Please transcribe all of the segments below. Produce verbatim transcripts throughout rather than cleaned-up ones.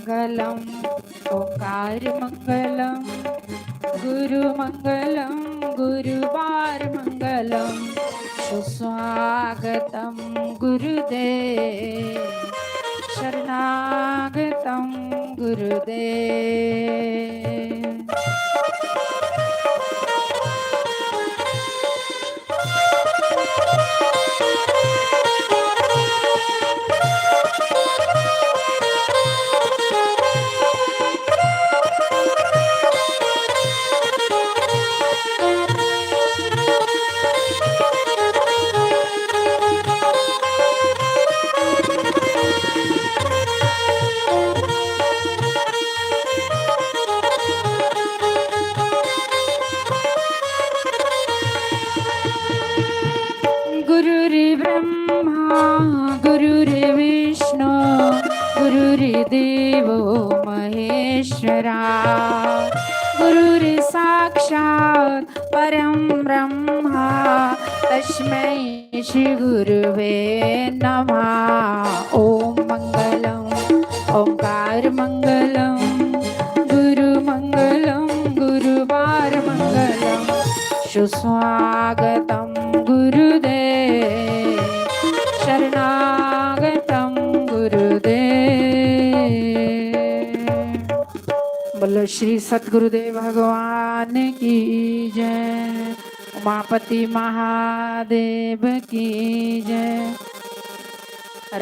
मंगलम, ओंकार मंगलम, गुरु मंगलम, गुरुवार मंगलम, सुस्वागतम गुरुदेव, शरणागतम गुरुदेव। गुरुर्ब्रह्मा गुरुर्विष्णु गुरुर्देवो महेश्वरा, गुरुर्साक्षात् परं ब्रह्मा, तस्मै श्री गुरुवे नमः। ओम मंगलम, ओंकार मंगलम, गुरु मंगलम, गुरुवार मंगलम, सुस्वागतम गुरुदेव, शरणागतम गुरुदेव। बोलो श्री सतगुरुदेव भगवान की जय, उमापति महादेव की जय।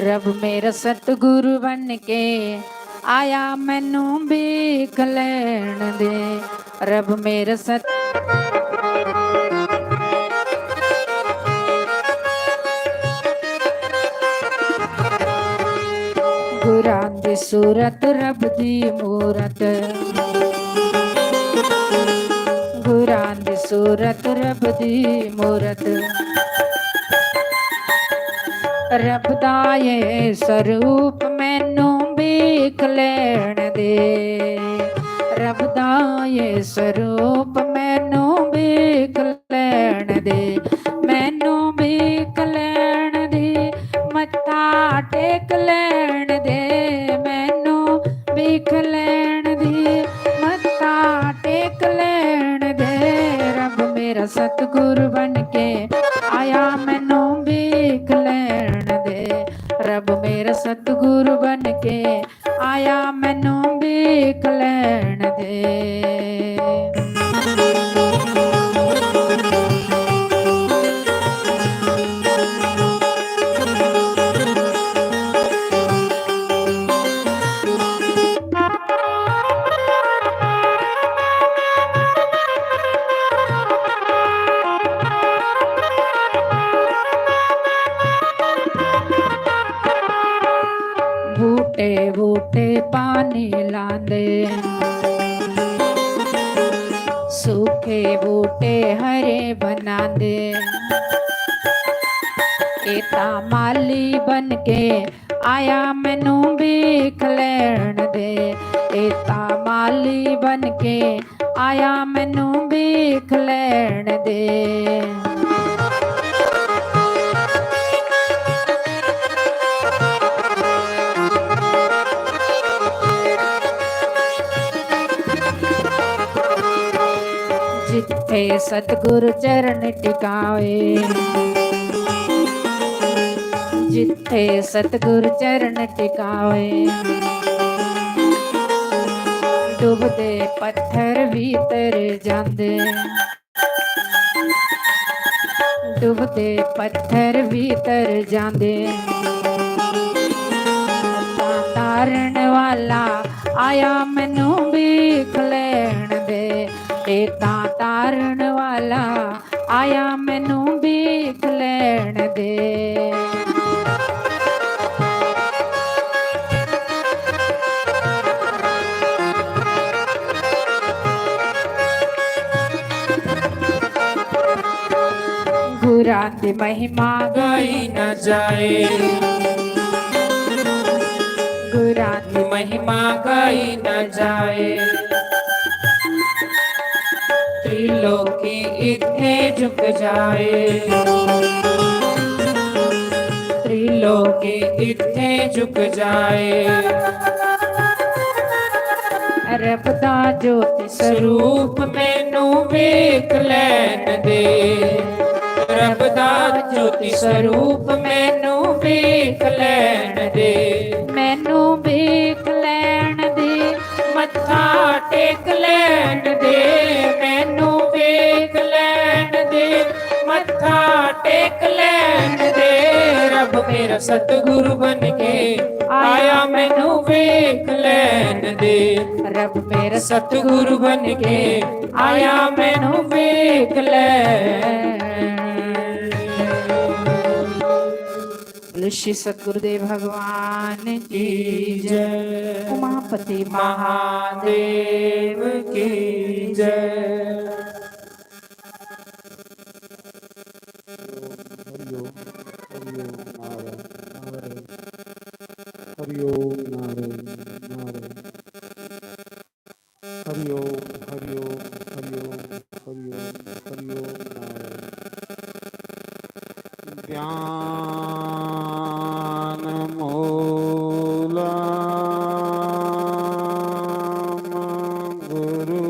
रब मेरा सतगुरु बन के आया, मैनू भीख लेण दे। रब मेरा सत गुरां दी सूरत, रब दी मूरत, गुरां दी सूरत, रब दी मूरत। रब दा ये स्वरूप, मैनू भीख लेण दे। रब दा ये स्वरूप, मैनू भीख लेण दे, मैनू भीख लेण दे, मत्था टेक लेण दे, मैनू भीख लेण दे, मत्था टेक लेण दे। रब मेरा सतगुरु बन के आया, मैनू भीख लेण दे। रब मेरा सतगुरु बन के आया, मैनू भीख लेण दे। बूटे बूटे पानी लांदे, सूखे बूटे हरे बनांदे। एता माली बन के आया, मैनू भीख लेण दे। एता माली बन के आया, मैनू भीख लेण दे। जिथे सतगुरु चरण टिकावे, जिथे सतगुरु चरण टिकावे, डुबदे पत्थर भीतर जांदे, डुबदे पत्थर भीतर जांदे। तां तारण वाला आया, मैनू भीख लेण दे। एता तारण वाला आया, मैनू भीख लेण दे। गुरां दी महिमा गाई न जाए, गुरां दी महिमा गाई न जाए। त्रिलोकी इत्थे झुक जाए, त्रिलोकी इत्थे झुक जाए। रब दा ज्योति स्वरूप मैनू वेख लैन दे। रब दा ज्योति स्वरूप मैनू वेख लैन दे। मैनू वेख लैन दे। मत्था टेक लैन दे। मैनू वेख लैन दे। मत्था टेक लैन दे। रब मेरा सतगुरु बन के आया, मैनू वेख लैन दे। रब मेरा सतगुरु बन के आया, मैनू वेख लैन। बोलो श्री सतगुरुदेव भगवान की जय। उमापति महादेव की जय। हरि ओम, हरि ओम, नारायण, नारायण। हरि ओम, नारायण, नारायण। हरि ओम, हरि ओम, हरि ओम, हरि ओम, हरि ओम, नारायण। ज्ञान मूलम गुरु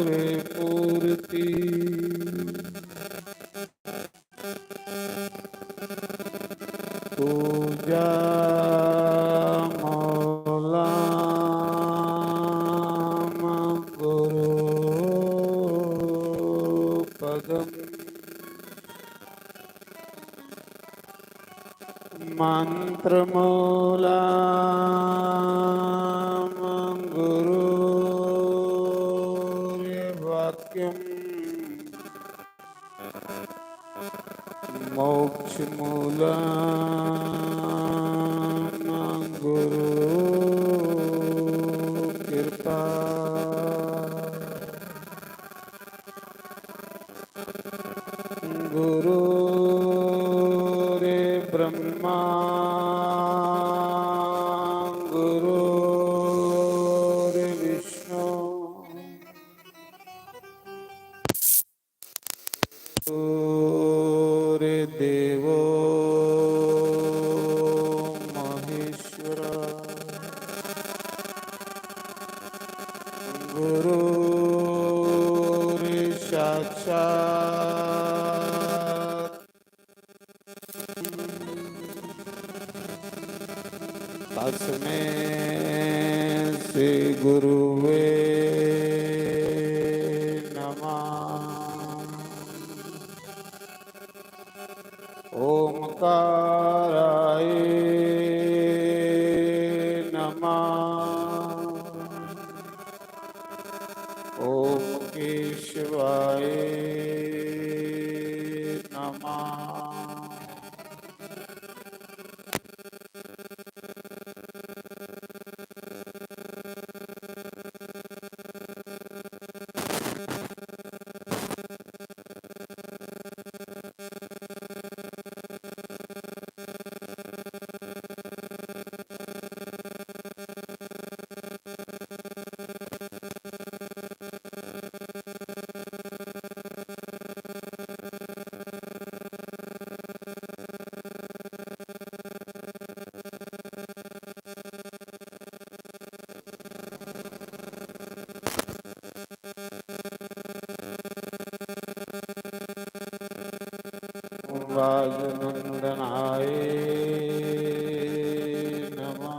रे मूर्ति। पूजा मूलम गुरु पदम। मंत्र मूलम गुरु वाक्यम। मोक्ष मूलम गुरु कृपा। गुरु रे ब्रह्मा गुरु रे विष्णु। गुरु रे देवो महेश्वर। गुरु रे साक्षात। तस्मै श्री गुरुवे नमः। ओमकाराय नमः। ओम केशवाय नमः। वायुनंदनाय नमः।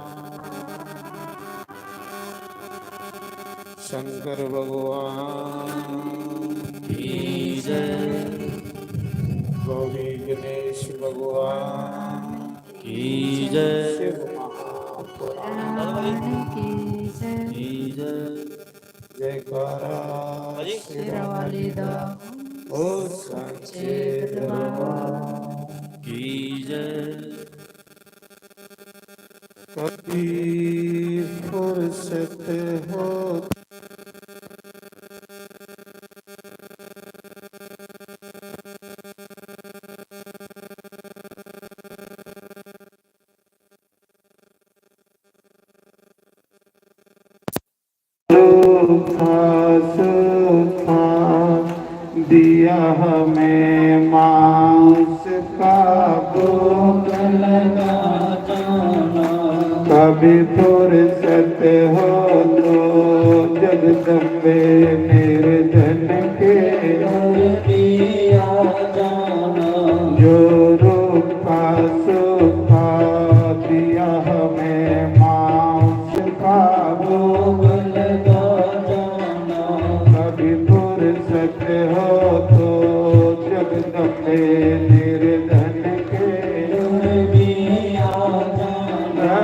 शंकर भगवान की जय। गौरी गणेश भगवान की जय। शिव महापुराण की जय। की जय। जयकारा शेरां वाले दा, ओ सच्चे दरबार की जय। कभी फुर्सत हो सूखा सूखा दिया हमें मांस का भोग लगा जाना। कभी फुर्सत हो तो जगदम्बे निर्धन के घर भी आ जाना। जो रूपा सूपा दिया हमें माँ, उसका भोग लगा जाना। कभी फुर्सत हो तो जगदम्बे निर्धन के घर भी आ जाना।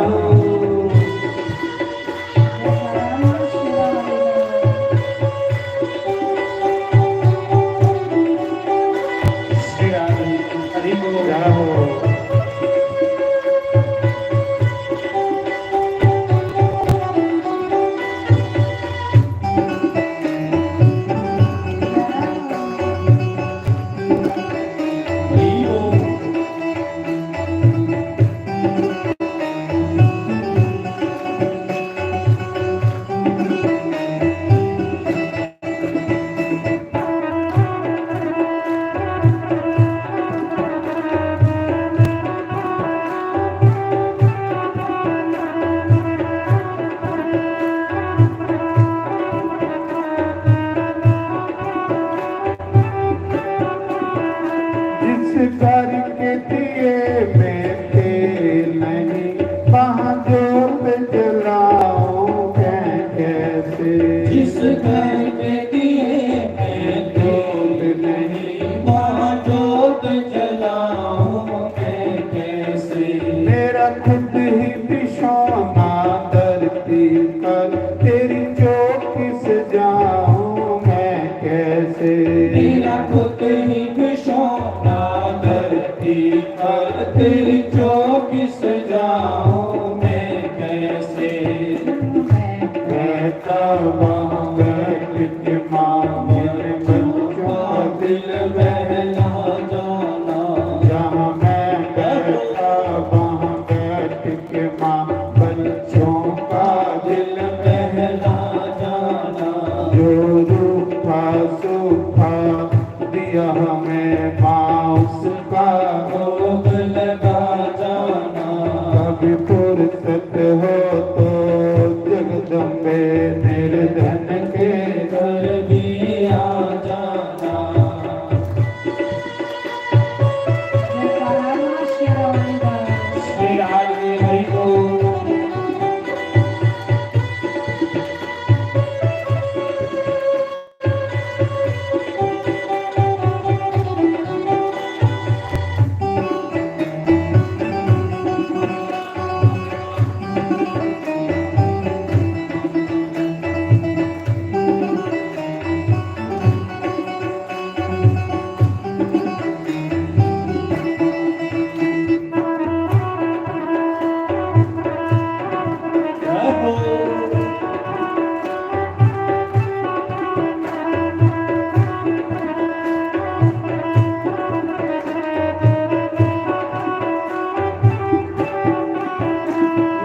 जिस घर के दिए में तेल नहीं, वहाँ जोत जलाऊं मैं कैसे? जिस घर के दिए में तेल नहीं, वहाँ जोत जलाऊं मैं कैसे? मेरा खुद ही बिछौना धरती पर, तेरी चौकी सजाऊं मैं कैसे? मेरा खुद ही बिछौना धरती पर, तेरी चौकी सजाऊं मैं कैसे? मैं तो वहाँ बैठ के माँ, मेरे बच्चों का दिल बहला जाना। जहाँ मैं बैठा, वहाँ बैठ के माँ, बच्चों का दिल बहला जाना। जो रूपा सूपा दिया हमें माँ, उसका भोग लगा जाना। कभी फुर्सत हो तो जगदम्बे निर्धन के घर भी आ जाना। श्री राधे हरि बोल।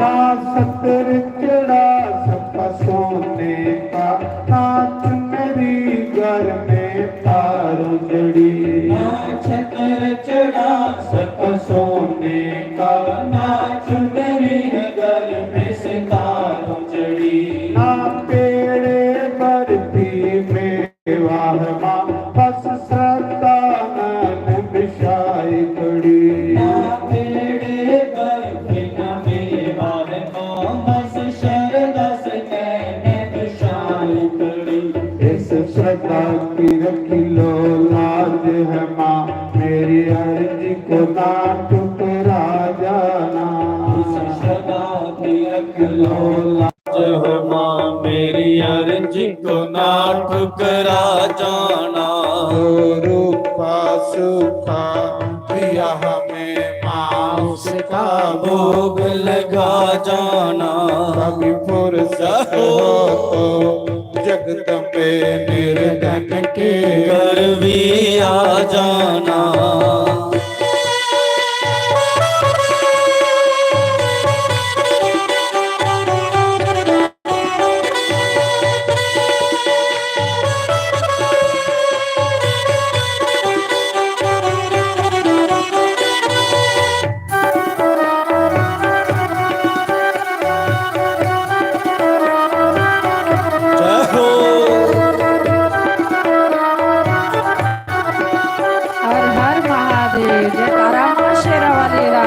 ना सतर चढ़ा सका सोने का, ना चुनरी घर में तारों जड़ी। ना छतर चढ़ा सका सोने का, ना चुनरी घर में सितारों जड़ी। ना पेड़े बरफी में वाहमा, बस श्रद्धा नैन बिछाई खड़ी। ना पेड़े बरफी ना मेवा है माँ, बस श्रद्धा से नैन बिछाई खड़ी। इस श्रद्धा की रख लो लाज है माँ, मेरी अर्जी को ना ठुकरा जाना। इस श्रद्धा की रख लो लाज है माँ, मेरी अर्जी को ना ठुकरा जाना। जो रूपा सूपा दिया हमें माँ, उसका भोग लगा जाना। कभी फुर्सत हो तो जगदम्बे निर्धन के घर भी आ जाना। जयकारा मां शेरा वाली दा।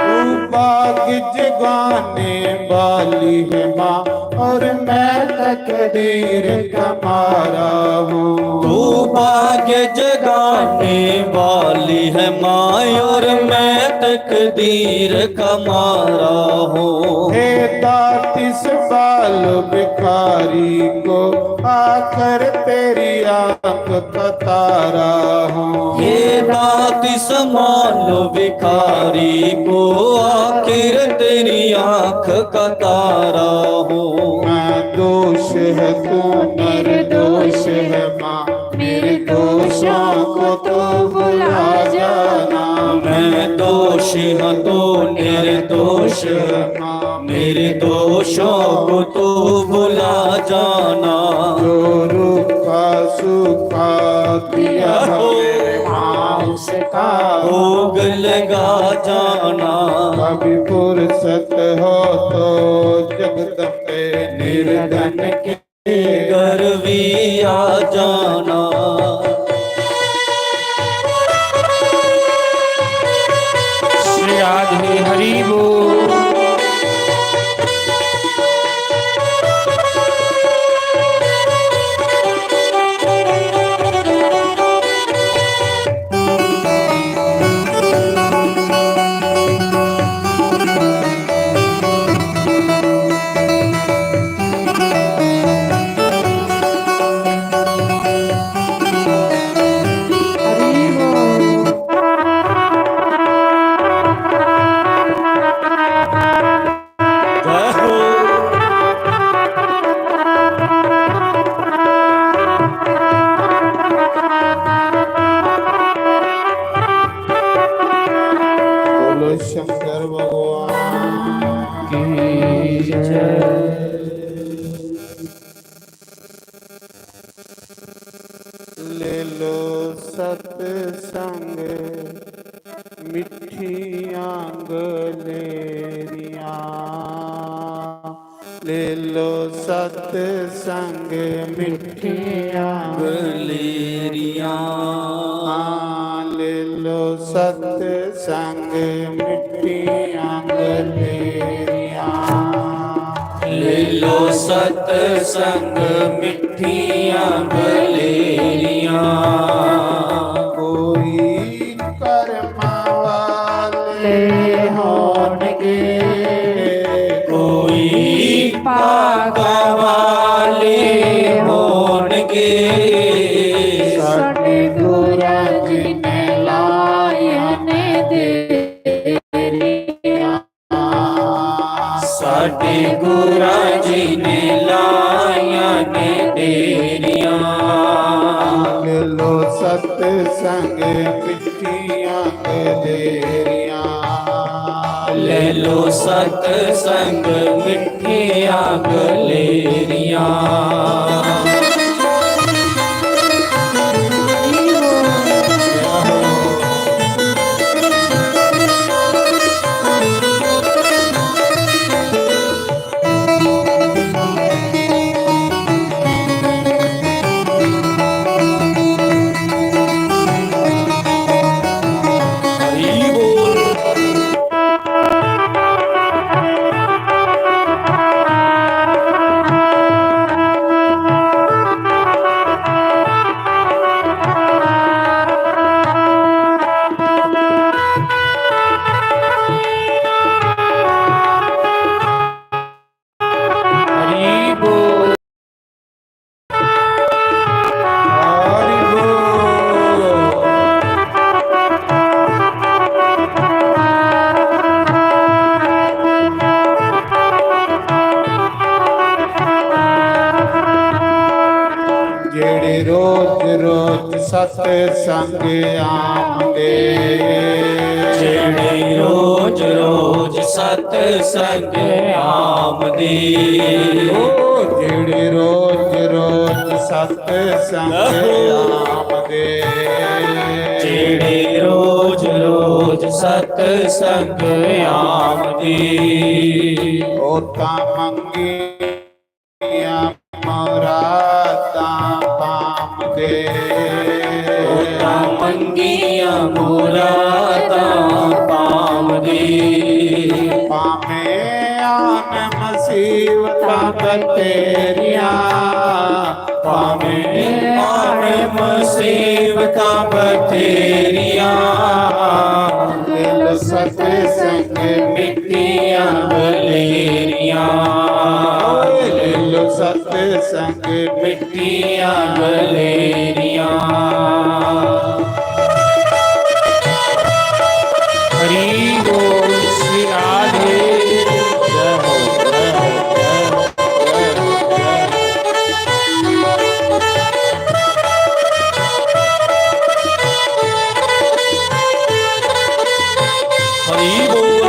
तू बाग जगाने वाली है माँ, और मैं तकदीर का मारा हूँ। तू बाग जगाने वाली है माँ, और मैं तकदीर का मारा हूँ। हे दातिस बाल भिखारी को आखिर तेरी आंख का तारा हूँ। हे दातिस बाल भिखारी को आखिर तेरी आंख का तारा हूँ। मैं दोष है तू निर्दोष है माँ, मेरे दोषों को तू भुला जाना। मैं दोष हूँ तू निर्दोष है माँ, मेरे दोषों को तू भुला जाना। जो रूखा सूखा दिया हो माँ, उसका भोग लगा जाना। कभी फुर्सत हो तो जगदम्बे निर्धन के घर भी आ जाना। श्री राधे हरि बोल। बोलो शंकर भगवान की जय। ले लो सत्संग मिठियां गलेरियां, ले लो सत्संग मिठियां गलेरियां। हाँ, ले लो सत्संग मिठियां गलेरियां। ले लो सत्संग मिठियां गलेरियां। कोई कर्मां वाले होणगे, कोई भागां वाले होणगे। साडे गुरां जी ने लाइयां ने देरियां। साडे गुरां जी ने लाइयां ने देरियां। ले लो सत्संग मिठियां गलेरियां। ले लो सत्संग मिठियां गलेरियां। रोज रोज सत्संग आमदे। जेड़े रोज रोज सत्संग आमदे। ओ जेड़े रोज रोज सत्संग आमदे। जेड़े रोज रोज सत्संग आमदे। ओ तां मंगी मुरादां पामदे। ओ तां मंगियां मुरादां पामदे। भामें आन मुसीबतां बतेरियां, भामें आन मुसीबतां बतेरियां, दिल सत्संग मिट्टियां गलेरियां, दिल सत्संग मिट्टियां गलेरियां। हरि बोल श्री राधे। जय हो, जय हो, जय हो, जय हो, जय हो। हरि बोल।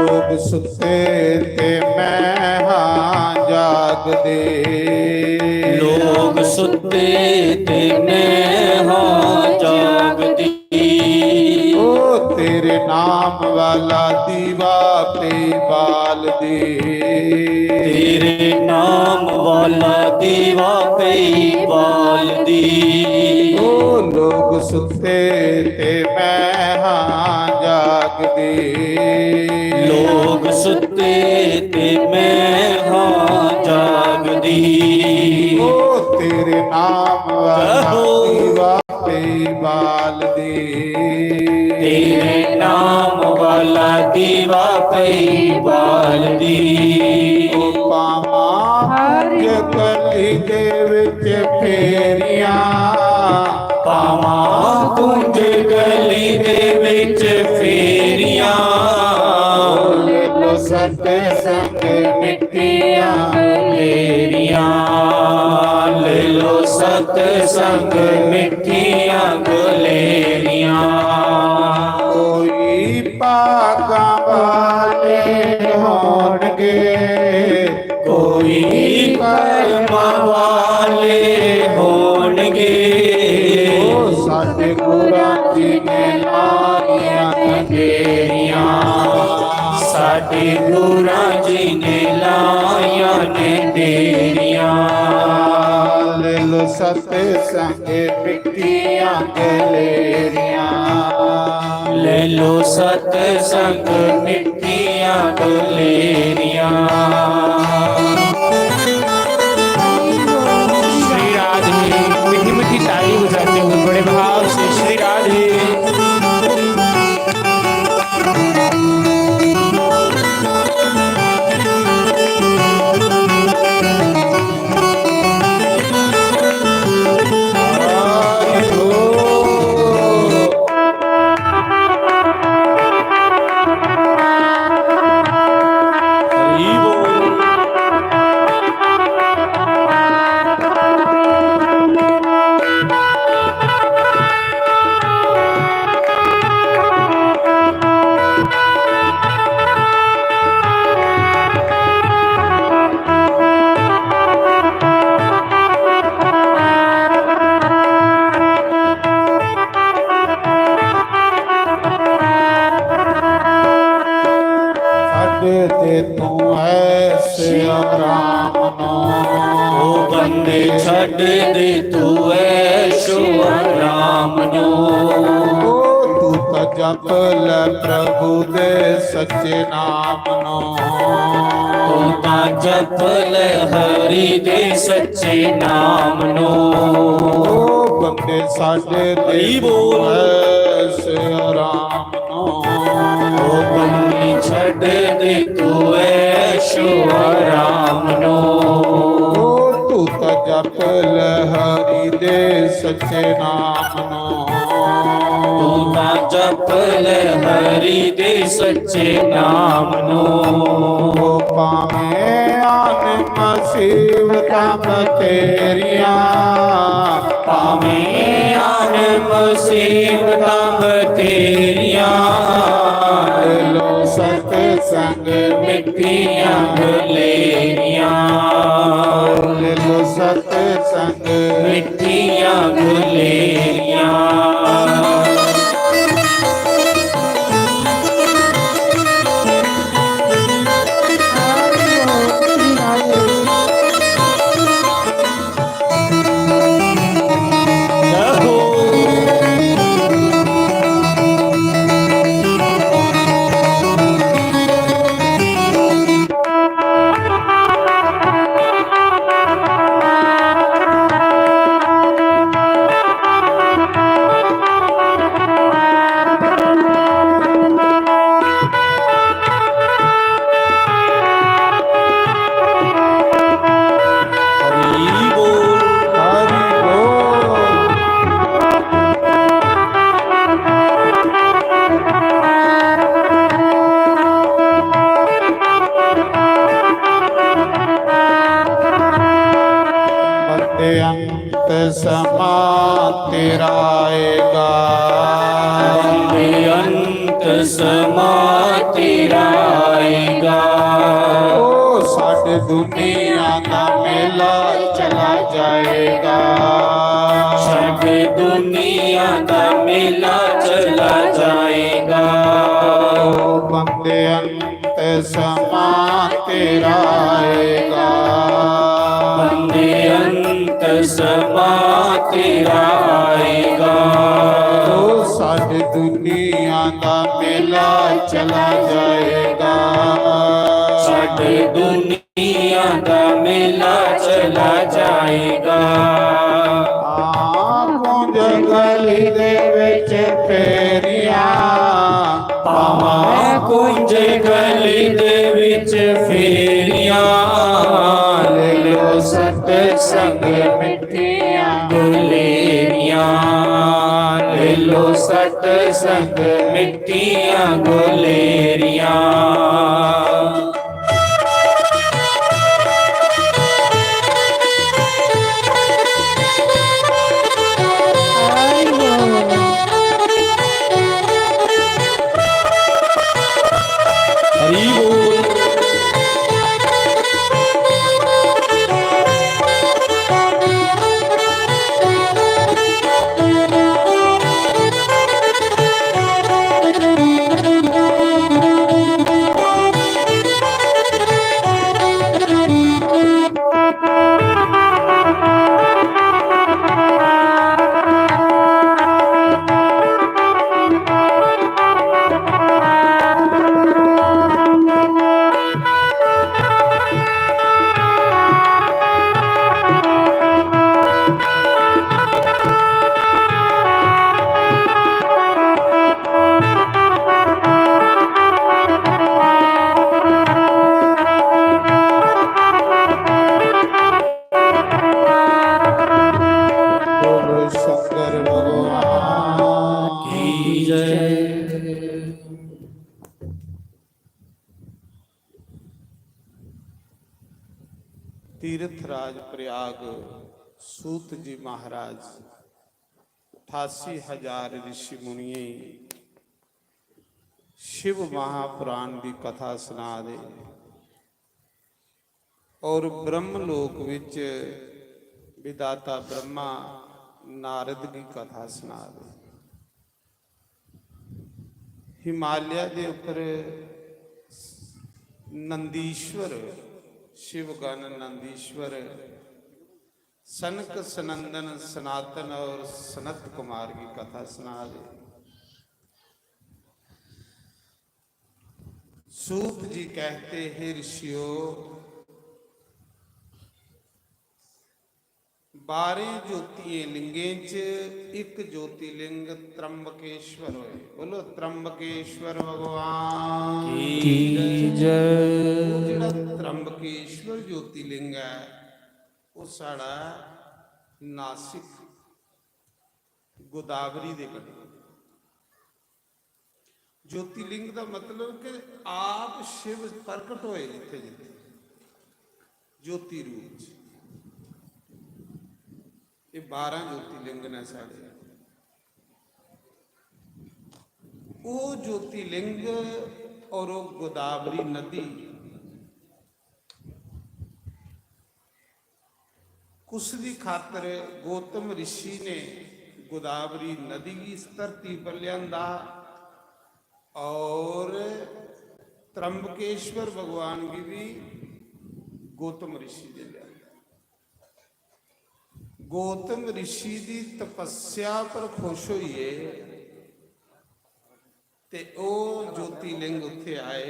लोग सुते ते मैं हां जागदे। लोग सुते ते मैं हां जागदे। ओ तेरे नाम वाला दीवा पे बाल दे। तेरे नाम वाला दीवा पे बाल दे। ओ लोग सुते ते मैं हां जागदे। लोग सुते ते मैं हां जागदी। ओ तेरे नाम वाला दीवा पे बाल दे। तेरे नाम वाला दीवा पे बाल दे। ओ पावां हर गली दे विच फेरियां। पावां कुंज गली दे विच फेरियां। ले लो सत्संग मिट्टियां गलेरियां। ले लो सत्संग मिट्टियां गलेरियां। कोई भागां वाले होणगे, कोई कर्मां वाले होणगे। ओ सतगुरां जी ने लाइयां ने देरियां, सतगुरां जी ने लाइयां ने देरियां। ले लो सत्संग मिट्टियां गलेरियां। ले लो सत्संग मिट्टियां गलेरियां। श्री राधे। मीठी मीठी ताली बजाते हुए बड़े भाव से श्री राधे। ऐशो आराम नू। ओ बंदे छड्ड दे तू ऐशो आराम नू। ओ तू तां जप ले प्रभु दे सच्चे नाम नू। तू तां जप ले हरि दे सच्चे नाम नू। ओ बंदे छड्ड दे हरि बोल। ऐशो आराम नू। ओ बंदे छड्ड दे तू ऐशो आराम नू। ओ तू तां जप ले हरि दे सच्चे नाम नू। तू तां जप ले हरि दे सच्चे नाम नू। ओ भावें आन मुसीबतां बतेरियां। भावें आन मुसीबतां बतेरियां। ले लो सतसंग मिट्ठियां गुलेरियां। ले लो सतसंग मिट्ठियां गुलेरियां। हरि बोल, हरि बोल। बंदे अंत समा तेरा आएगा। बंदे अंत समा तेरा आएगा। ओ छड्ड दुनिया दा मेला चला जाएगा। छड्ड दुनिया दा मेला चला जाएगा। ओ बंदे अंत समा तेरा आएगा। बंदे अंत समा तेरा आएगा। ओ छड्ड दुनिया दा मेला चला जाएगा। छड्ड दुनिया दा मेला चला जाएगा। हाँ, कुंज गली दे विच फेरियां। भावां कुंज गली दे विच फेरियां। ले लो सतसंग मिट्ठियां गुलेरियां। ले लो सतसंग मिट्ठियां गुलेरियां। हरि बोल। बोलो शंकर भगवान की जय। तीर्थ राज प्रयाग सूत जी महाराज अठासी हजार ऋषि मुनियें शिव महापुराण दी कथा सना दे और ब्रह्म लोक विच विधाता ब्रह्मा नारद की कथा सना दे। हिमालय दे उपर नंदीश्वर, शिवगन नंदीश्वर, सनक सनंदन सनातन और सनत कुमार की कथा सुना दे। सूत जी कहते हे ऋषियो, बारह ज्योतियें लिंगें च इक ज्योतिलिंग त्र्यंबकेश्वर होए। बोलो, त्र्यंबकेश्वर भगवान की जय। वो जेड़ा त्र्यंबकेश्वर ज्योतिलिंग है, वो साढ़ा नासिक गोदावरी दे कन्नै। ज्योतिलिंग दा मतलब कि आप शिव प्रकट होए जित्थे जित्थे ज्योति रूप च। ये बारह ज्योतिलिंग ने साढ़े। वो ज्योतिलिंग और वो गोदावरी नदी कुस दी खातर गौतम ऋषि ने गोदावरी नदी गी इस धरती पर लिआंदा और त्र्यंबकेश्वर भगवान गी भी गौतम ऋषि ने लिआंदा। गौतम ऋषि दी तपस्या पर खुश होइए ते ओह ज्योतिलिंग उत्थे आए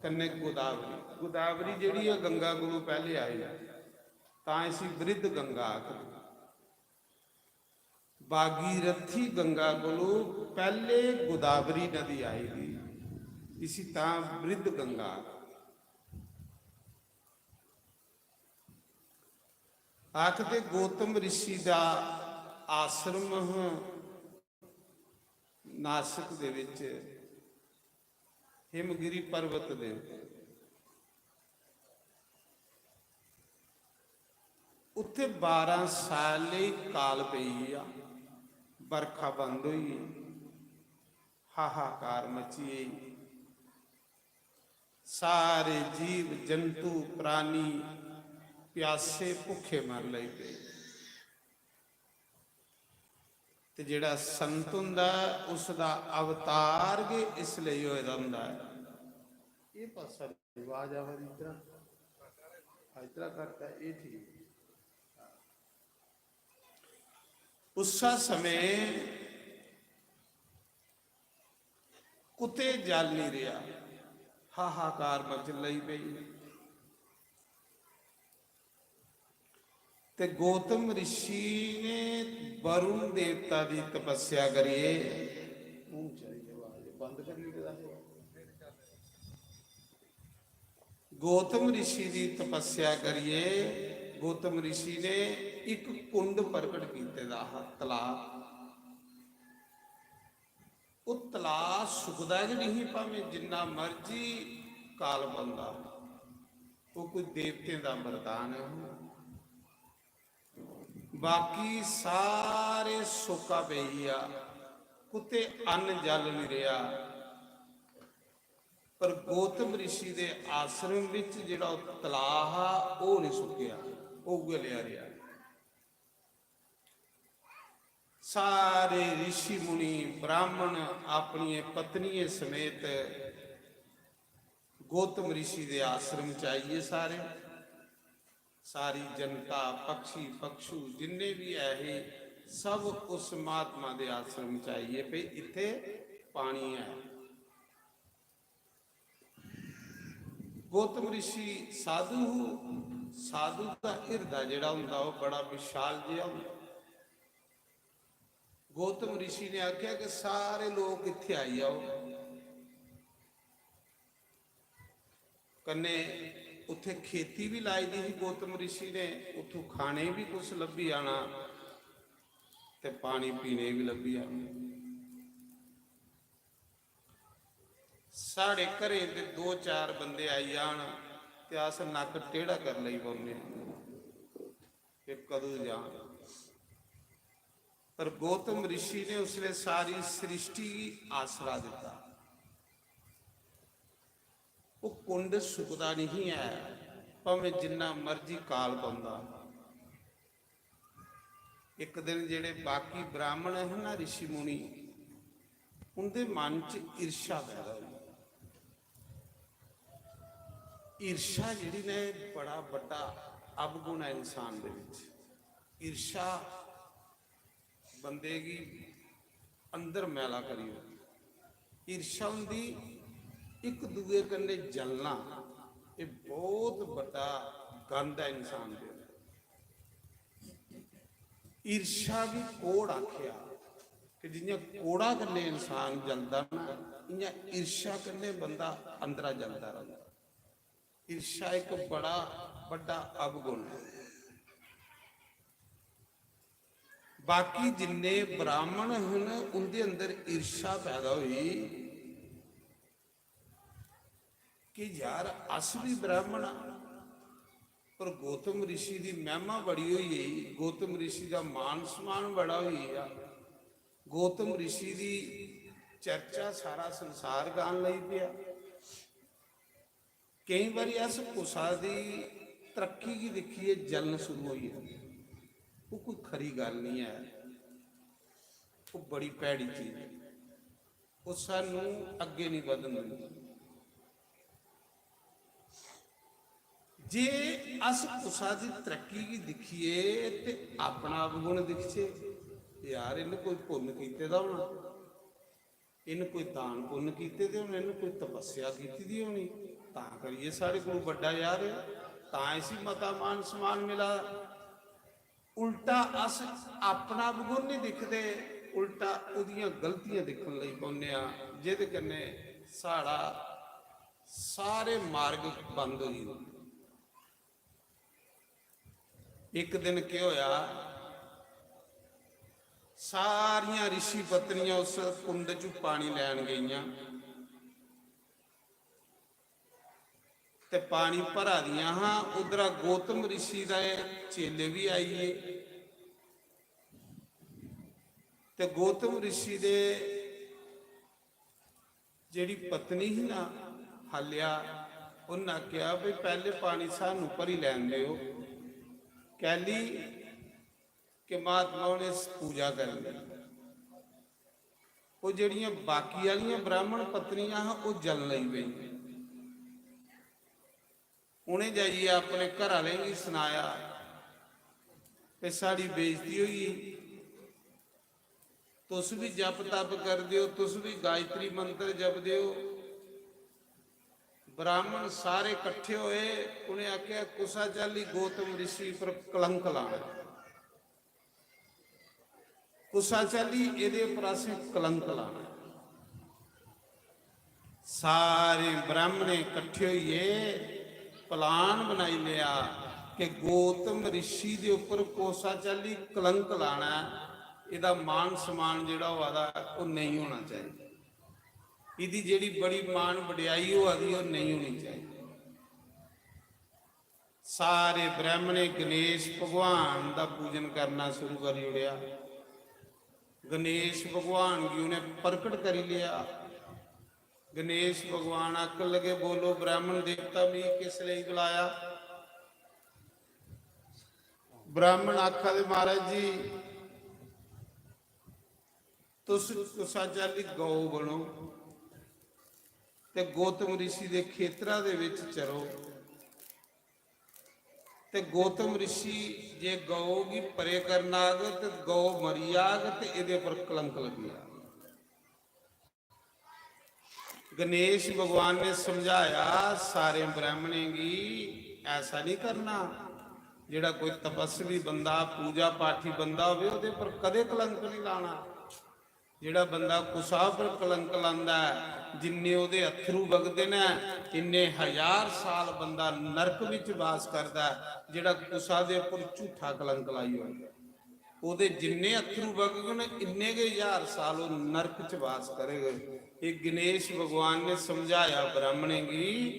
कन्नै गोदावरी। गोदावरी जेह्ड़ी ऐ गंगा कोलू पैह्ले आई, तां इसी वृद्ध गंगा आखदे। भागीरथी गंगा कोलू पैह्ले गोदावरी नदी आई दी, इसी तां वृद्ध गंगा आखदे। आखदे गौतम ऋषि दा आश्रम हा नासिक दे विच हिमगिरी पर्वत दे उत्ते। उत्थे बारां साल लेई काल पेई गेआ, बरखा बंद होई गेई, हाहाकार मची गेई। सारे जीव जंतु प्राणी प्यासे भुखे मर लगी पे। ते जेड़ा संत हुंदा ऐ, उसदा अवतार गै इसलेई होए दा हुंदा ऐ। एह् पासा आवाज आवा दी इद्धरा, इद्धरा घट्ट ऐ, एह् ठीक। उस्सा समें कुते जल नहीं रहा, हाहाकार मचन लगी पई। ते गौतम ऋषि ने वरुण देवता दी तपस्या करिए, ऊंचा ही आवाज, बंद करी ओड़े दा। गौतम ऋषि दी तपस्या करिए गौतम ऋषि ने इक कुंड प्रकट कीते दा हा, तलाब। ओह् तलाऽ सुकदा गै नेईं, भामें जिन्ना मर्जी काल पौंदा। ओह् कोई देवतें दा वरदान ऐ। बाकी सारे सोका पेई गेआ, कुतै अन्न जल निं रेहा। पर गौतम ऋषि दे आश्रम विच जेह्ड़ा ओह् तलाऽ हा, ओह् निं सुक्केआ, ओह् उ'ऐ लेआ रेहा। सारे ऋषि मुनि ब्राह्मण अपनियें पत्नियें समेत गौतम ऋषि दे आश्रम च आइए। सारे, सारी जनता, पक्षी पक्षु जिन्ने भी ऐ हे, सब उस महात्मा दे आश्रम च आइए, भई इत्थे पानी ऐ। गौतम ऋषि साधु हू, साधु दा हिरदा जेह्ड़ा होंदा, ओह् बड़ा विशाल जेहा होंदा। गौतम ऋषि ने आखेआ कि सारे लोक इत्थै आई जाओ, कन्नै उत्थै खेती बी लाई दी ही गौतम ऋषि ने, उत्थूं खाने बी कुछ लब्भी जाना ते पानी पीने बी लब्भी जाना। साढ़े घरें दे दो चार बंदे आई जान ते अस नक्क टेढ़ा कर लेई पौने आं कि कदूं जान। पर गौतम ऋषि ने उसले सारी सृष्टि गी आसरा दिता। ओह कुंड सुकदा नहीं ऐ, भावें जिन्ना मर्जी काल पौंदा। एक दिन जेड़े बाकी ब्राह्मण है ना, ऋषि मुनि, उंदे मन च ईर्ष्या पैदा हुई। ईर्ष्या जेह्ड़ी ने, बड़ा बड्डा अवगुण ऐ इंसान दे विच। ईर्ष्या बंदे गी अंदर मैला करी ओड़दी। ईर्ष्या होंदी, इक दूए कन्नै जलना, एह् बहुत बड्डा गंद ऐ इंसान दे अंदर। ईर्ष्या गी कोढ़ आखेआ कि जि'यां कोढ़ा कन्नै इंसान जलदा ना, इ'यां ईर्ष्या कन्नै बंदा अंदरा जलदा रौंह्दा। ईर्ष्या इक बड़ा बड्डा अवगुण ऐ। बाकी जिन्ने ब्राह्मण हन, उं'दे अंदर ईर्ष्या पैदा होई कि यार, अस भी ब्राह्मण आं, पर गौतम ऋषि दी महिमा बड़ी होई गेई, गौतम ऋषि दा मान सम्मान बड़ा होई गेआ, गौतम ऋषि दी चर्चा सारा संसार गान लगी पेआ। केईं बारी अस कुसा दी तरक्की गी दिक्खियै जलन शुरू होई जंदी। ओह् कोई खरी गल्ल निं ऐ, ओह् बड़ी भैड़ी चीज ऐ, ओह् सानूं अग्गें निं बधन दिंदी। जे अस कुसा दी तरक्की गी दिक्खियै ते अपना अवगुण दिखचै, यार, इन्न कोई पुन्न कीते दा होना, इन्न कोई दान पुन्न कीते दे होने, इन्न कोई तपस्या कीती दी होनी, तां करियै साढ़े कोलू बड्डा यार ऐ, तां इसी मता मान सम्मान मिला। उल्टा अस अपना अवगुण निं दिखदे, उल्टा ओह्दियां गलतियां दिक्खन लगी पौन्ने आं, जेह्दे कन्नै साढ़ा सारे मार्ग बंद होई जंदे। इक दिन केह् होया, सारियां ऋषि पत्नियां उस कुंड च पानी लैन गेइयां ते पानी भरा दियां हां। उद्धरा गौतम ऋषि दे चेले बी आई गे ते गौतम ऋषि दे जेह्ड़ी पत्नी ही ना, हल्या, उन्नै आखेआ, "भई, पैह्ले पानी सानू भरी लैन देओ।" कैली? कि महात्मा होरें पूजा करनी। ओह् जेह्ड़ियां बाकी आह्लियां ब्राह्मण पत्नियां हां, ओह् जलन लगी पेइयां। उ'नें जाइयै अपने घर आह्लें गी सनाया कि साढ़ी बेइज्जती होई गेई, तुस बी जप तप करदे ओ, तुस बी गायत्री मंत्र जपदे ओ। ब्राह्मण सारे कट्ठे होए, उ'नें आखेआ, "कुसा चाल्ली गौतम ऋषि पर कलंक लाना, कुसा चाल्ली एह्दे पर असें कलंक लाना।" सारे ब्राह्मणें कट्ठे होइयै प्लान बनाई लेआ कि गौतम ऋषि दे उप्पर कुसा चाल्ली कलंक लाना ऐ, एह्दा मान सम्मान जेह्ड़ा होआ दा, ओह् नेईं होना चाहिदा। एह्दी जेह्ड़ी बड़ी मान बड़ेआई होआ दी, ओह् नेईं होनी चाहिदी। सारे ब्राह्मणें गणेश भगवान दा पूजन करना शुरू करी ओड़ेआ। गणेश भगवान गी उ'नें प्रकट करी लेआ। गणेश भगवान आखन लगे, "बोलो ब्राह्मण देवता, मिगी किस लेई बुलाया?" ब्राह्मण आखा दे, "महाराज जी, तुस कुसा चाल्ली गौ बनो ते गौतम ऋषि दे खेतरा दे विच चरो, ते गौतम ऋषि जे गौ गी परे करन आग ते गौ मरी जाग ते एह्दे पर कलंक लग्गी जाग।" गणेश भगवान ने समझाया सारे ब्राह्मणें गी, "ऐसा नहीं करना। जेह्ड़ा कोई तपस्वी बंदा, पूजा पाठी बंदा होवे, ओह्दे पर कदे कलंक नहीं लाना। जेह्ड़ा बंदा कुसा पर कलंक लांदा ऐ, जिन्ने ओह्दे अत्थरू बगदे न, इन्ने हजार साल बंदा नरक विच वास करदा ऐ, जेह्ड़ा कुसा दे उप्पर झूठा कलंक लाई ओड़दा। ओह्दे जिन्ने अत्थरू बगङन, इन्ने गै ज्हार साल ओह् नरक च वास करग।" एह् गणेश भगवान ने समझाया ब्राह्मणें गी,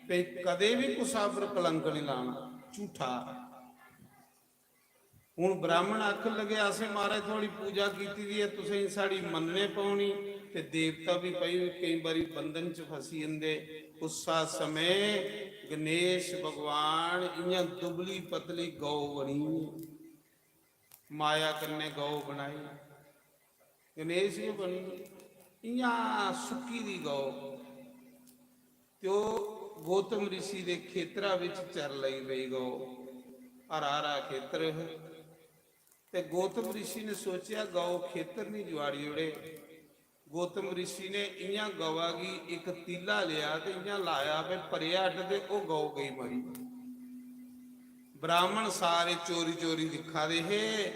भई कदे बी कुसा पर कलंक नहीं लाना, झूठा। हुन ब्राह्मण आखन लगे, "असें, महाराज, थुआड़ी पूजा कीती दी ऐ, तुसें साढ़ी मन्नने पौनी।" ते देवता भी भाई केईं बारी बंधन च फसी जंदे। उस्सा समें गणेश भगवान इ'यां दुबली पतली गौ बनी, माया कन्नै गौ बनाई, गणेश गै बनी, इ'यां सुक्की दी गौ। ते ओह् गौतम ऋषि दे खेतरा विच चर लई पई गौ। हरा हरा खेतर है। ते गौतम ऋषि ने सोचेआ, गौ खेतर नहीं जुआड़ी ओड़े। गौतम ऋषि ने इयां गवा गी इक तीला लिया ते इयां लाया, "वे परे हट," ते ओह गौ गई मरी। ब्राह्मण सारे चोरी चोरी दिक्खा दे हे।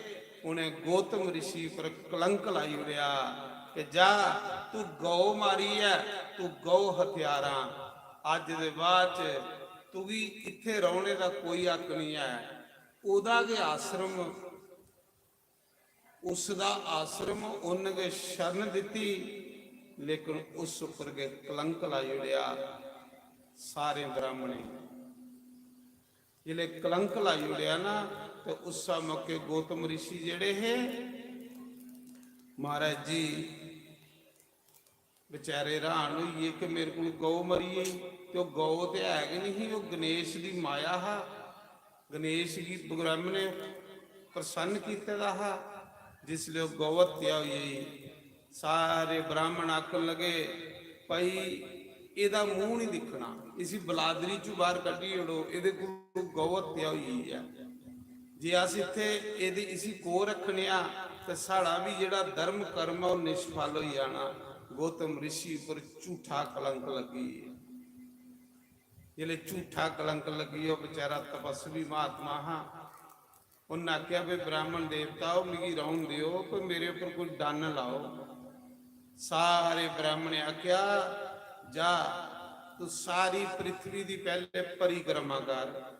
उ'नें गौतम ऋषि पर कलंक लाई ओड़ेआ कि जा, तू गौ मारी ऐ, तू गौ हत्यारा। अज्ज दे बाद च तुगी इत्थै रौह्ने दा कोई हक नहीं ऐ। ओह्दा गै आश्रम, उसदा आश्रम, उन्न गै शरण दित्ती, लेकिन उस उप्पर गै कलंक लाई ओड़ेआ सारे ब्राह्मणें। जिसलै कलंक लाई ओड़ेआ ना, ते उस्सै मौके गौतम ऋषि जेह्ड़े हे, महाराज जी बेचारे हैरान होई गे कि मेरे कोल गौ मरी गेई। ते ओह् गौ ते है गै नहीं ही, ओह् गणेश दी माया हा। गणेश गी ब्रह्म ने प्रसन्न कीते दा हा। जिसलै ओह् गौ हत्या होई गेई, सारे ब्राह्मण आखन लगे, "भाई, एह्दा मूंह नहीं दिक्खना, इसी बलादरी चों बाहर कड्ढी ओड़ो, एह्दे कोल गौ हत्या होई गेई ऐ। जे अस इत्थै एह्दी, इसी कोल रक्खने आं, ते साढ़ा बी जेह्ड़ा धर्म कर्म ऐ, ओह् निष्फल होई जाना।" गौतम ऋषि पर झूठा कलंक लग्गी गेआ। जिसलै झूठा कलंक लग्गी, ओह् बेचारा तपस्वी महात्मा हा, उन्न आखेआ, "वे ब्राह्मण देवताओ, मिगी रौह्न देओ, पर मेरे उप्पर कोई डंन लाओ।" सारे ब्राह्मणें आखेआ, "जा, तू सारी पृथ्वी दी पैह्ले परिक्रमा कर,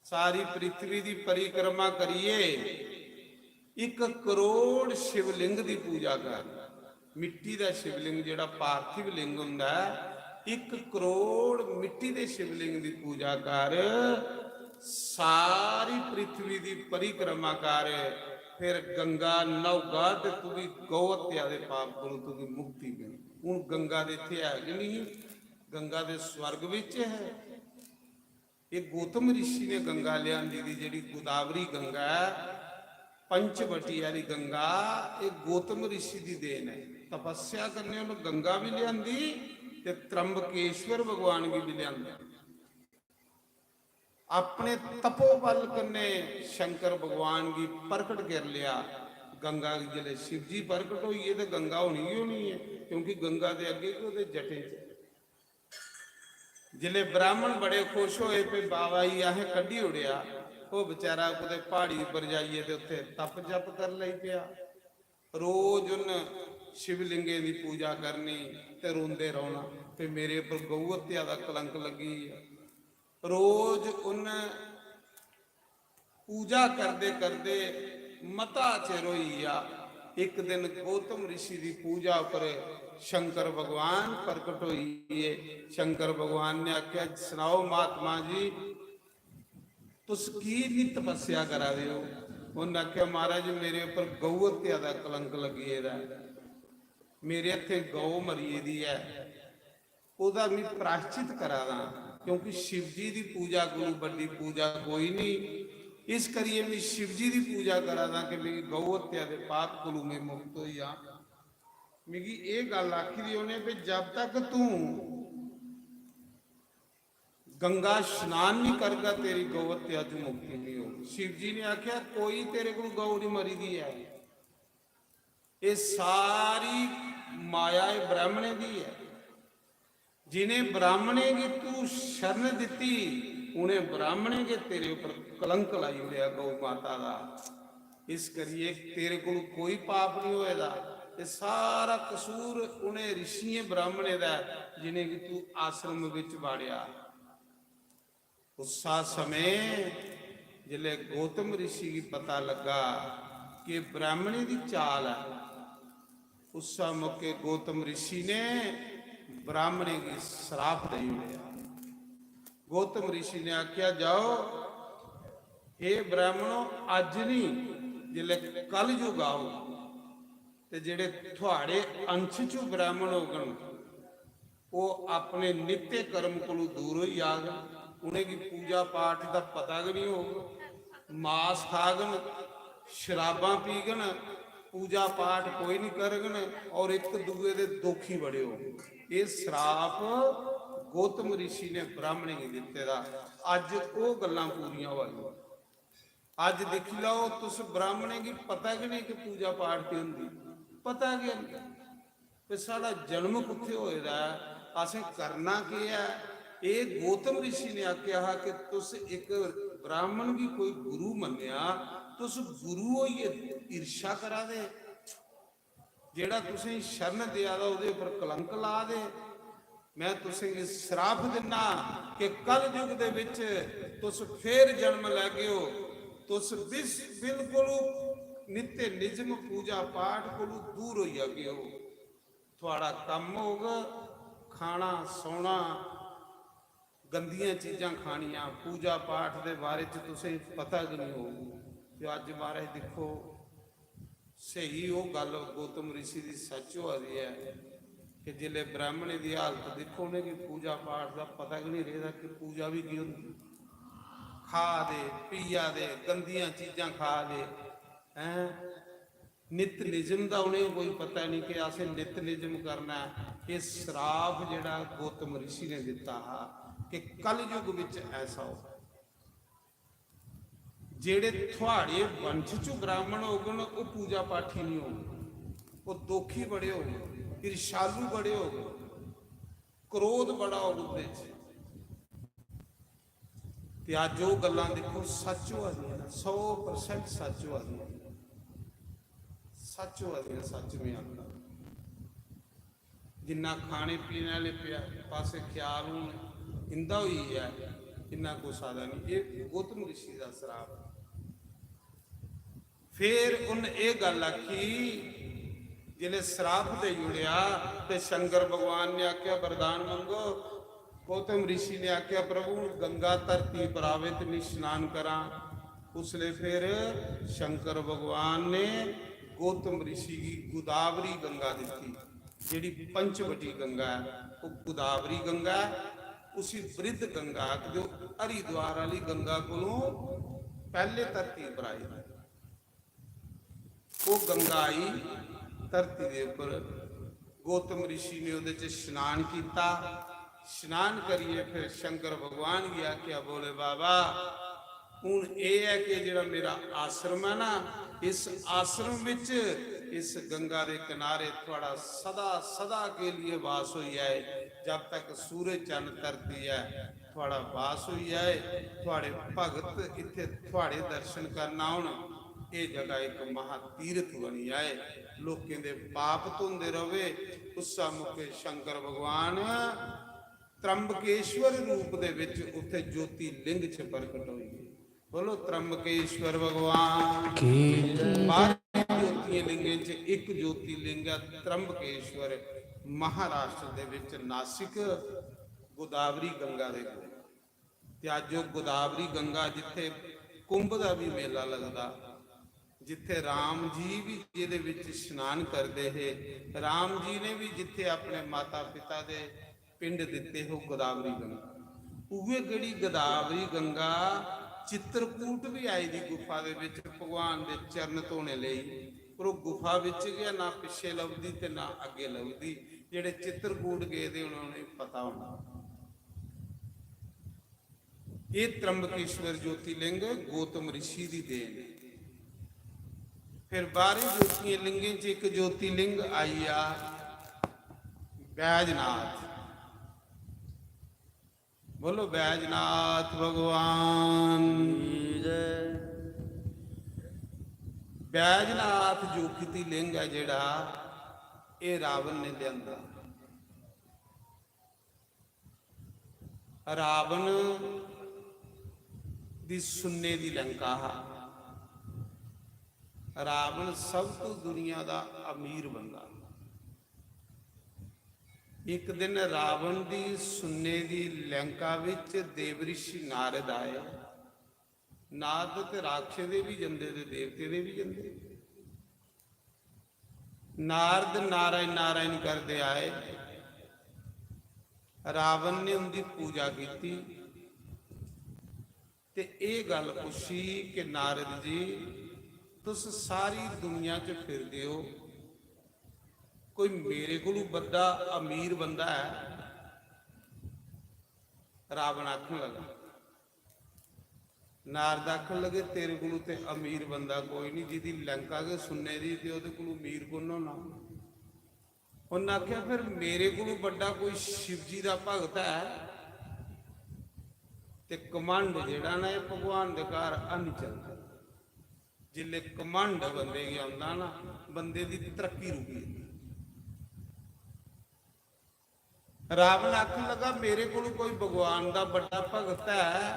सारी पृथ्वी दी परिक्रमा करियै इक करोड़ शिवलिंग दी पूजा कर।" मिट्टी दा शिवलिंग, जेह्ड़ा पार्थिव लिंग हुंदा ऐ, इक करोड़ मिट्टी दे शिवलिंग दी पूजा कर, सारी पृथ्वी दी परिक्रमा कर, फिर गंगा न्हौगा ते तुगी गौ हत्या दे पाप कोलों तुगी मुक्ति मिलनी। हुन गंगा दे इत्थै है गै नहीं, गंगा दे स्वर्ग विच है। ये गौतम ऋषि ने गंगा लियांदी दी, जेह्ड़ी गोदावरी गंगा ऐ, पंचवटी आह्ली गंगा, ये गौतम ऋषि दी देन ऐ। तपस्या कन्नै उन्हें गंगा भी लियांदी ते त्र्यंबकेश्वर भगवान गी भी लियांदा। अपने तपोबल कन्नै शंकर भगवान गी प्रकट कर लिया। गंगा गी जिसलै शिव जी प्रकट होइए ते गंगा होनी ही होनी है, क्योंकि गंगा दे अग्गे गै ओह्दे जटें च। जिसलै ब्राह्मण बड़े खुश होए, "भई बाबा जी असें कड्ढी ओड़ेआ," ओह् बेचारा कुतै प्हाड़ी उप्पर जाइयै ते उत्थै तप जप कर लगी पेआ। रोज उन्न शिवलिंगें दी पूजा करनी ते रोंदे रौह्ना, "भई मेरे उप्पर गौ हत्या दा कलंक लग्गी गेआ।" रोज उन्न पूजा करदे करदे मता चिर होई गेआ। इक दिन गौतम ऋषि दी पूजा उप्पर शंकर भगवान प्रकट होई गे। शंकर भगवान ने आखेआ, "सनाओ महात्मा जी, तुस की इन्नी तपस्या करा दे ओ?" उन्नै आखेआ, "महाराज, मेरे उप्पर गौ हत्या दा कलंक लग्गी गेदा ऐ, मेरे हत्थें गौ मरी गेदी ऐ, ओह्दा में प्रायश्चित करा दा, क्योंकि शिव जी दी पूजा कोलू बड्डी पूजा कोई नहीं, इस करियै में शिव जी दी पूजा करा दा कि मेरी गौ हत्या दे पाप कोलू में मुक्त होई जां।" मिगी एह् गल्ल आखी दी उ'नें कि जब तक तूं गंगा स्नान नहीं करगा, तेरी गौ हत्या च मुक्ति नहीं होगी। शिव जी ने आख्या, "कोई तेरे को गौ नहीं मरी दी है, ये सारी माया ये ब्राह्मणें दी है। जिन्हें ब्राह्मणें गी तू शरण दित्ती, उन्हें ब्राह्मणें गै तेरे उप्पर कलंक लाई ओड़ेआ गौ माता दा। इस करियै तेरे कोल कोई पाप नहीं होए दा। ये सारा कसूर उन्हें ऋषियें ब्राह्मणें दा ऐ, जिन्हेंगी तू आश्रम विच बाड़ेआ।" उस्सा समें जिसलै गौतम ऋषि गी पता लग्गा कि ब्राह्मणें दी चाल ऐ, उस्सा मौके गौतम ऋषि ने ब्राह्मणें गी श्राप देई ओड़ेआ। गौतम ऋषि ने आख्या, "जाओ, हे ब्राह्मणो, अज्ज नहीं, जिसलै कलयुग आग ते जेह्ड़े थुआड़े अंश च ब्राह्मण होगन, ओह् अपने नित्य कर्म कोलू दूर होई जाग, उ'नेंगी पूजा पाठ दा पता गै नहीं होग, मास खागन, शराबां पीगन, पूजा पाठ कोई नहीं करगन और इक दूए दे दोखी बड़े होग।" ये श्राप गौतम ऋषि ने ब्राह्मणें गी दित्ते दा। अज्ज ओह् गल्लां पूरियां होआ दियां। अज्ज दिक्खी लैओ तुस, ब्राह्मणें गी पता गै नेईं कि पूजा पाठ केह् होंदी, पता गै नेईं। ते साढ़ा जन्म कुत्थै होए दा ऐ, असें करना केह् ऐ? एह् गौतम ऋषि ने आखेआ हा कि तुस इक ब्राह्मण गी कोई गुरु मन्नेआ, तुस गुरु होइयै ईर्ष्या करा दे, जेह्ड़ा तुसेंगी शरण देआ दा ओह्दे उप्पर कलंक ला दे। मैं तुसेंगी श्राप दिन्ना कि कलयुग दे बिच तुस फेर जन्म लैगे ओ, तुस बिस-, बिल्कुल नित्य निजम पूजा पाठ कोलू दूर होई जागे ओ। थुआढ़ा कम्म होग खाना, सौना, गंदियां चीजां खानियां, पूजा पाठ दे बारे च तुसेंगी पता गै नहीं होग। ते अज्ज महाराज दिक्खो, स्हेई ओह् गल्ल गौतम ऋषि दी सच होआ दी ऐ कि जिसलै ब्राह्मणें दी हालत दिक्खो, उ'नेंगी पूजा पाठ दा पता गै नहीं रेह्दा कि पूजा बी केह् होंदी। खा दे, पिया दे, गंदियां चीजां खा दे, हैं? नित निजम दा उ'नेंगी कोई पता नहीं कि असें नित निजम करना ऐ। एह् श्राप जेह्ड़ा गौतम ऋषि ने दित्ता हा कि कलयुग बिच ऐसा हो। जेह्ड़े थुआड़े वंश च ब्राह्मण होगन, ओह् पूजा पाठी नहीं होग, ओह् दोखी बड़े होग, ईर्ष्यालु बड़े होग, क्रोध बड़ा होग उं'दे च। ते अज्ज ओह् गल्लां दिक्खो, सच होआ दियां न, सौ percent सच होआ दियां न, सच होआ दियां न, सच में आखा। जिन्ना खाने पीने आह्ले प्या-, पासै ख्याल हून इं'दा होई गेआ, इन्ना कुसै दा निं। एह् गौतम ऋषि दा श्राप। फिर उन्न एह् गल्ल आखी, जिसलै श्राप देई ओड़ेआ ते शंकर भगवान ने आखेआ, "वरदान मंगो।" गौतम ऋषि ने आखेआ, "प्रभु, हून गंगा धरती पर आवे ते में स्नान करां।" उसलै फिर शंकर भगवान ने गौतम ऋषि गी गोदावरी गंगा दित्ती, जेह्ड़ी पंचवटी गंगा ऐ, ओह् गोदावरी गंगा ऐ। उसी वृद्ध गंगा आखदे। ओह् हरिद्वार आह्ली गंगा कोलों पैह्ले धरती पर आई। ओह् गंगा आई धरती दे उप्पर, गौतम ऋषि ने ओह्दे च स्नान कीता। स्नान करियै फिर शंकर भगवान गी आखेआ, "भोले बाबा, हून एह् ऐ कि जेह्ड़ा मेरा आश्रम ऐ ना, इस आश्रम बिच इस गंगा दे किनारे थुआढ़ा सदा सदा के लिए वास होई जाए, जब तक सूरज चन्न धरती ऐ, थुआढ़ा वास होई जाए, थुआढ़े भगत इत्थै थुआढ़े दर्शन करन औन, एह् जगह इक महातीर्थ बनी जाए, लोकें दे पाप धोंदे रवे।" उस्सै मौके शंकर भगवान त्रंबकेश्वर रूप दे विच उत्थे ज्योतिलिंग च प्रकट होई गए। बोलो, त्रंबकेश्वर भगवान की जय। बारह ज्योतिलिंगें च एक ज्योतिलिंग है त्रंबकेश्वर, महाराष्ट्र दे विच नासिक, गोदावरी गंगा दे कोल। ते अज्ज ओह् गोदावरी गंगा, जित्थे कुंभ दा भी मेला लगदा, जित्थे राम जी भी जेह्दे विच स्नान करदे हे, राम जी ने भी जित्थे अपने माता पिता दे पिंड दित्ते हो गोदावरी गंगा, उ'ऐ केह्ड़ी गोदावरी गंगा चित्रकूट भी आई दी गुफा दे विच भगवान दे चरण धोने लेई, पर ओह् गुफा विच गै, ना पिच्छे लभदी ते ना अग्गे लभदी। जेह्ड़े चित्रकूट गेदे होने, उ'नेंगी पता होना। एह् त्रंबकेश्वर ज्योतिलिंग गौतम ऋषि दी देन ऐ। फिर बारह ज्योतिलिंगें च इक ज्योतिलिंग आई आ बैजनाथ। बोलो, बैजनाथ भगवान की जय। बैजनाथ ज्योतिलिंग ऐ जेह्ड़ा, एह् रावण ने लेआंदा। रावण दी सुन्ने दी लंका हा। रावण सब तो दुनिया दा अमीर बंदा। एक दिन रावण दी सुन्ने दी लंका विच देवऋषि नारद आए। नारद ते राक्षसें दे भी जंदे ते देवतें दे भी जंदे। नारद नारायण नारायण करदे आए। रावण ने उंदी पूजा कीती ते एह् गल्ल पुच्छी कि नारद जी, तुस सारी दुनिया च फिरदे ओ, कोई मेरे कोलू बड्डा अमीर बंदा ऐ? रावण आखन लगा, नारद आखन लगे, "तेरे कोलू ते अमीर बंदा कोई नहीं, जिदी लंका गै सुन्ने दी ते ओहदे कोलू अमीर कु'न होना?" उन्नै आखेआ, "फिर मेरे कोलू बड्डा कोई शिव जी दा भगत है?" ते घमंड जेह्ड़ा ना, एह् भगवान दे घर हैनी चलदा। जिसले घमंड बंदे गी औंदा ना, बंदे दी तरक्की रुकी जंदी। रावण आखन लगा, "मेरे कोलू कोई भगवान दा बड्डा भगत है?"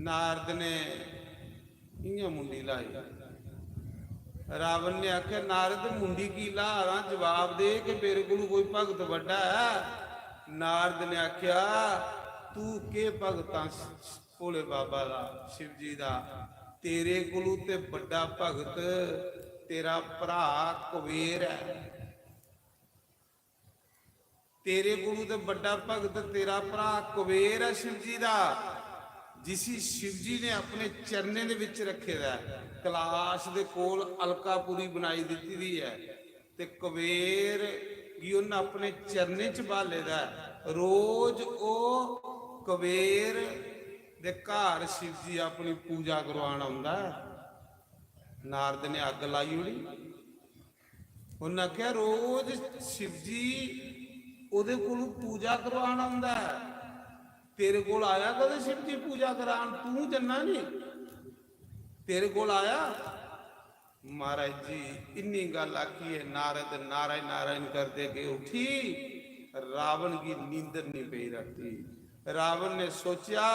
नारद ने इ'यां मुंडी लाई। रावण ने आखेआ, "नारद, मुंडी की ला रहा, जवाब दे कि मेरे कोलू कोई भगत बड्डा है?" नारद ने आखेआ, "तू के भगत आ भोले बाबा दा, शिव जी दा? तेरे कोलू ते बड्डा भगत तेरा भ्रा कुबेर है।" तेरे कोलू ते बड्डा भगत तेरा भ्रा कुबेर ऐ शिव जी दा, जिसी शिव जी ने अपने चरणें दे विच रखे दा ऐ। कैलाश दे कोल अलकापुरी बनाई दित्ती दी ऐ, ते कुबेर गी उन्नै अपने चरणें च ब्हाले दा ऐ। रोज ओह कुबेर दे घर शिव जी अपनी पूजा करवान औंदा ऐ। नारद ने अग्ग लाई ओड़ी। उन्नै आखेआ, "रोज शिव जी ओहदे कोलू पूजा करवान औंदा ऐ, तेरे कोल आया कदें शिव जी पूजा करान? तूं जन्ना नी, तेरे कोल आया?" महाराज जी, इन्नी गल्ल आखियै नारद नारायण नारायण करदे गए उठी। रावण गी नींदर नहीं पेई राती। रावण ने सोचेआ,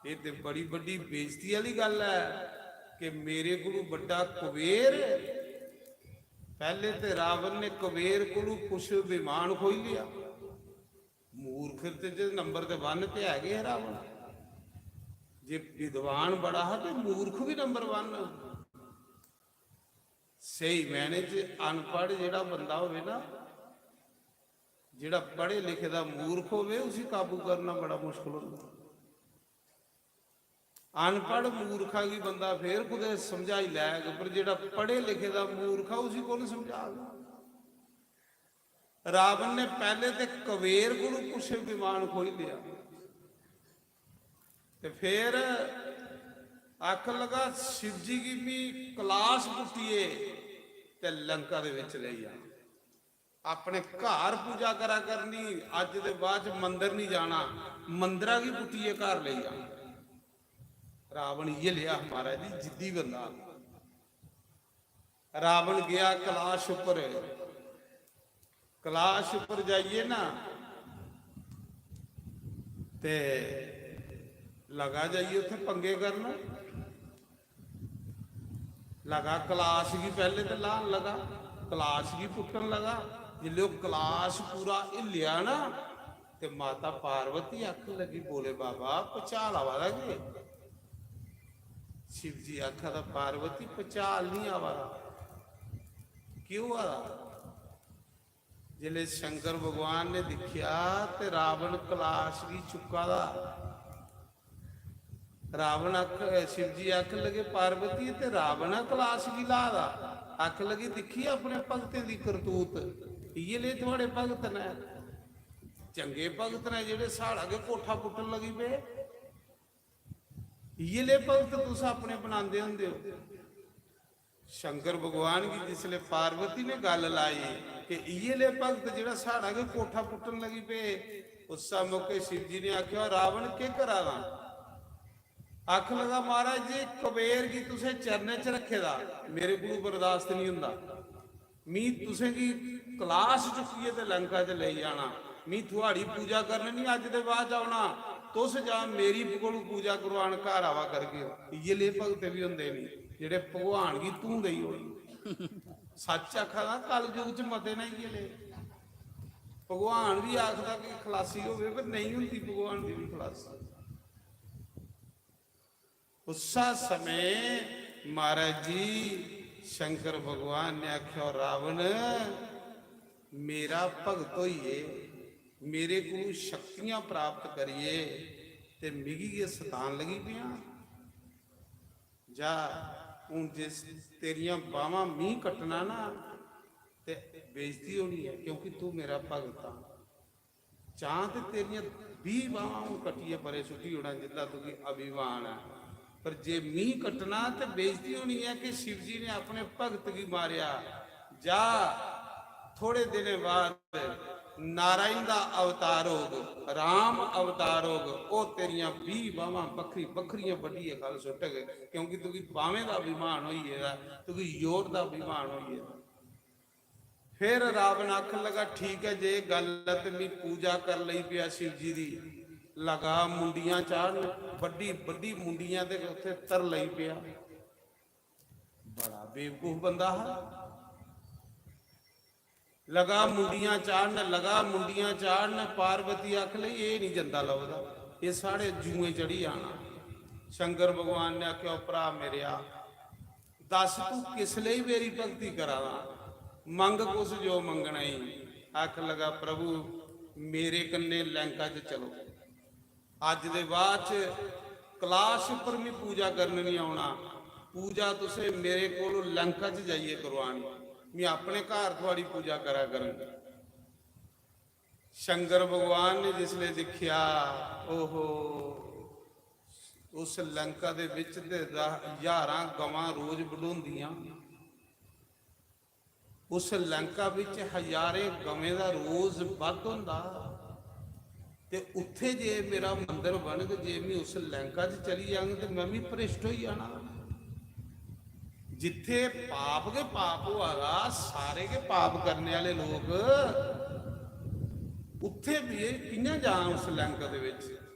"एह् ते बड़ी बड्डी बेइज्जती आह्ली गल्ल ऐ कि मेरे कोलू बड्डा कुबेर।" पैह्ले ते रावण ने कुबेर कोलू पुष्प विमान खोई लेआ। मूर्ख ते जे नंबर ते वन ते है गै रावण, जे विद्वान बड़ा हा ते मूर्ख भी नंबर वन। स्हेई मैह्ने च अनपढ़ जेह्ड़ा बंदा होवे ना, जेह्ड़ा पढ़े लिखे दा मूर्ख होवे, उसी काबू करना बड़ा मुश्कल होंदा। अनपढ़ मूर्खा गी बंदा फेर कुतै समझाई लैग, पर जेह्ड़ा पढ़े लिखे दा मूर्ख आ, उसी कु'न समझाग? रावण ने पैह्ले ते कुबेर कोलू पुष्प विमान खोई लेआ, ते फेर आखन लगा, "शिव जी गी मी कलाश पुट्टियै ते लंका दे विच लेई जा।" अपने घर पूजा करा करनी, अज्ज दे बाद च मंदर नहीं जाना, मंदरा गी पुट्टियै घर लेई जाना। रावण इ'यै लेआ महाराज जी, जिद्दी बंदा। रावण गया कलाश उप्पर, कलाश उप्पर जाइयै ना ते लगा जाइयै उत्थै पंगे करन। लगा कलाश गी, पैह्ले ते लान लगा, कलाश गी पुट्टन लगा। जिसलै ओह् कलाश पूरा हिल्लेआ ना, ते माता पार्वती आखन लगी, "भोले बाबा, भुचाल आवा दा केह्?" शिव जी आखा दा, "पार्वती, भुचाल निं आवा दा, केह् होआ दा?" जिसलै शंकर भगवान ने दिक्खेआ ते रावण कलाश गी चुक्का दा। रावण आख, शिव जी आखन लगे, "पार्वती, ते रावण ऐ कलाश गी ला दा।" आखन लगी, "दिक्खी अपने भगतें दी करतूत, इ'यै ले थुआड़े भगत न, चंगे भगत न जेह्ड़े साढ़ा गै कोठा पुट्टन लगी पे। इ'यै ले भगत तुस अपने बनांदे होंदे ओ।" शंकर भगवान गी जिसलै पार्वती ने गल्ल लाई कि इ'यै ले भगत जेह्ड़ा साढ़ा गै कोठा पुट्टन लगी पे, उस्सै मौके शिव जी ने आखेआ, "रावण केह् करा दा?" आखन लगा, "महाराज जी, कुबेर गी तुसें चरणें च रक्खे दा, मेरे कोलू बर्दाश्त निं होंदा। मी तुसें गी कलाश चुक्कियै ते लंका च लेई जाना, मी थुआड़ी पूजा करन निं अज्ज दे बाद औना, तुस जां मेरी कोलू पूजा करवान घर आवा करगे ओ।" इ'यै ले भगत बी होंदे नी जेह्ड़े भगवान गी धूं देई ओड़न। सच्च आखा दा, कलयुग च मते न इ'यै ले। भगवान बी आखदा कि खलासी होवे, पर नेईं होंदी भगवान दी बी खलासी। उस्सै समें महाराज जी शंकर भगवान ने आखेआ, "रावण, मेरा भगत होइयै, मेरे कोलू शक्तियां प्राप्त करियै ते मिगी गै सतान लगी पेआ। जा, हून जे तेरियां बाह्मां मी कट्टना ना, ते बेइज्जती होनी ऐ, क्योंकि तू मेरा भगत आ।" चां ते तेरियां बीह बांह् अ'ऊं कट्टियै परे सुट्टी ओड़ां, जिंदा तुगी अभिमान ऐ, पर जे मी कट्टना ते बेइज्जती होनी ऐ कि शिव जी ने अपने भगत गी मारेआ। जा, थोड़े दिनें बाद नारायण दा अवतार होग, राम अवतार होग, ओह् तेरियां बीह बांह् बक्खरी बक्खरियां बड्ढियै ख'ल्ल सुट्टग, क्योंकि तुगी बांह् दा अभिमान होई गेदा, तुगी जोर दा अभिमान होई गेदा। फिर रावण आखन लगा, "ठीक ऐ, जे गल्ल ऐ ते मी पूजा कर लई पेआ शिव जी दी।" लगा मुंडियां चाढ़न, बड्डी बड्डी मुंडियां ते उत्थे धर लई पेआ। बड़ा बेवकूफ बंदा हा। लगा मुंडियां चाढ़न, लगा मुंडियां चाढ़न। पार्वती आखन लगी, "एह् निं जंदा लभदा, एह् साढ़े जुएं चढ़ी जाना।" शंकर भगवान ने आखेआ, "ओ भ्रा मेरेआ, दस तू किस लेई मेरी भक्ति करा दा? मंग कुस जो मंगना ई।" आखन लगा, "प्रभु, मेरे कन्नै लंका च चलो। अज्ज दे बाद च कलाश उप्पर मी पूजा करन निं औना। पूजा तुसें मेरे कोल लंका च जाइयै करवानी। मी अपने घर थुआड़ी पूजा करा करन।" शंकर भगवान ने जिसले दिक्खेआ, ओहो, उस लंका दे बिच ते रा-, ज्हारां गवां रोज बढोंदियां। उस लंका बिच हजारें गवें दा रोज बध होंदा। ते उत्थे जे मेरा मंदर बनग, जे मैं उस लंका च चली जांग, ते मैं भी भ्रष्ट होई जाना। जित्थे पाप गै पाप होआ दा, सारे गै पाप करने आह्ले लोक, उत्थे भी एह् कि'यां जां उस लंका दे बिच?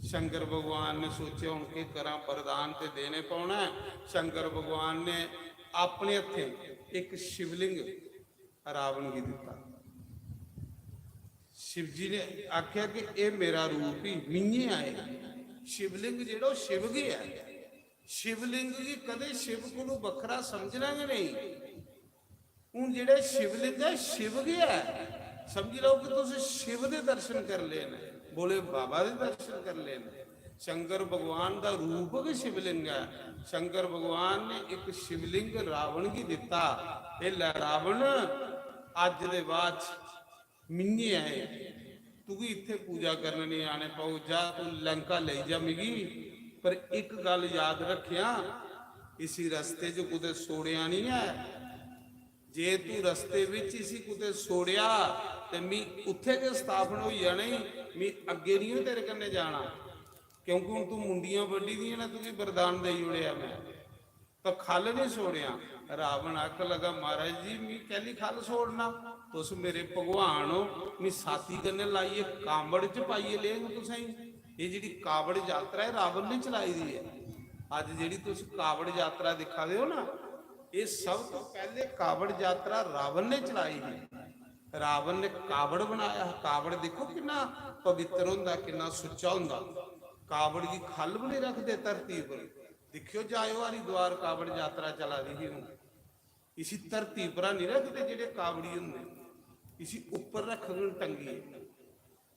शंकर भगवान ने सोचेआ, "हुन केह् करां, वरदान ते देने पौना ऐ।" शंकर भगवान ने अपने हत्थें इक शिवलिंग रावण गी दित्ता। शिव जी ने आखेआ कि एह् मेरा रूप ही, मिंये आए। शिवलिंग जेह्ड़ा, ओह् शिव गै ऐ। शिवलिंग गी कदें शिव कोलू बक्खरा समझना गै नेईं। हून जेह्ड़ा शिवलिंग ऐ, शिव गै ऐ। समझी लैओ कि तुस शिव दे दर्शन कर ले न, भोले बाबा दे दर्शन कर ले न। शंकर भगवान दा रूप गै शिवलिंग ऐ। शंकर भगवान ने इक शिवलिंग रावण गी दित्ता, "ए लै रावण, अज्ज दे बाद च मिंये आए, तुगी इत्थे पूजा करन निं आने पौग, जा तू लंका लेई जा मिगी, पर इक गल्ल याद रखेआं, इसी रस्ते च कुतै छोड़ेआ निं ऐ। जे तू रस्ते बिच इसी कुतै छोड़ेआ ते मी उत्थे गै स्थापन होई जाना ई, मी अग्गें निं तेरे कन्नै जाना, क्योंकि हून तू मुंडियां बड्ढी दियां ना, तुगी वरदान देई ओड़ेआ मैं।" तो खल निं छोड़ेआ। रावण आखन लगा, "महाराज जी, मी कैली खल छोड़ना? तुस मेरे भगवान हो, मी साथी कन्नै लाइयै कांबड़ च पाइयै लेंग तुसेंगी। एह् जेह्ड़ी कावड़ यात्रा ऐ, रावण ने चलाई दी ऐ। अज्ज जेह्ड़ी तुस कावड़ यात्रा दिक्खा दे ओ ना, एह् सब तो पैह्ले कावड़ यात्रा रावण ने चलाई ही। रावण ने कावड़ बनाया हा। कावड़ दिक्खो किन्ना पवित्र होंदा, किन्ना सुच्चा होंदा। कावड़ गी खल बी निं रखदे धरती पर।" दिक्खेओ, जाएओ हरिद्वार, कावड़ यात्रा चला दी ही हून। इसी धरती परा निं रखदे जेह्ड़े कावड़ी होंदे, इसी उप्पर रखङन टंगियै।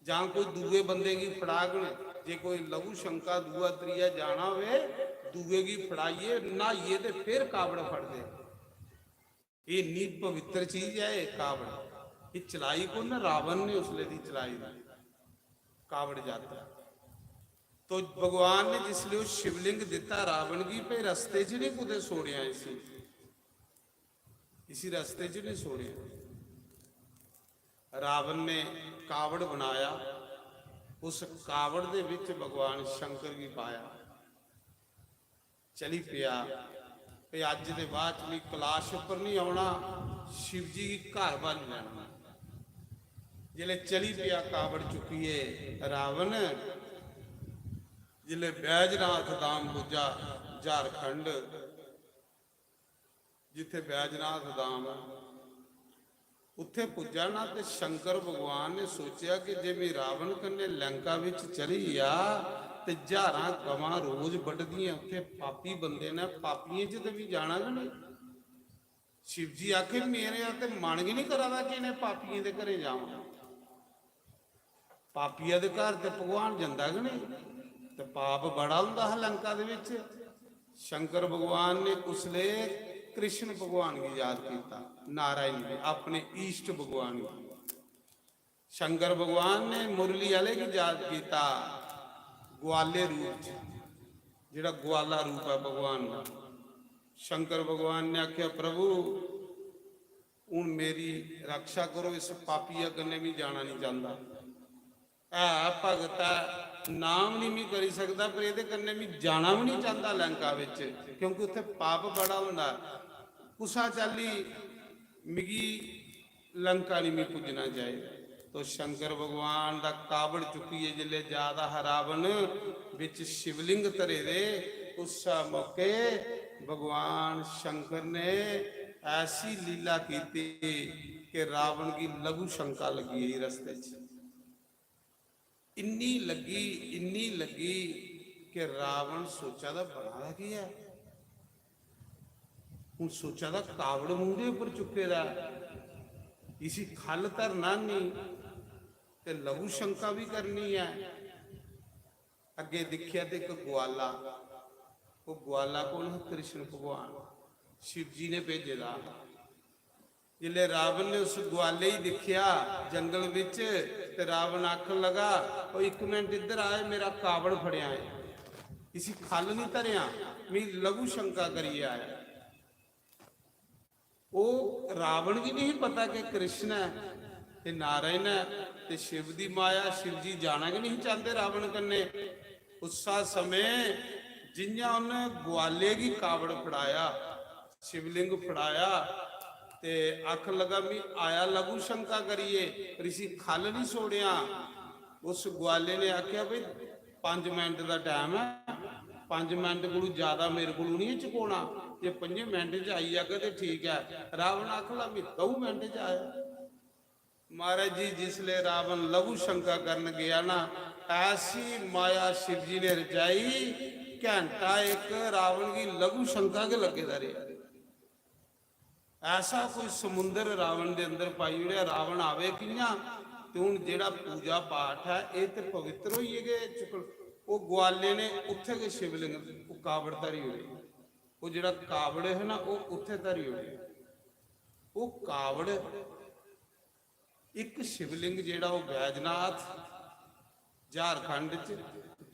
जां कोई दूए बंदे गी फड़ाङन, जे कोई लघु शंका दूआ त्रीया जाना होवे, दूए गी फड़ाइयै, न्हाइयै ते फिर कावड़ फड़दे। एह् इन्नी पवित्र चीज ऐ एह् कावड़। एह् चलाई कु'न? रावण ने उसले दी चलाई दी कावड़ यात्रा। तो भगवान ने जिसले ओह् शिवलिंग दित्ता रावण गी, भई रस्ते च निं कुतै छोड़ेआ इसी, इसी रस्ते च निं छोड़ेआ। रावण ने कावड़ बनाया, उस कावड़ दे विच भगवान शंकर गी पाया। चली पेआ। भई अज्ज दे बाद च मी कलाश उप्पर निं औना, शिव जी गी घर बन्न लैना। जिसलै चली पेआ कावड़ चुक्कियै रावण, जिसलै बैजनाथ धाम पुज्जा, झारखंड, जित्थै बैजनाथ धाम ऐ, उत्थै पुज्जा ना ते शंकर भगवान ने सोचेआ कि जे में रावण कन्नै लंका बिच चली गेआ ते ज्हारां गवां रोज बड्ढदियां उत्थै पापी बंदे न, पापियें च ते मी जाना गै नेईं। शिव जी आखे, "मेरे ते मन गै निं करा दा कि इ'नें पापियें दे घरें जावां।" पापिया दे घर ते भगवान जंदा गै नेईं, ते पाप बड़ा होंदा हा लंका दे बिच। शंकर भगवान ने उसले कृष्ण भगवान गी याद कीता, नारायण गी, अपने इष्ट भगवान गी। शंकर भगवान ने मुरली आह्ले गी याद कीता, ग्वाले रूप च, जेह्ड़ा ग्वाला रूप ऐ भगवान दा। शंकर भगवान ने आखेआ, "प्रभु, हून मेरी रक्षा करो, इस पापिया कन्नै मी जाना निं चांह्दा। है भगत ऐ, नाम निं मी करी सकदा, पर एह्दे कन्नै मी जाना बी निं चांह्दा लंका बिच, क्योंकि उत्थै पाप बड़ा होंदा ऐ। कुसा चाल्ली मिगी लंका निं मी पुज्जना चाहिदा।" तो शंकर भगवान दा कावड़ चुक्कियै जिसलै जा दा हा रावण, बिच शिवलिंग धरे दे, उस्सै मौके भगवान शंकर ने ऐसी लीला कीती कि रावण गी लघु शंका लग्गी गेई रस्ते च। इन्नी लग्गी, इन्नी लग्गी कि रावण सोचा दा, "बना दा केह् ऐ?" हून सोचा दा, कावड़ मूंढे उप्पर चुक्के दा, इसी ख'ल्ल धरना निं ते लघु शंका बी करनी ऐ। अग्गें दिक्खेआ ते इक ग्वाला, ओह् ग्वाला कौन हा? कृष्ण भगवान, शिव जी ने भेजे दा हा। जिसलै रावण ने उस ग्वाले गी दिक्खेआ जंगल बिच, ते रावण आखन लगा, "ओ इक मिंट इद्धर आए, मेरा कावड़ फड़ेआ है, इसी ख'ल्ल निं धरेआं, मी लघु शंका करियै आया।" ओह् रावण गी नहीं पता कि कृष्ण ऐ, एह् नारायण ऐ, ते शिव दी माया, शिव जी जाना गै नहीं चांह्दे रावण कन्नै। उस्सा समें जि'यां उन्नै ग्वाले गी कावड़ फड़ाया, शिवलिंग फड़ाया, ते आखन लगा, "मी आया लघु शंका करियै, पर इसी ख'ल्ल नहीं छोड़ेआ।" उस ग्वाले ने आखेआ, "भाई, पंज मिंट दा टैम ऐ, पंज मिंट कोलू ज्यादा मेरे कोलू नहीं चकोना, जे पंजे मिंट च आई जागा ते ठीक ऐ।" रावण आखन लगा, "मी द'ऊं मिंट च आया।" महाराज जी, जिसले रावण लघु शंका करन गया ना, ऐसी माया शिव जी ने रचाई, घंटा इक रावण गी लघु शंका गै लग्गे दा रेहा। ऐसा कोई समुंदर रावण दे अंदर पाई ओड़ेआ, रावण आवे कि'यां? ते हून जेह्ड़ा पूजा पाठ ऐ, एह् ते पवित्र होइयै गै चुक्कन। ओह् ग्वाले ने उत्थै गै शिवलिंग, ओह् कावड़ धरी ओड़े। ओह् जेह्ड़ा कावड़ है ना, ओह् उत्थै धरी ओड़े। ओह् कावड़, इक शिवलिंग जेह्ड़ा ओह् बैजनाथ झारखंड च,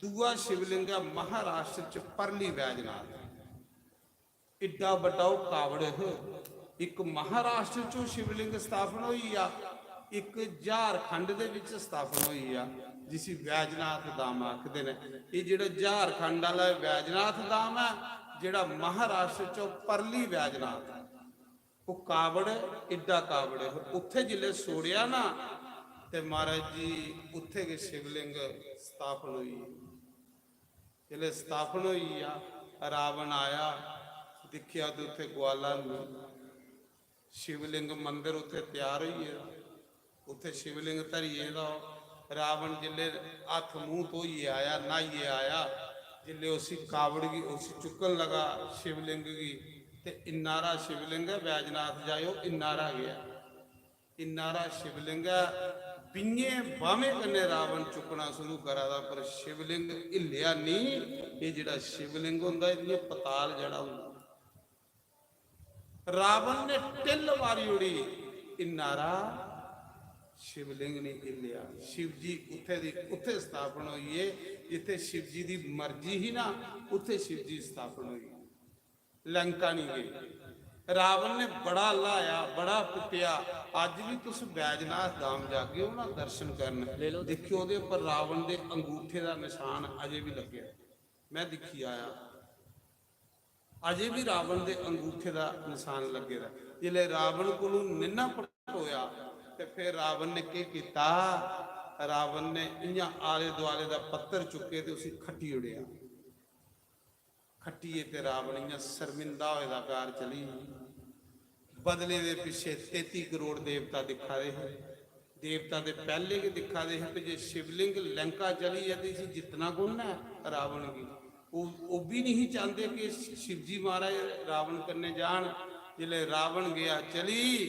दूआ शिवलिंग ऐ महाराष्ट्र च परली बैजनाथ। इड्डा बड्डा ओह् कावड़ ह, इक महाराष्ट्र च ओह् शिवलिंग स्थापन होई गेआ, इक झारखंड दे बिच स्थापन होई गेआ, जिसी बैजनाथ धाम आखदे न। एह् जेह्ड़ा झारखंड आह्ला बैजनाथ धाम ऐ, जेह्ड़ा महाराष्ट्र च ओह् परली बैजनाथ ऐ। ओह् कावड़, इड्डा कावड़, उत्थै जिसलै छोड़ेआ ना, ते महाराज जी, उत्थै गै शिवलिंग स्थापन होई। जिसलै स्थापन होई गेआ, रावण आया, दिक्खेआ ते उत्थै ग्वाला नेईं। शिवलिंग मंदर उत्थै त्यार होई गेदा, उत्थै शिवलिंग धरी गेदा। रावण जिसलै हत्थ मूंह धोइयै आया, न्हाइयै आया, जिसलै उसी कावड़ गी, उसी चुक्कन लगा शिवलिंग गी, ते इन्ना हारा शिवलिंग ऐ, बैजनाथ जाएओ, इन्ना हारा गै ऐ। इन्ना हारा शिवलिंग ऐ, बीहें बाह्में कन्नै रावण चुक्कना शुरू करा दा, पर शिवलिंग हिल्लेआ नेईं। एह् जेह्ड़ा शिवलिंग होंदा, एह् जि'यां पताल जड़ा होंदा। रावण ने टिल्ल मारी ओड़ी, इन्ना हारा शिवलिंग नहीं हिल्लेआ। शिव जी उत्थे दी उत्थे स्थापन होई गे, जित्थे शिव जी दी मर्जी ही ना, उत्थे शिव जी स्थापन होई गे। लंका नहीं गए। रावण ने बड़ा ल्हाया, बड़ा कुट्टेआ। अज्ज भी तुस बैजनाथ धाम जागे हो ना दर्शन करन, ले लो। दिक्खेओ, ओह्दे उप्पर रावण दे अंगूठे दा निशान अजे भी लग्गे। मैं दिक्खी आया, अजे भी रावण दे अंगूठे दा निशान लग्गे दा। जिसलै रावण कोलू निन्ना पटोया, ते फिर रावण ने केह् कीता? रावण ने इ'यां आले दुआले दा पत्थर चुक्के ते उसी खट्टी ओड़ेआ। खट्टियै ते रावण इ'यां शर्मिंदा होए दा घर चली। बदले दे पिच्छे तेती करोड़ देवता दिक्खा दे हे। देवता ते पैह्ले गै दिक्खा दे हे कि जे शिवलिंग लंका चली ऐ ते इसी जित्तना कु'न ऐ? रावण गी। ओह्, ओह् बी नहीं चांह्दे कि शिवजी महाराज रावण कन्नै जान। जिसलै रावण गेआ चली,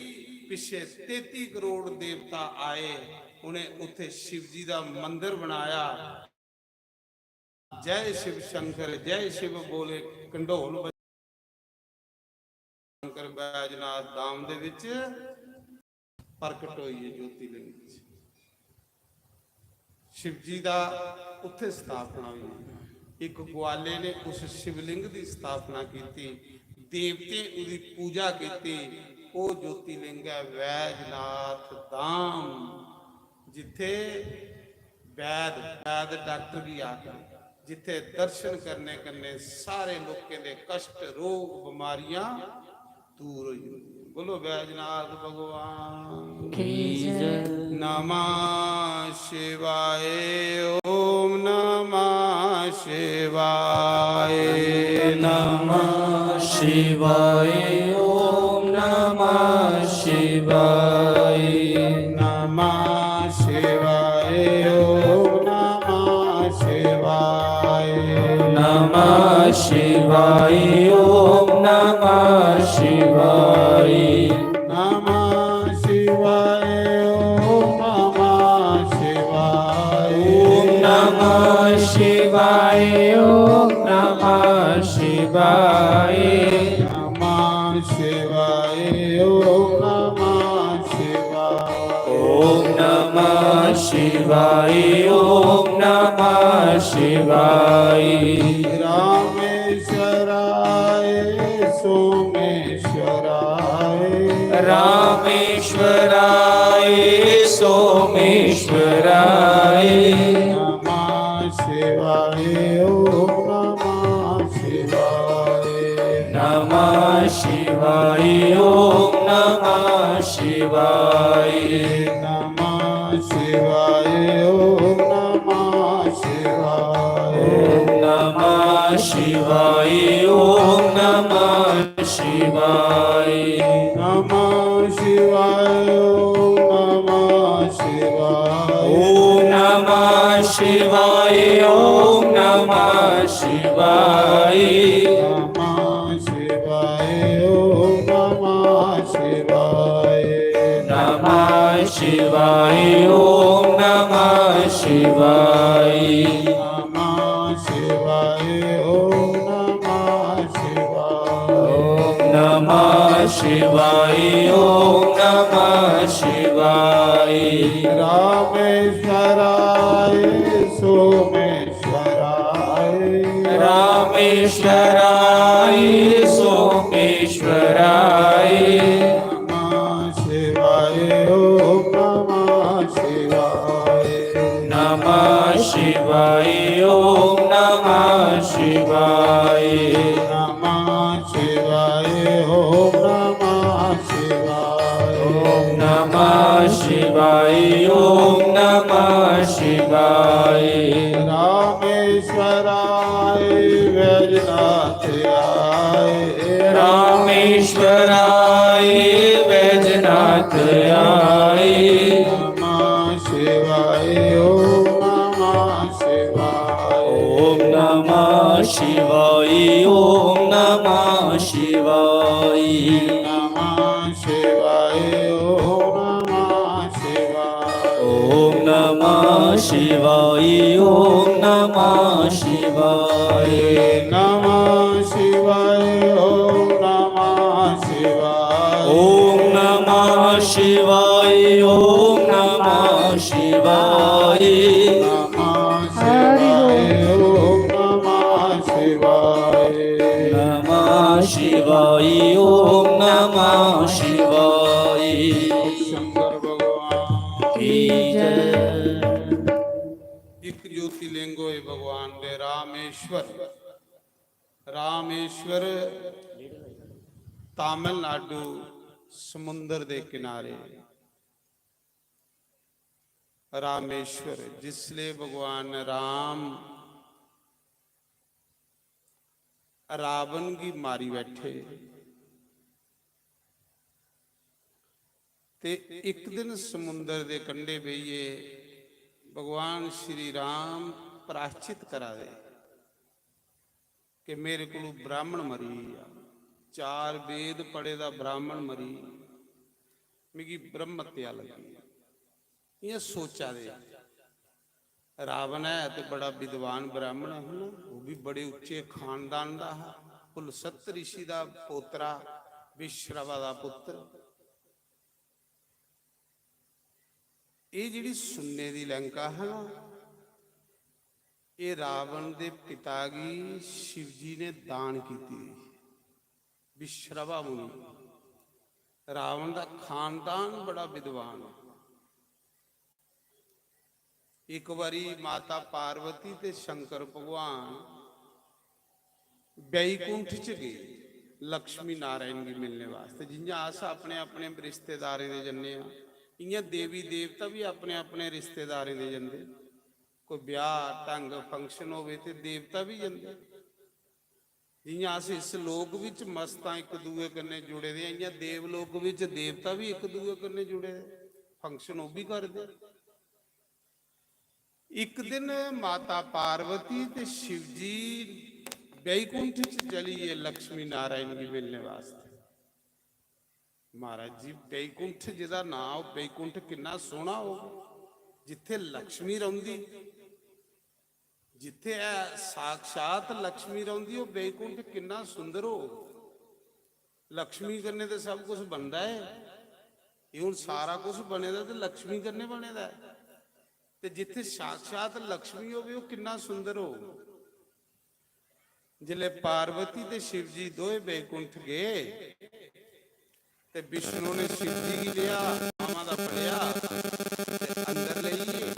पिच्छे तेती करोड़ देवता आए, उ'नें उत्थे शिवजी दा मंदर बनाया। जय शिव शंकर, जय शिव बोले, कंडोल बज-, शंकर बैजनाथ धाम दे विच प्रकट होई है ज्योतिलिंग विच। शिव जी दा उत्थे स्थापना हुई। एक ग्वाले ने उस शिवलिंग दी स्थापना कीती, देवतें उदी पूजा कीती। ओह ज्योतिलिंग है बैजनाथ धाम, जिथे वैद, वैद डॉक्टर गी आखदे, जिथे दर्शन करने कन्नै सारे लोकें दे कष्ट, रोग, बीमारियां दूर होई जंदी है। बोलो बैजनाथ भगवान की जय। नमः शिवाय, ओम नमः शिवाय। नमः शिवाय, ओम नमः शिवाय। नमः शिवाय, ओम नमः शिवाय। नमः शिवाय, ओम नमः शिवाय। नमः शिवाय, ओम नमः शिवाय। ओम नमः शिवाय, ओम नमः शिवाय। नमः शिवाय, ओम नमः शिवाय। ओम नमः शिवाय, ओम नमः शिवाय। रामेश्वराय सोमेश्वराय। रामेश्वराय सोमेश्वराय। नमः शिवाय, ओम नमः शिवाय। नमः शिवाय, ओम नमः शिवाय। नमः शिवाय, ओम नमः शिवाय। ओम नमः शिवाय, ओम नमः शिवाय। नमः शिवाय, ओम नमः शिवाय। ओम नमः शिवाय, ओम नमः शिवाय। नमः शिवाय, ओम नमः शिवाय। नमः शिवाय, ओम नमः शिवाय। नमः शिवाय, ओम नमः शिवाय। ओम नमः शिवाय, ओम नमः शिवाय। रामेश्वराय सोमेश्वराय। रामेश्वराय सोमेश्वराय। नमः शिवाय, ओम नमः शिवाय। नमः शिवाय, ओम नमः शिवाय। नमः शिवाय, ओम नमः शिवाय। ओम नमः शिवाय, ओम नमः शिवाय। रामेश्वराय वैजनाथ आय। रामेश्वराय वैजनाथ आय। नमः शिवाय, ओम नमः शिवाय। ओम नमः शिवाय, ओम नमः शिवाय। नमः शिवाय, ओम नमः शिवाय। ओम नमः शिवाय, ओम नमः शिवाय। नमः शिवाय, ओम नमः शिवाय। ओम नमः शिवाय, ओम नमः शिवाय। नमः शिवाय, ओम नमः शिवाय। नमः शिवाय, ओम नमः शिवाय। शंकर भगवान की जय। एक ज्योतिलिंग होए भगवान दे रामेश्वर। रामेश्वर तमिलनाडु समुंदर दे किनारे। रामेश्वर, जिसले भगवान राम रावण गी मारी बैठे ते इक दिन समुंदर दे कंढे बेहियै भगवान श्री राम प्राश्चित करा दे कि मेरे कोलू ब्राह्मण मरी गेआ, चार वेद पढ़े दा ब्राह्मण मरी, मिगी ब्रह्म हत्या लगी। इ'यां सोचा दे। रावण है ते बड़ा विद्वान ब्राह्मण हा ना, ओह् भी बड़े उच्चे खानदान दा हा, पुलसत ऋषि दा पोतरा, विश्रवा दा पुत्र। एह् जेह्ड़ी सुन्ने दी लंका हा ना, एह् रावण दे पिता गी शिवजी ने दान कीती दी। विश्रवा मुनि, रावण दा खानदान बड़ा विद्वान। इक बारी माता पार्वती ते शंकर भगवान बैकुंठ च गे लक्ष्मी नारायण गी मिलने वास्तै। जि'यां अस अपने अपने रिश्तेदारें दे जन्ने आं, इ'यां देवी देवता बी अपने अपने रिश्तेदारें दे जंदे। कोई ब्याह ढंग function होवे ते देवता बी जंदे। जि'यां अस इस लोक बिच मस्त आं, इक दूए कन्नै जुड़े दे आं, इ'यां देवलोक बिच देवता बी इक दूए कन्नै जुड़े दे, function ओह् बी करदे। इक दिन माता पार्वती ते शिवजी बैकुंठ च चली गे लक्ष्मी नारायण गी मिलने वास्तै। महाराज जी, बैकुंठ जेह्दा नांऽ, ओह् बैकुंठ किन्ना सोह्ना होग, जित्थै लक्ष्मी रौंह्दी, जित्थै ऐ साक्षात लक्ष्मी रौंह्दी, ओह् बैकुंठ किन्ना सुंदर होग। लक्ष्मी कन्नै ते सब कुछ बनदा ऐ, एह् हून सारा कुछ बने दा ते लक्ष्मी कन्नै बने दा ऐ। ते जित्थै साक्षात लक्ष्मी होवे, ओह् किन्ना सुंदर होग। जिसलै पार्वती ते शिवजी दोए बैकुंठ गे ते विष्णु ने शिवजी गी लेआ, बांह् दा फड़ेआ ते अंदर लेई गे।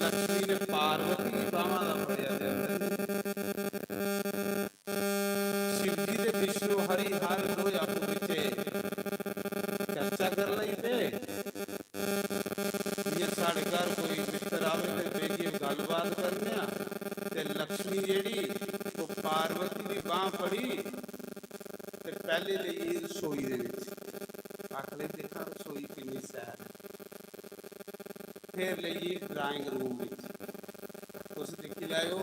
लक्ष्मी ने पार्वती गी बांह् दा फड़ेआ ते अंदर लेई गे। शिवजी ते विष्णु हरि हर दोए आपूं बिच्चे चर्चा कर लेई पे। जि'यां साढ़े घर कोई मित्तर आवे ते बेहियै गल्लबात करने आं, ते लक्ष्मी जेह्ड़ी, ओह् पार्वती दी बांह् फड़ी ते पैह्ले लेई गेई रसोई दे बिच। आखने दिक्खां रसोई किन्नी शैल ऐ। फिर लेई गेई drawing room बिच। तुस दिक्खी लैएओ,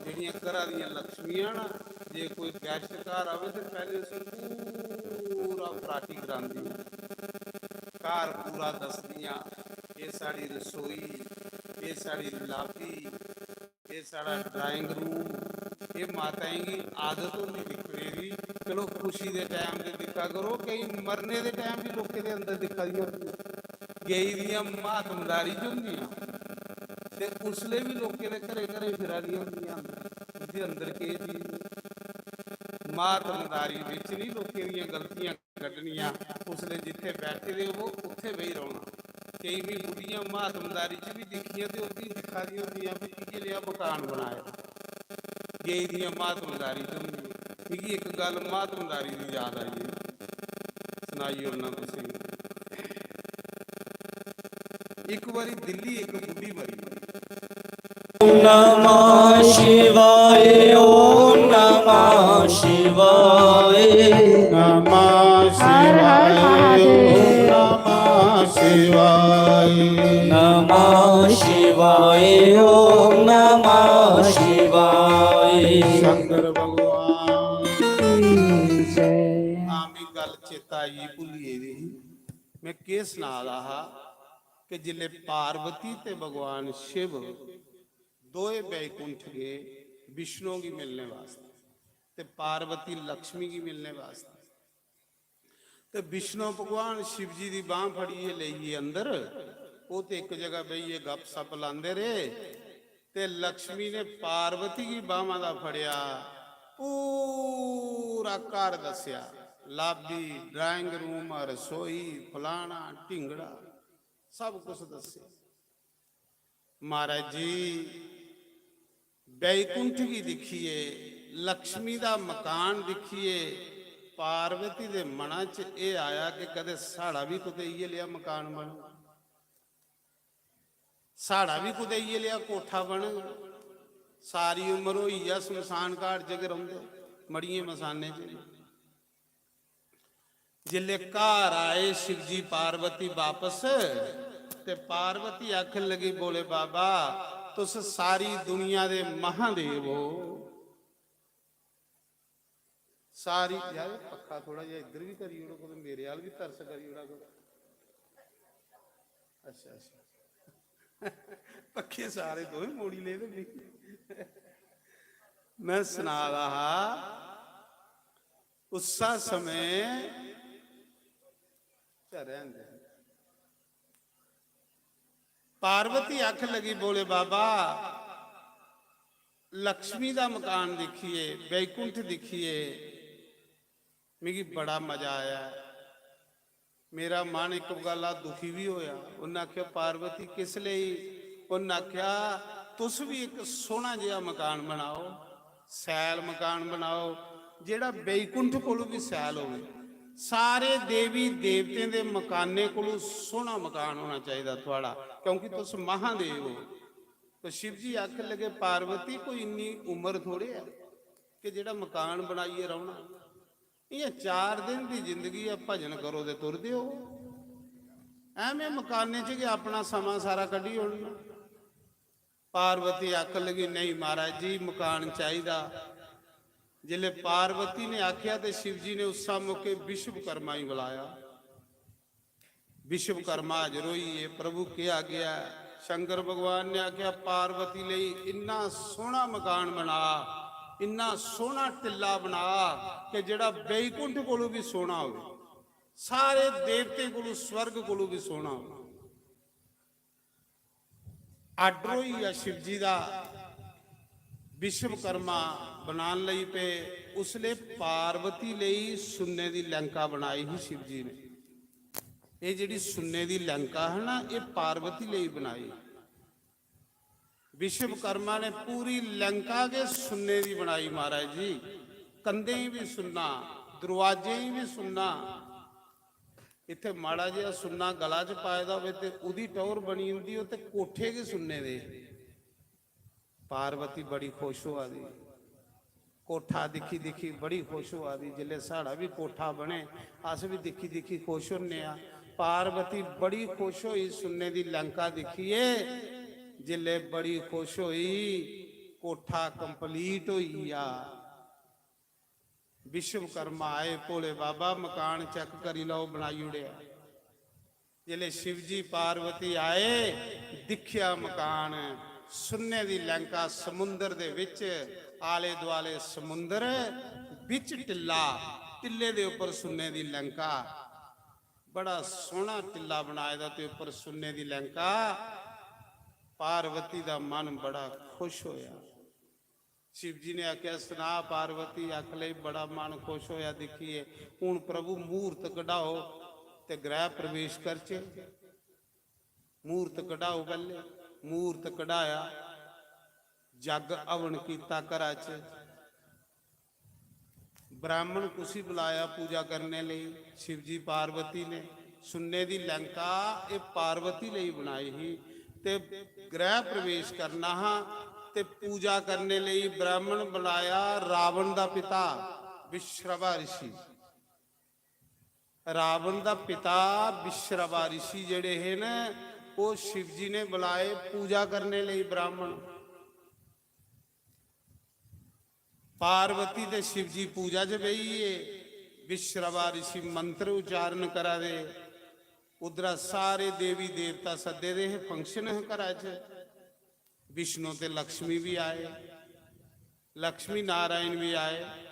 जेह्ड़ियां घरा दियां लक्ष्मियां ना, जे कोई guest घर आवे ते पैह्ले उसी पूरा पराटी करांदी। घर पूरा दसदियां, एह् साढ़ी रसोई, एह् साढ़ी lobby, एह् साढ़ा drawing room। एह् माताएं गी आदत होंदी दिक्खने दी। चलो, खुशी दे time ते दिक्खा करो, केईं मरने दे time बी लोकें दे अंदर दिक्खा दियां होंदियां। गेई दियां म्हातमदारी च होंदियां ते उसलै बी लोकें दे घरें घरें फिरा दियां होंदियां। उं'दे अंदर केह् चीज? म्हातमदारी बिच निं लोकें दियां गलतियां कड्ढनियां, उसलै जित्थै बैठे दे होवो, उत्थै बेही रौह्ना। केईं मी बुड्ढियां म्हातमदारी च बी दिक्खियां ते ओह् बी दिक्खा दियां होंदियां, "भी इ'यै नेहा मकान बनाए दा।" गेई दियां म्हातमदारी च होंदियां। मिगी इक गल्ल म्हातमदारी दी याद आई गेई, सनाई ओड़ना तुसें गी। इक बारी दिल्ली इक बुड्ढी मरी गेई। नमः शिवाय, ओम नमः शिवाय। नमः हर हर शिवाय, महादेव। ओम नमः शिवाय। नमः शिवाय, ओम नमः शिवाय। शंकर भगवान। हां, मी गल्ल चेता आई, भुल्ली गेदी ही। में केह् सना दा हा कि जिसलै पार्वती ते भगवान शिव दोए बैकुंठ गे विष्णु गी मिलने वास्तै ते पार्वती लक्ष्मी गी मिलने वास्तै, ते विष्णु भगवान शिव जी दी बांह् फड़ियै लेई गे अंदर। ओह् ते इक जगह बेहियै गपशप लांदे रेह् ते लक्ष्मी ने पार्वती गी बांह् दा फड़ेआ। पूरा घर दस्सेआ, lobby, drawing room, रसोई, फलाना ढिंगड़ा, सब कुछ दस्सेआ। महाराज जी, बैकुंठ गी दिक्खियै, लक्ष्मी दा मकान दिक्खियै पार्वती दे मना च एह् आया कि कदें साढ़ा बी कुतै इ'यै लेहा मकान बनग, साढ़ा बी कुतै इ'यै लेहा कोठा बनग। सारी उम्र होई गेआ शमशान घाट च गै रौंह्दे, मड़ियें मसानें च। जिसलै घर आए शिवजी पार्वती बापस, ते पार्वती आखन लगी, "भोले बाबा, तुस सारी दुनिया दे महादेव हो।" सारी, यार, पक्खा थोड़ा जेहा इद्धर बी करी ओड़ो, कुतै मेरे अल बी तरस करी ओड़ा करो। अच्छा, अच्छा। पक्खे सारे दोवें मोड़ी ले ते नहीं। में सना दा हा, उस्सा समें, चल, रैह्न दे। पार्वती आखन लगी, "भोले बाबा, लक्ष्मी दा मकान दिक्खियै, बैकुंठ दिक्खियै मिगी बड़ा मजा आया। मेरा मन इक गल्ला दुखी बी होया। उन्नै आखेआ, "पार्वती, किस लेई?" उन्नै आखेआ, "तुस बी इक सोहना जेहा मकान बनाओ, सैल मकान बनाओ, जेह्ड़ा बैकुंठ कोलू बी सैल होवे। सारे देवी देवतें दे मकानें कोलू सोहना मकान होना चाहिदा थुआड़ा, क्योंकि तुस महादेव हो।" तो शिव जी आखन लगे, "पार्वती, कोई इन्नी उम्र थोड़े ऐ कि जेह्ड़ा मकान बनाइयै रौह्ना। इ'यां चार दिन दी जिंदगी ऐ, भजन करो ते तुरदे हो। ऐवें मकानें च गै अपना समां सारा कड्ढी ओड़ना।" पार्वती आखन लगी, "नहीं महाराज जी, मकान चाहिदा।" जिसलै पार्वती ने आखेआ ते शिव जी ने उस्सै मौके विश्वकर्मा गी बुलाया। विश्वकर्मा हाजर होई गे, "प्रभु, केह् आज्ञा ऐ?" शंकर भगवान ने आखेआ, "पार्वती लेई इन्ना सोहना मकान बना, इन्ना सोहना टिल्ला बना कि जेह्ड़ा बैकुंठ कोलू बी सोहना होवे, सारे देवतें कोलू, स्वर्ग कोलू बी सोहना होवे।" आर्डर होई गेआ शिव जी दा, विश्वकर्मा बनान लगी पे। उसले पार्वती लेई सुन्ने दी लंका बनाई ही शिव जी ने। एह् जेह्ड़ी सुन्ने दी लंका है ना, एह् पार्वती लेई बनाई। विश्वकर्मा ने पूरी लंका गै सुन्ने दी बनाई महाराज जी। कंधें गी बी सुन्ना, दरवाजें गी बी सुन्ना। इत्थै माड़ा जेहा सुन्ना गला च पाए दा होवे ते ओह्दी टौह्र बनी जंदी, ओह् ते कोठे गै सुन्ने दे। पार्वती बड़ी खुश होआ दी, कोठा दिक्खी दिक्खी बड़ी खुश होआ दी। "जिसलै साढ़ा बी कोठा बने, अस बी दिक्खी दिक्खी खुश होन्ने आं।" पार्वती बड़ी खुश होई सुन्ने दी लंका दिक्खियै, जिसलै बड़ी खुश होई, कोठा complete होई गेआ। विश्वकर्मा आए, "भोले बाबा, मकान check करी लैओ, बनाई ओड़ेआ।" जिसलै शिवजी पार्वती आए, दिक्खेआ मकान, सुन्ने दी लैंका समुंदर दे बिच, आले दुआले समुंदर, बिच टिल्ला, टिल्ले दे उप्पर सुन्ने दी लैंका। बड़ा सोहना टिल्ला बनाए दा ते उप्पर सुन्ने दी लैंका। पार्वती दा मन बड़ा खुश होया। शिव जी ने आखेआ, "सना पार्वती।" आख लई, बड़ा मन खुश होया दिक्खियै, "हुन प्रभु, मुहूर्त कढाओ ते गृह प्रवेश करचै।" मुहूर्त कढाओ पैह्ले। मुहूर्त कढाया, जग हवन कीता घरा च। ब्राह्मण कुसी बुलाया पूजा करने लेई? शिव जी पार्वती ने। सुन्ने दी लैंका एह् पार्वती लेई बनाई ही ते गृह प्रवेश करना हा ते पूजा करने लेई ब्राह्मण बुलाया रावण दा पिता विश्रवा ऋषि। रावण दा पिता विश्रवा ऋषि जेह्ड़े हे न, ओह् शिव जी ने बुलाए पूजा करने लेई ब्राह्मण। पार्वती ते शिव जी पूजा च बेही गे। विश्रवा ऋषि मंत्र उच्चारण करा दे। उद्धरा सारे देवी देवता सद्दे दे हे, function हे घरा च। विष्णु ते लक्ष्मी बी आए, लक्ष्मी नारायण बी आए।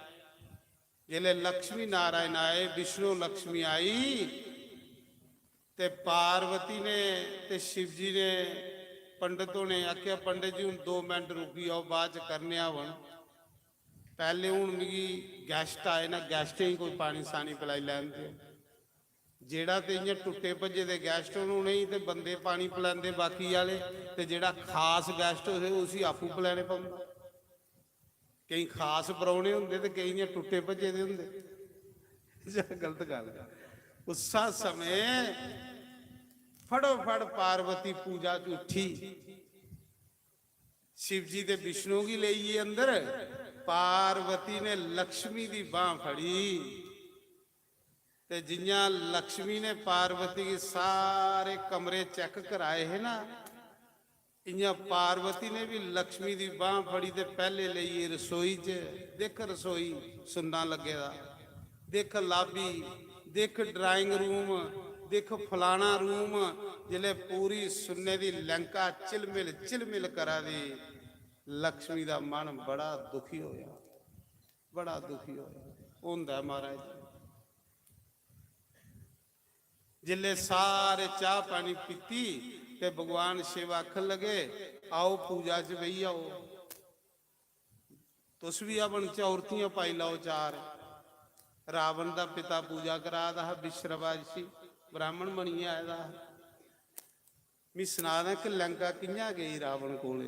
जिसलै लक्ष्मी नारायण आए, विष्णु लक्ष्मी आई, ते पार्वती ने ते शिव जी ने पंडत होने आखेआ, "पंडत जी, हुन दो मिंट रुकी जाओ, बाद च करने आं हवन। पैह्ले हुन मिगी guest आए न, guest गी कोई पानी सानी पलाई लैन देओ।" जेह्ड़ा ते इ'यां टुट्टे भज्जे दे guest होन, उ'नेंगी ते बंदे पानी पलैंदे बाकी आह्ले, ते जेह्ड़ा खास guest होए, उसी आपूं पलैने पौंदा। केईं खास परौह्ने होंदे ते केईं इ'यां टुट्टे भज्जे दे होंदे। गलत गल्ल ऐ। उस्सै समें फटोफट पार्वती पूजा च उठी। शिव जी ते विष्णु गी लेइयै अंदर, पार्वती ने लक्ष्मी दी बांह फड़ी। ते जि'यां लक्ष्मी ने पार्वती गी सारे कमरे check कराए हे ना, इ'यां पार्वती ने बी लक्ष्मी दी बांह फड़ी ते पैह्ले लेई गेई रसोई च। दिक्ख रसोई, सुन्ना लग्गे दा, दिक्ख lobby, दिक्ख drawing room, दिक्ख फलाना room। जिसलै पूरी सुन्ने दी लैंका चिलमिल चिलमिल करा दी, लक्ष्मी दा मन बड़ा दुखी होया, बड़ा दुखी होया। होंदा ऐ महाराज। जिसलै सारे चाह् पानी पीती ते भगवान शिव आखन लगे, "आओ, पूजा च बेही जाओ।" तुस बी हवन च औरतियां पाई लैओ चार। रावण दा पिता पूजा करा दा हा, विश्रवा ऋषि, ब्राह्मण बनियै आए दा हा। मी सना दा कि लंका कि'यां गेई रावण कोल?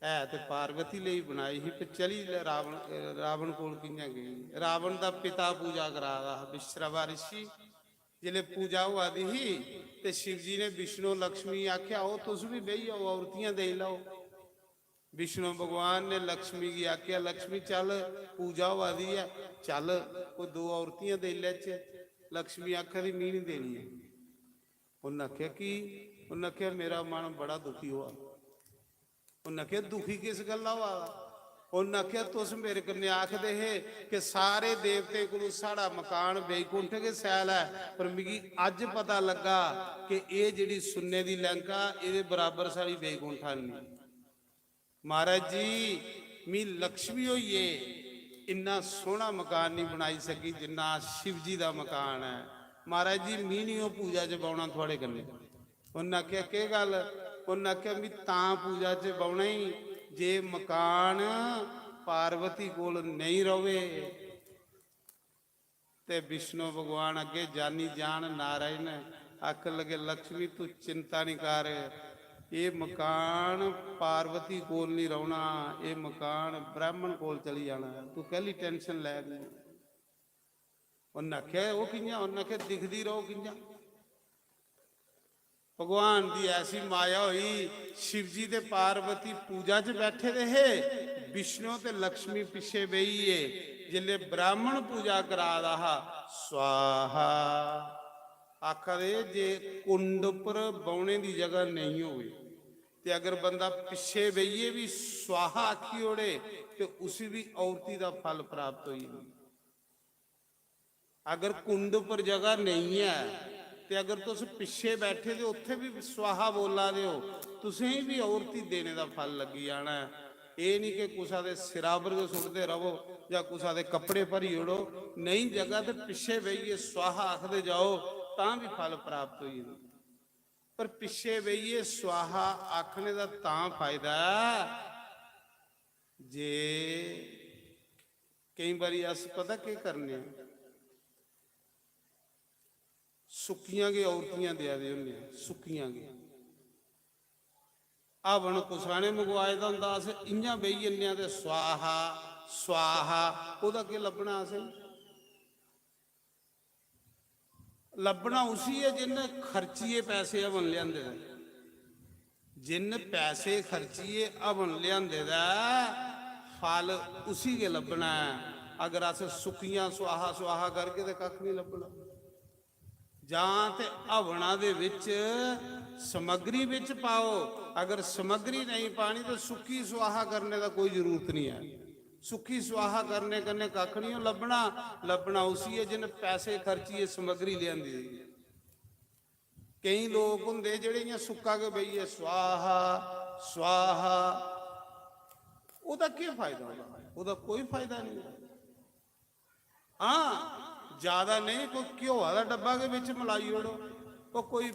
है ते पार्वती लेई बनाई ही, पर चली ल-, रावण, रावण कोल कि'यां गेई? रावण दा पिता पूजा करा दा हा, विश्रवा ऋषि। जिसलै पूजा होआ दी ही ते शिव जी ने विष्णु लक्ष्मी गी आखेआ, "आओ, तुस बी बेही जाओ, औरतियां देई लैओ।" विष्णु भगवान ने लक्ष्मी गी आखेआ, "लक्ष्मी, चल, पूजा होआ दी ऐ, चल, कोई दो औरतियां देई लैचे।" लक्ष्मी आखा दी, "मी निं देनियां।" उन्न आखेआ, "की?" उन्न आखेआ, "मेरा मन बड़ा दुखी होआ।" उन्न आखेआ, "दुखी किस गल्ला होआ दा?" उन्न आखेआ, "तुस मेरे कन्नै आखदे हे कि सारे देवतें कोलू साढ़ा मकान बैकुंठ गै सैल ऐ, पर मिगी अज्ज पता लग्गा कि एह् जेह्ड़ी सुन्ने दी लंका, एह्दे बराबर साढ़ी बैकुंठ नेईं।" महाराज जी, मी लक्ष्मी होइयै इन्ना सोह्ना मकान निं बनाई सकी जिन्ना शिव जी दा मकान ऐ। महाराज जी, मी निं ओह् पूजा च बौह्ना थुआढ़े कन्नै। उन्न आखेआ, "केह् गल्ल?" उन्न आखेआ, "मी तां पूजा च बौह्ना ई जे मकान पार्वती कोल नेईं र'वै।" ते विष्णु भगवान अग्गें जानी जान नारायण आखन लगे, "लक्ष्मी, तू चिंता निं कर, एह् मकान पार्वती कोल निं रौह्ना, एह् मकान ब्राह्मण कोल चली जाना, तू कैह्ली tension लै दी?" उन्न आखेआ, "ओह् कि'यां?" उन्न आखेआ, "दिखदी र'वो कि'यां।" भगवान दी ऐसी माया होई, शिव जी ते पार्वती पूजा च बैठे दे हे, विष्णु ते लक्ष्मी पिच्छे बेहियै, जिसलै ब्राह्मण पूजा करा दा हा, "स्वाहा" आखा दे, जे कुंड पर बौह्ने दी जगह नेईं होवे ते अगर बंदा पिच्छे बेहियै बी "स्वाहा" आखी ओड़े ते उसी बी औरती दा फल प्राप्त होई जंदा। अगर कुंड पर जगह नेईं ऐ ते अगर तुस पिच्छे बैठे दे उत्थे बी "स्वाहा" बोला दे ओ, तुसेंगी बी औरती देने दा फल लग्गी जाना ऐ। एह् निं कि कुसै दे सिरा पर गै सुट्टदे र'वो जां कुसै दे कपड़े भरी ओड़ो, नेईं जगह ते पिच्छे बेहियै "स्वाहा" आखदे जाओ, तां बी फल प्राप्त होई जंदा। पर पिच्छे बेहियै "स्वाहा" आखने दा तां फायदा ऐ जे केईं बारी अस पता केह् करने आं, सुक्कियां गै औरतियां देआ दे होन्ने आं, सुक्कियां गै। हवन कुसै ने मंगवाए दा होंदा, अस इ'यां बेही जन्ने आं ते "स्वाहा, स्वाहा", ओह्दा केह् लब्भना असें? लब्भना उसी ऐ जिन्न खर्चियै पैसे हवन लेआंदे दे। जिन्न पैसे खर्चियै हवन लेआंदे दा ऐ, फल उसी गै लब्भना ऐ। अगर अस सुक्कियां "स्वाहा, स्वाहा" करगे ते कक्ख निं लब्भना। जां ते हवना दे बिच समग्री बिच पाओ, अगर समग्री नेईं पानी ते सुक्की "स्वाहा" करने दा कोई जरूरत निं ऐ। सुक्की "स्वाहा" करने कन्नै कक्ख निं लब्भना। लब्भना उसी ऐ जिन्न पैसे खर्चियै समग्री लेआंदी दी ऐ। केईं लोक होंदे जेह्ड़े इ'यां सुक्का गै बेहियै "स्वाहा, स्वाहा", ओह्दा केह् फायदा होंदा? ओह्दा कोई फायदा निं। हां, ज्यादा नेईं, कोई घ्योआ दा डब्बा गै बिच मलाई ओड़ो, ओह् कोई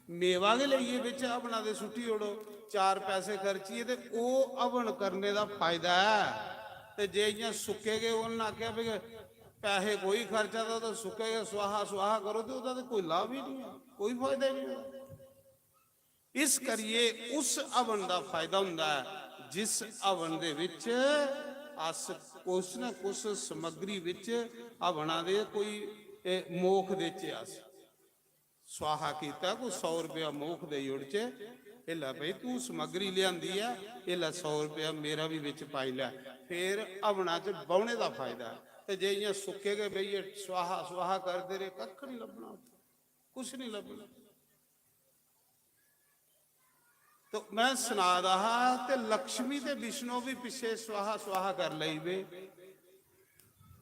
मेवा गै लेइयै बिच हवना दे सुट्टी ओड़ो, चार पैसे खर्चियै, ते ओह् हवन करने दा फायदा ऐ। ते जे इ'यां सुक्के गै, उ'न्न आखेआ, "भाई, पैसे कोई खर्चा दा, ते सुक्के गै स्वाहा, स्वाहा करो", ते ओह्दा ते कोई लाभ ही निं ऐ, कोई फायदा ही निं होंदा। इस करियै उस हवन दा फायदा होंदा ऐ जिस हवन दे बिच अस कुछ ना कुछ समग्री बिच हवना दे कोई, ए, मोख देचै अस। स्वाहा कीता, कोई सौ रपेआ मोख देई ओड़चै, "एह् लै भाई, तूं समग्री लेआंदी ऐ, एह् लै सौ रपेआ मेरा बी बिच पाई लै।" फिर हवना च बौह्ने दा फायदा ऐ। ते जे इ'यां सुक्के गै बेहियै स्वाहा, स्वाहा करदे रेह्, कक्ख निं लब्भना उत्थै, कुछ निं लब्भना। तो मैं सना दा हा, ते लक्ष्मी ते विष्णु भी पिच्छे स्वाहा स्वाहा कर लेई पे।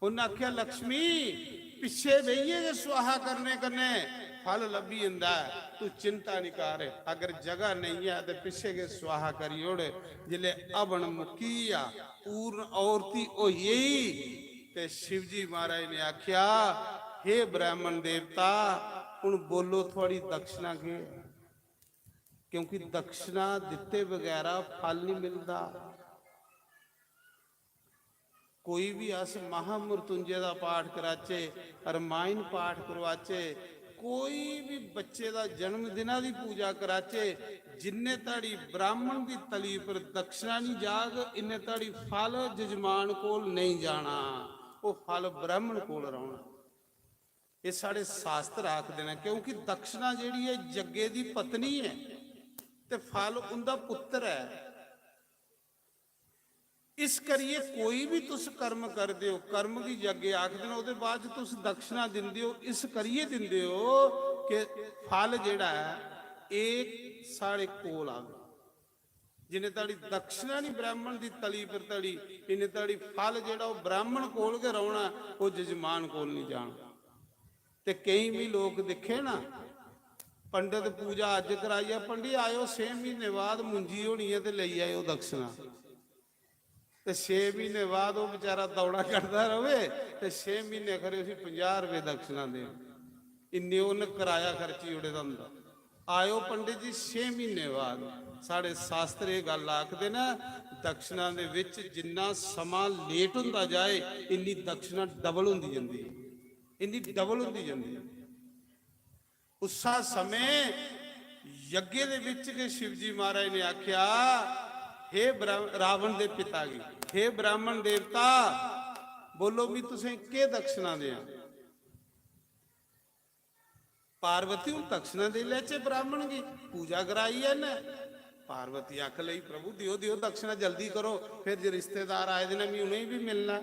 उन्नै आखेआ, "लक्ष्मी, पिच्छे बेहियै गै स्वाहा करने कन्नै फल लब्भी जंदा ऐ, तू चिंता निं कर। अगर जगह नेईं ऐ ते पिच्छे गै स्वाहा करी ओड़।" जिसलै हवन मुक्की गेआ, पूर्ण आहुति होई गेई, ते शिवजी महाराज ने आखेआ, "हे ब्राह्मण देवता, हुन बोलो, थुआड़ी दक्षिणा केह् ऐ?" क्योंकि दक्षिणा दित्ते बगैरा फल नहीं मिलदा। कोई भी अस महामृत्युंजय दा पाठ कराचे, रामायण पाठ करवाचे, कोई भी बच्चे दा जन्म दिना दी पूजा कराचे, जिन्ने धड़ी ब्राह्मण दी तली पर दक्षिणा नहीं जाग, इन्ने धड़ी फल जजमान कोल नहीं जाना, वो फल ब्राह्मण कोल रौहना। ये साढ़े शास्त्र आखदे न, क्योंकि दक्षिणा जेह्ड़ी ऐ, यज्ञे दी पत्नी ऐ ते फल उंदा पुत्र ऐ। इस करियै कोई भी तुस कर्म करदे ओ, कर्म गी यज्ञ आखदे न, ओह्दे बाद च तुस दक्षिणा दिंदे ओ, इस करियै दिंदे ओ कि फल जेह्ड़ा ऐ, एह् साढ़े कोल आवे। जिन्ने धड़ी दक्षिणा निं ब्राह्मण दी तली पर धड़ी, इन्ने धड़ी फल जेह्ड़ा ओह् ब्राह्मण कोल गै रौह्ना, ओह् जजमान कोल निं जाना। ते केईं भी लोक दिक्खे ना, पंडित पूजा अज्ज कराई ऐ, "पंडित आयो, छे म्हीने बाद मुंजी होनी ऐ ते लेई आयो दक्षिणा।" ते छे म्हीने बाद ओह् बेचारा दौड़ा कड्ढदा र'वै ते छे म्हीने खरे उसी पंजाह् रपेऽ दक्षिणा देन, इन्ने उन्न कराया खर्ची ओड़े दा होंदा। आयो पंडित जी, छे म्हीने बाद। साढ़े शास्त्र एह् गल्ल आखदे न, दक्षिणा दे विच जिन्ना समां लेट होंदा जाए, इन्नी दक्षिणा डबल होंदी जंदी ऐ, इन्नी डबल होंदी जंदी ऐ। उस्सा समें यज्ञ दे विच गै शिवजी महाराज ने आख्या, "हे ब्रा-, रावण दे पिता गी, हे ब्राह्मण देवता, बोलो, मी तुसें केह् दक्षिणा देआं?" पार्वती, "हून दक्षिणा देई लैचे ब्राह्मण गी, पूजा कराई ऐ इन्नै।" पार्वती आख लई, "प्रभु, देओ, देओ दक्षिणा, जल्दी करो, फिर जे रिश्तेदार आए दे न, मी उ'नेंगी बी मिलना ऐ,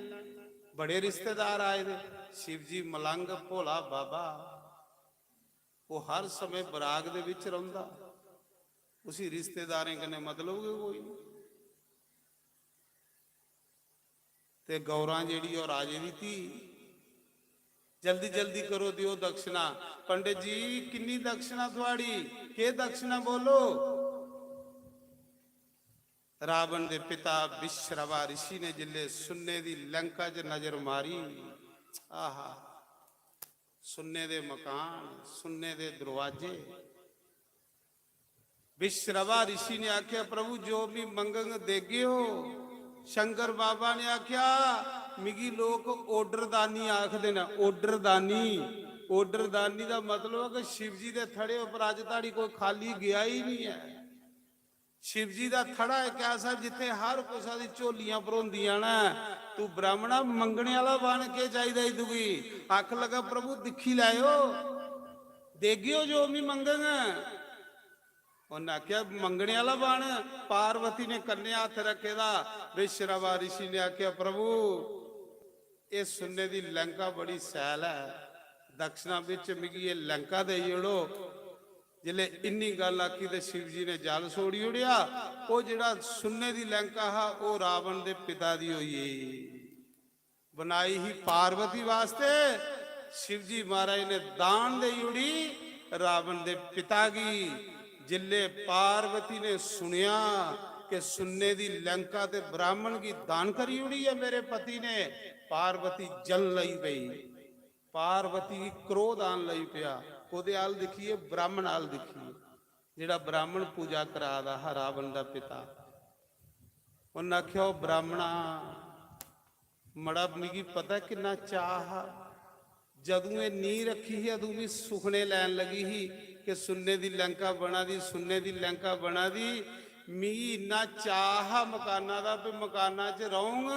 बड़े रिश्तेदार आए दे।" शिवजी मलंग भोला बाबा, ओह् हर समें बराग दे विच रौंह्दा, उसी रिश्तेदारें कन्नै मतलब गै कोई निं। ते गौरां जेह्ड़ी ओह् राजे दी धी, "जल्दी जल्दी करो, देओ दक्षिणा।" "पंडित जी, किन्नी दक्षिणा थुआड़ी? केह् दक्षिणा, बोलो?" रावण दे पिता विश्रवा ऋषि ने जिसलै सुन्ने दी लंका च नजर मारी, आहा, सुन्ने दे मकान, सुन्ने दे दरवाजे। विश्रवा ऋषि ने आख्या, "प्रभु, जो भी मंगंग देगे हो।" शंकर बाबा ने आख्या, "मिगी लोक order दानी आखदे न, order दानी।" Order दानी दा मतलब ऐ कि शिव जी दे थड़े उप्पर अज्ज धोड़ी कोई खाली गेआ ही निं ऐ। शिव जी दा थड़ा इक ऐसा जित्थै हर कुसै दी झोलियां भरोंदियां न। तू ब्राह्मणा, मंगने आह्ला बन, केह् चाहिदा ई तुगी? आख लगा, "प्रभु, दिक्खी लैओ, देगेओ जो मी मंगङ।" उन्नै आखेआ, "मंगने आह्ला बन।" पार्वती ने कन्नै हत्थ रक्खे दा। विश्रवा ऋषि ने आखेआ, "प्रभु, एह् सुन्ने दी लंका बड़ी शैल ऐ, दक्षिणा बिच मिगी एह् लंका देई ओड़ो।" जिसलै इन्नी गल्ल आखी ते शिव जी ने जल छोड़ी ओड़ेआ। ओह् जेह्ड़ा सुन्ने दी लंका हा, ओह् रावण दे पिता दी होई गेई। बनाई ही पार्वती वास्ते, शिव जी महाराज ने दान देई ओड़ी रावण दे पिता गी। जिसलै पार्वती ने सुनेआ कि सुन्ने दी लंका ते ब्राह्मण गी दान करी ओड़ी ऐ मेरे पति ने, पार्वती जलन लगी पेई। पार्वती गी क्रोध आन लगी पेआ। कोह्दे अल दिक्खियै? ब्राह्मण अल दिक्खियै, जेह्ड़ा ब्राह्मण पूजा करा दा हा, रावण दा पिता। उन्नै आखेआ, "ओ ब्राह्मणा, मड़ा, मिगी पता किन्ना चाऽ हा, जदूं एह् नींह् रक्खी ही, अदूं मी सुखने लैन लगी ही कि सुन्ने दी लंका बना दी, सुन्ने दी लंका बना दी। मिगी इन्ना चाऽ हा मकाना दा, भी मकाना च रौह्ङ,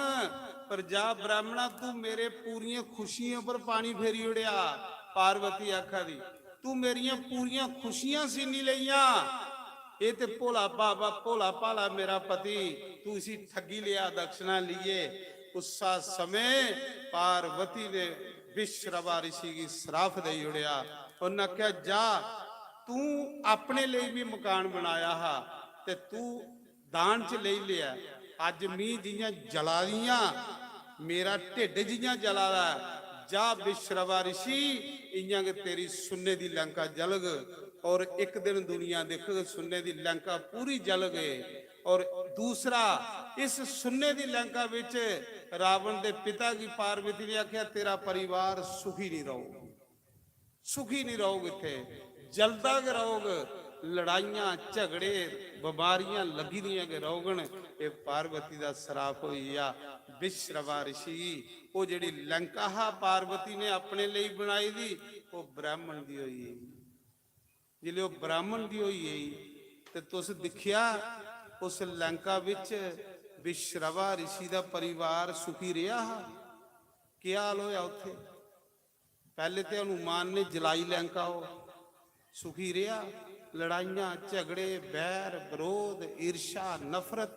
पर जा ब्राह्मणा, तू मेरे पूरियें खुशियें पर पानी फेरी ओड़ेआ।" पार्वती आखा दी, "तू मेरियां पूरियां खुशियां छीनी लेइयां।" एह् ते भोला बाबा, भोला भाला मेरा पति, तू इसी ठग्गी लेआ दक्षिणा लेइयै। उस्सा समें पार्वती ने विश्रवा ऋषि गी श्राप देई ओड़ेआ। उन्नै आखेआ, "जा, तू अपने लेई बी मकान बनाया हा ते तू दान च लेई लेआ। अज्ज मी जि'यां जला दी आं, मेरा ढिड्ड जि'यां जला दा ऐ, जा विश्रवा ऋषि, इ'यां गै तेरी सुन्ने दी लंका जलग।" और इक दिन दुनिया दिखग, सुन्ने दी लंका पूरी जलग। और दूसरा, इस सुन्ने दी लंका विच रावण दे पिता गी पार्वती ने आखेआ, "तेरा परिवार सुखी नहीं रहोग, सुखी नहीं रहोग, इत्थे जलदा गै रहोग।" लड़ाइयां, झगड़े, बमारियां लग्गी दियां गै रौह्गन। एह् पार्वती दा सराप होई गेआ। विश्रवा ऋषि, ओह् जेह्ड़ी लंका हा पार्वती ने अपने लेई बनाई दी, ओह् ब्राह्मण दी होई गेई। जिसलै ओह् ब्राह्मण दी होई गेई ते तुस दिक्खेआ, उस लंका बिच विश्रवा ऋषि दा परिवार सुखी रेहा हा? केह् हाल होया उत्थे? पैह्ले ते हनुमान ने जलाई लंका, ओह् सुखी रेहा? लड़ाइयां, झगड़े, बैर, बरोध, ईर्ष्या, नफरत,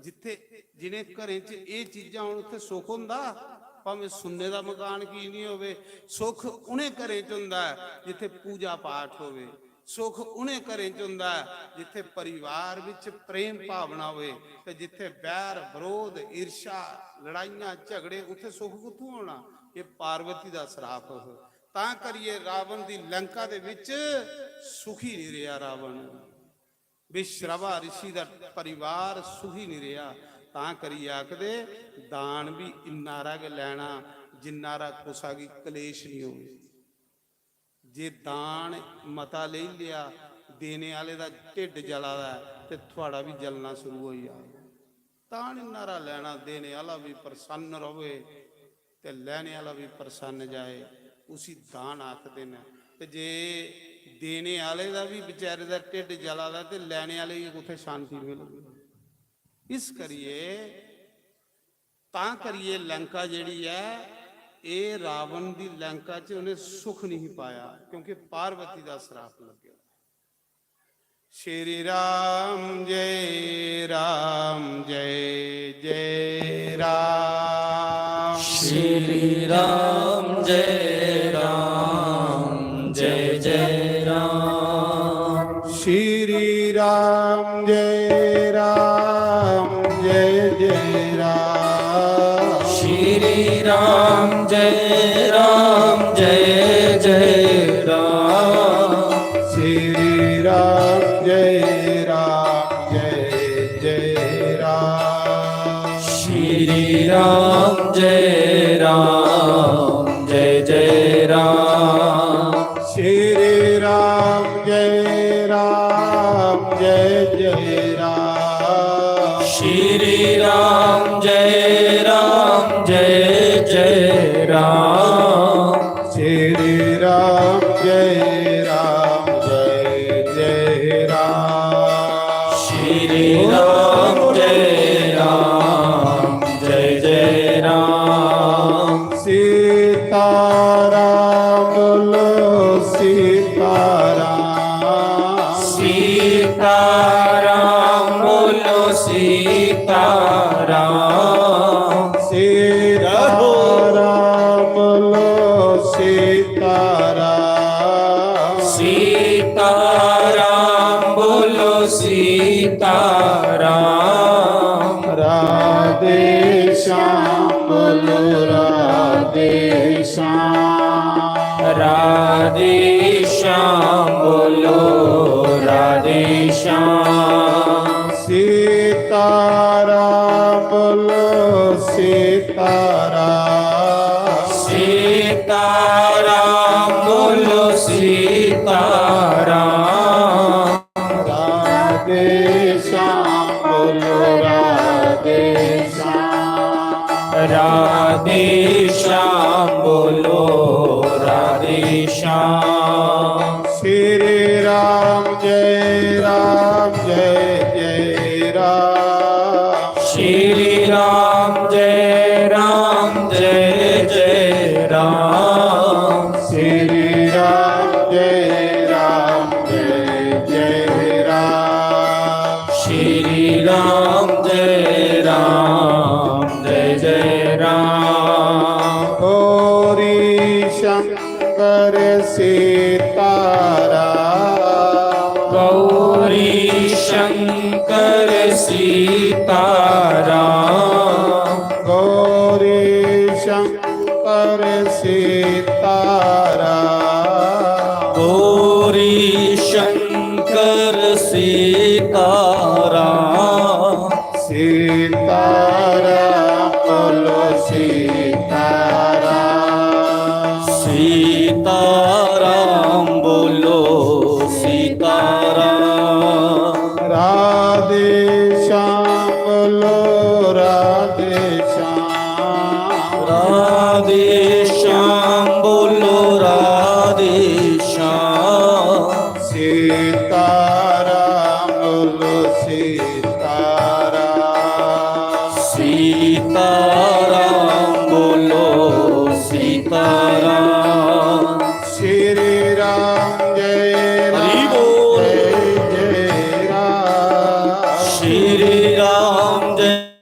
जित्थे, जिनें घरें च एह् चीजां होन, उत्थे सुख होंदा? भामें सुन्ने दा मकान की निं होवे, सुख उनें घरें च होंदा ऐ जित्थे पूजा पाठ होवे। सुख उनें घरें च होंदा ऐ जित्थे परिवार विच प्रेम भावना होवे, ते जित्थे बैर, बरोध, ईर्ष्या, लड़ाइयां, झगड़े, उत्थे सुख कुत्थों होना? ये पार्वती दा सराप हो। तां करिए रावण दी लंका दे विच सुखी नहीं रहा रावण। विश्रवा ऋषि दा परिवार सुखी नहीं रहा। तां करिए आखदे, दान भी इन्ना हारा गै लैना जिन्ना हारा कुसा गी कलेश नहीं होवे। जे दान मता लेई लेआ, देने आह्ले दा ढिड्ड जला दा ऐ, ते थुआड़ा बी जलना शुरू होई जाग। दान इन्ना हारा लैना, देने आह्ला बी प्रसन्न रवे ते लैने आह्ला बी प्रसन्न जाए, उसी दान आखदे न। ते जे देने आह्ले दा बी बेचारे दा ढिड्ड जला दा, ते लैने आह्ले गी कुत्थै शांति मिलग? इस करियै, तां करियै लंका जेह्ड़ी ऐ, एह् रावण दी लंका च उ'नें सुख नहीं पाया, क्योंकि पार्वती दा सराप लग्गे दा। श्री राम जय राम जय जय राम। श्री राम जय राम जय जय राम। श्री राम जय राम जय जय राम। श्री राम जय राम जय जय राम। श्री राम जय राम जय जय राम। श्री राम जय राम जय जय राम। श्री राम जय राम जय जय राम। श्री राम जय राम जय जय राम। श्री राम जय राम जय जय राम। श्री राम जय राम जय जय राम। सीताराम बोलो सीताराम। सीताराम बोलो सीताराम। सीताराम बोलो सीताराम। सीताराम बोलो सीताराम। राधे श्याम बोलो राधे श्याम। राधे श्याम बोलो राधे श्याम। सीताराम बोलो सीताराम। सीताराम बोलो सीताराम। राधे श्याम बोलो राधे श्याम। राधे श्याम बोलो राधे श्याम। श्री राम जय राम जय जय राम। श्री राम जय राम जय जय राम। श्री राम जय राम जय जय राम। श्री राम जय राम जय जय राम। गौरी शंकर सीताराम। गौरी शंकर सीताराम। गौरी शंकर सीताराम। गौरी शंकर सीताराम। सीताराम बोलो सीताराम। सीताराम बोलो सीताराम। राधेश्याम बोलो राधेश्याम। सीताराम बोलो सीताराम। सीताराम बोलो सीताराम। श्री राम जय राम हरि बोल। जय जय राम। श्री राम जय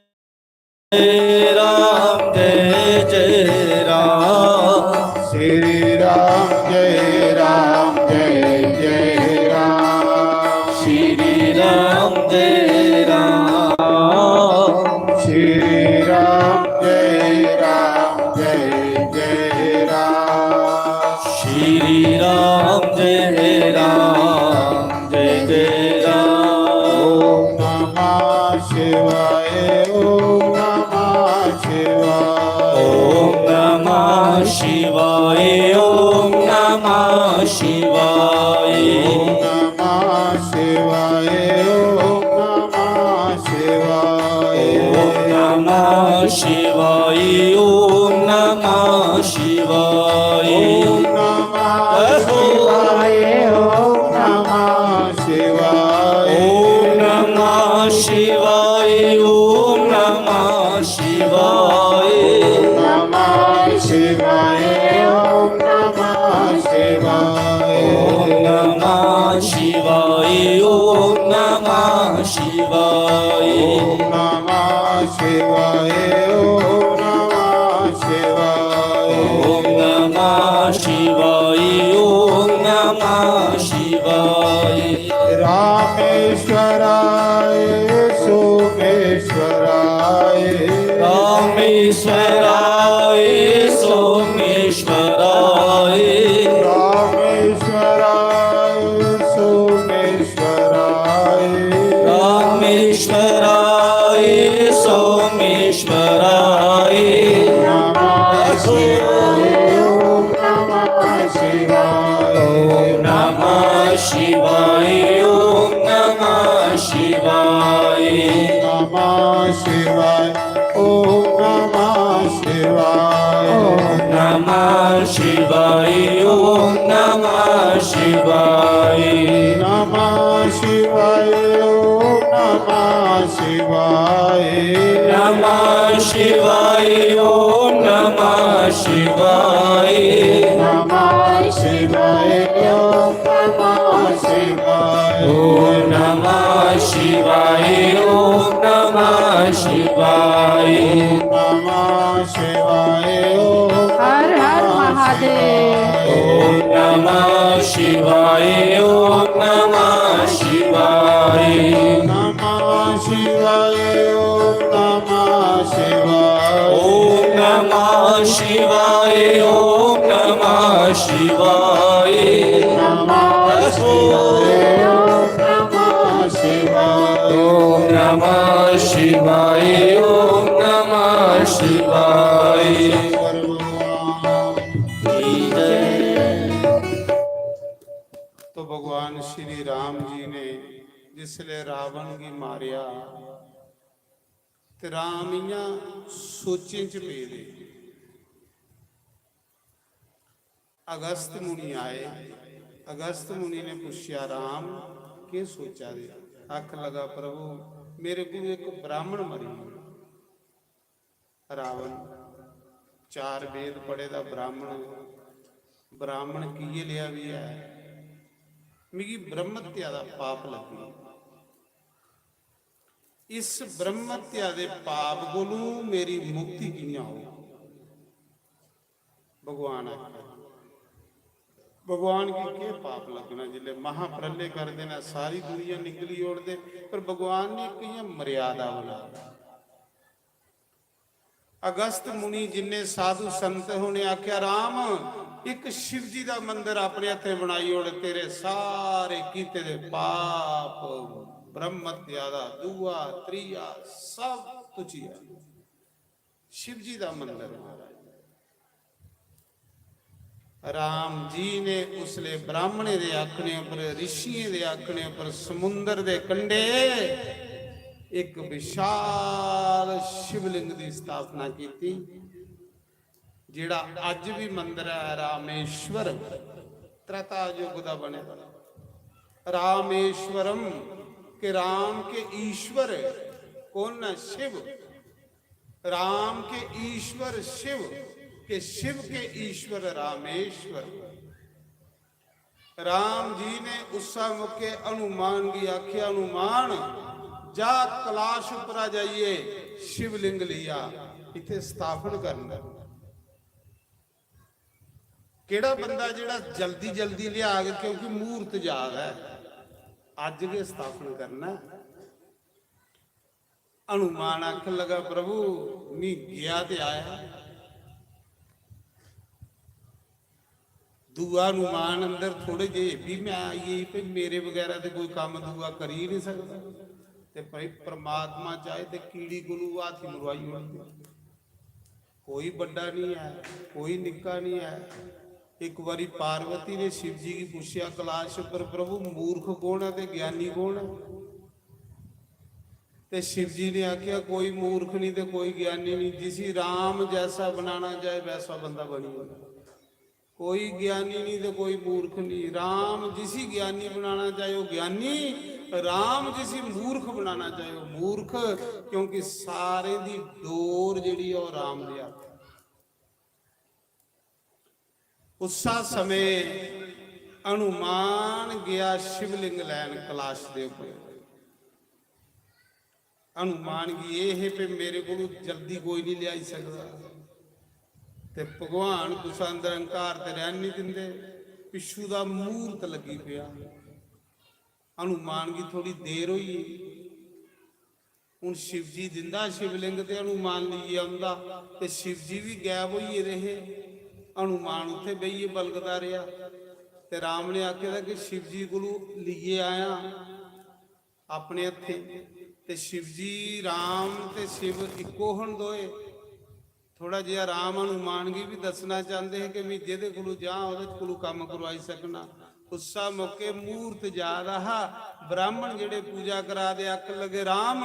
जय राम जय जय राम। श्री राम जय राम जय जय राम। श्री राम जय राम। श्री राम जय राम जय जय राम। श्री राम जय राम जय जय राम। ओम नमः शिवाय, ओम नमः शिवाय। ओम नमः शिवाय, ओम नमः शिवाय। ओम नमः शिवाय, ओम नमः शिवाय। ओम नमः शिवाय, ओम नमः शिवाय। ओम नमः शिवाय, ओम नमः शिवाय। ओम नमः शिवाय, ओम नमः शिवाय। ओम नमः शिवाय, ओम नमः शिवाय। ओम नमः शिवाय, ओम नमः शिवाय। ओम नमः शिवाय, ओम नमः शिवाय। ओम नमः शिवाय, ओम नमः शिवाय। रामेश्वराय सोमेश्वराय। रामेश्वराय सोमेश्वराय। रामेश्वराय सोमेश्वराय। रामेश्वराय सोमेश्वराय। नमः शिवाय, ओम नमः शिवाय। ओम नमः शिवाय, ओम नमः शिवाय। नमः शिवाय, ओम नमः शिवाय। ओम नमः शिवाय, ओम नमः शिवाय। नमः शिवाय, ओम नमः शिवाय। नमः शिवाय, ओम नमः शिवाय। नमः शिवाय, ओम नमः शिवाय। ओम नमः शिवाय, ओम नमः शिवाय। ओम नमः शिवाय, ओम हर हर नमः महादेव। शिवाय। ओम नमः शिवाय, ओम नमः शिवाय। नमः शिवाय, ओम नमः शिवाय। ओम नमः शिवाय, ओम नमः शिवाय। नमः शिवाय, ओम नमः शिवाय। ओम नमः शिवाय, ओम नमः शिवाय। तो भगवान श्री राम जी ने जिसले रावण गी मारेआ ते राम इ'यां सोचें च पेदे। अगस्त मुनि आए। अगस्त मुनि ने पुच्छेआ, "राम, केह् सोचा दे?" आखन लगा, "प्रभु, मेरे को एक ब्राह्मण मरी गेआ।" रावण चार वेद पढ़े दा ब्राह्मण, ब्राह्मण किए लेआ भी है, मिगी ब्रह्मत्या दा पाप लग्गी। इस ब्रह्मत्या दे पाप कोलू मेरी मुक्ति कि'यां हो? भगवान आखै, भगवान गी केह् पाप लग्गना? जिसलै महाप्रलय करदे न, सारी दुनिया निकली ओड़दे, पर भगवान ने इक इ'यां मर्यादा बनाई। अगस्त मुनि जिन्ने साधु संत होने आख्या, "राम, इक शिव जी दा मंदिर अपने हत्थें बनाई ओड़, तेरे सारे कीते दे पाप, ब्रह्म हत्या दा दूआ, त्रीआ, सब तुझी आ।" शिव जी दा मंदिर महाराज। राम जी ने उसले ब्राह्मणें दे आखने पर, ऋषियें दे आखने पर समुंदर दे कंढे एक विशाल शिवलिंग दी स्थापना कीती। जेड़ा अज्ज भी मंदर ऐ रामेश्वर, त्रेता युग दा बने दा। रामेश्वरम, के राम के ईश्वर कौन है? शिव। राम के ईश्वर शिव, के शिव के ईश्वर रामेश्वर। राम जी ने उस्सा मौके हनुमान गी आख्या, "हनुमान, जा कलाश उपरा जाइए शिवलिंग लिया, इत्थे स्थापन करना।" केड़ा बंदा जेड़ा जल्दी जल्दी लियाग, क्योंकि मुहूर्त जा दा ऐ, अज्ज गै स्थापन करना ऐ। हनुमान आखन लगा, "प्रभु, मी गया ते आया, दूआ हनुमान अंदर थोड़े जे भी मैं आई गेई, भाई मेरे बगैरा ते कोई कम्म दूआ करी ही नहीं सकदा।" ते भाई परमात्मा चाहे ते कीड़ी कोलू हाथी मरवाई ओड़दे। कोई बड्डा नहीं है, कोई निक्का नहीं है। एक बारी पार्वती ने शिव जी गी पुछेआ कलाश पर, "प्रभु, मूर्ख कौन है ते ज्ञानी कौन है?" ते शिव जी ने आख्या, "कोई मूर्ख नहीं ते कोई ज्ञानी नहीं, जिसी राम जैसा बनाना चाहे वैसा बंदा बनी जाए। कोई ज्ञानी नहीं ते कोई मूर्ख नहीं, राम जिसी ज्ञानी बनाना चाहे वो ज्ञानी, राम जिसी मूर्ख बनाना चाहे वो मूर्ख, क्योंकि सारे दी डोर जेड़ी है वो राम दे हत्थ।" उस्सा समय हनुमान गया शिवलिंग लैन कलाश दे उप्पर। हनुमान गी एह् हे पे मेरे कोलू जल्दी कोई नहीं लियाई सकदा। ते भगवान कुसै अंदर अहंकार ते रैह्न नहीं दिंदे। पिच्छू दा मुहूर्त लग्गी पेआ। हनुमान गी थोड़ी देर होई गेई। हुन शिवजी दिंदा शिवलिंग ते हनुमान लेइयै औंदा, ते शिवजी बी गायब होई गेदे हे। हनुमान उत्थै बेहियै बलगदा रेहा, ते राम ने आखे दा कि शिवजी कोलू लेइयै आया अपने हत्थें। ते शिवजी, राम ते शिव इक्को हन दोए। थोड़ा जेहा राम हनुमान गी बी दस्सना चांह्दे हे कि "मैं जेह्दे कोलू जां, ओह्दे कोलू कम्म करवाई सकना।" उस्सा मौके मूर्त जा दा हा। ब्राह्मण जेह्ड़े पूजा करा दे आखन लगे, "राम,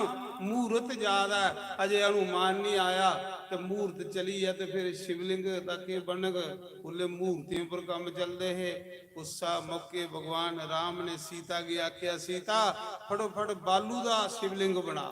मूर्त जा दा ऐ, अजे हनुमान निं आया।" ते मूर्त चली गेआ ते फिर शिवलिंग दा केह् बनग? उसलै मूर्तियें पर कम्म चलदे हे। उस्सा मौके भगवान राम ने सीता गी आखेआ, "सीता, फटोफट बालू दा शिवलिंग बना।"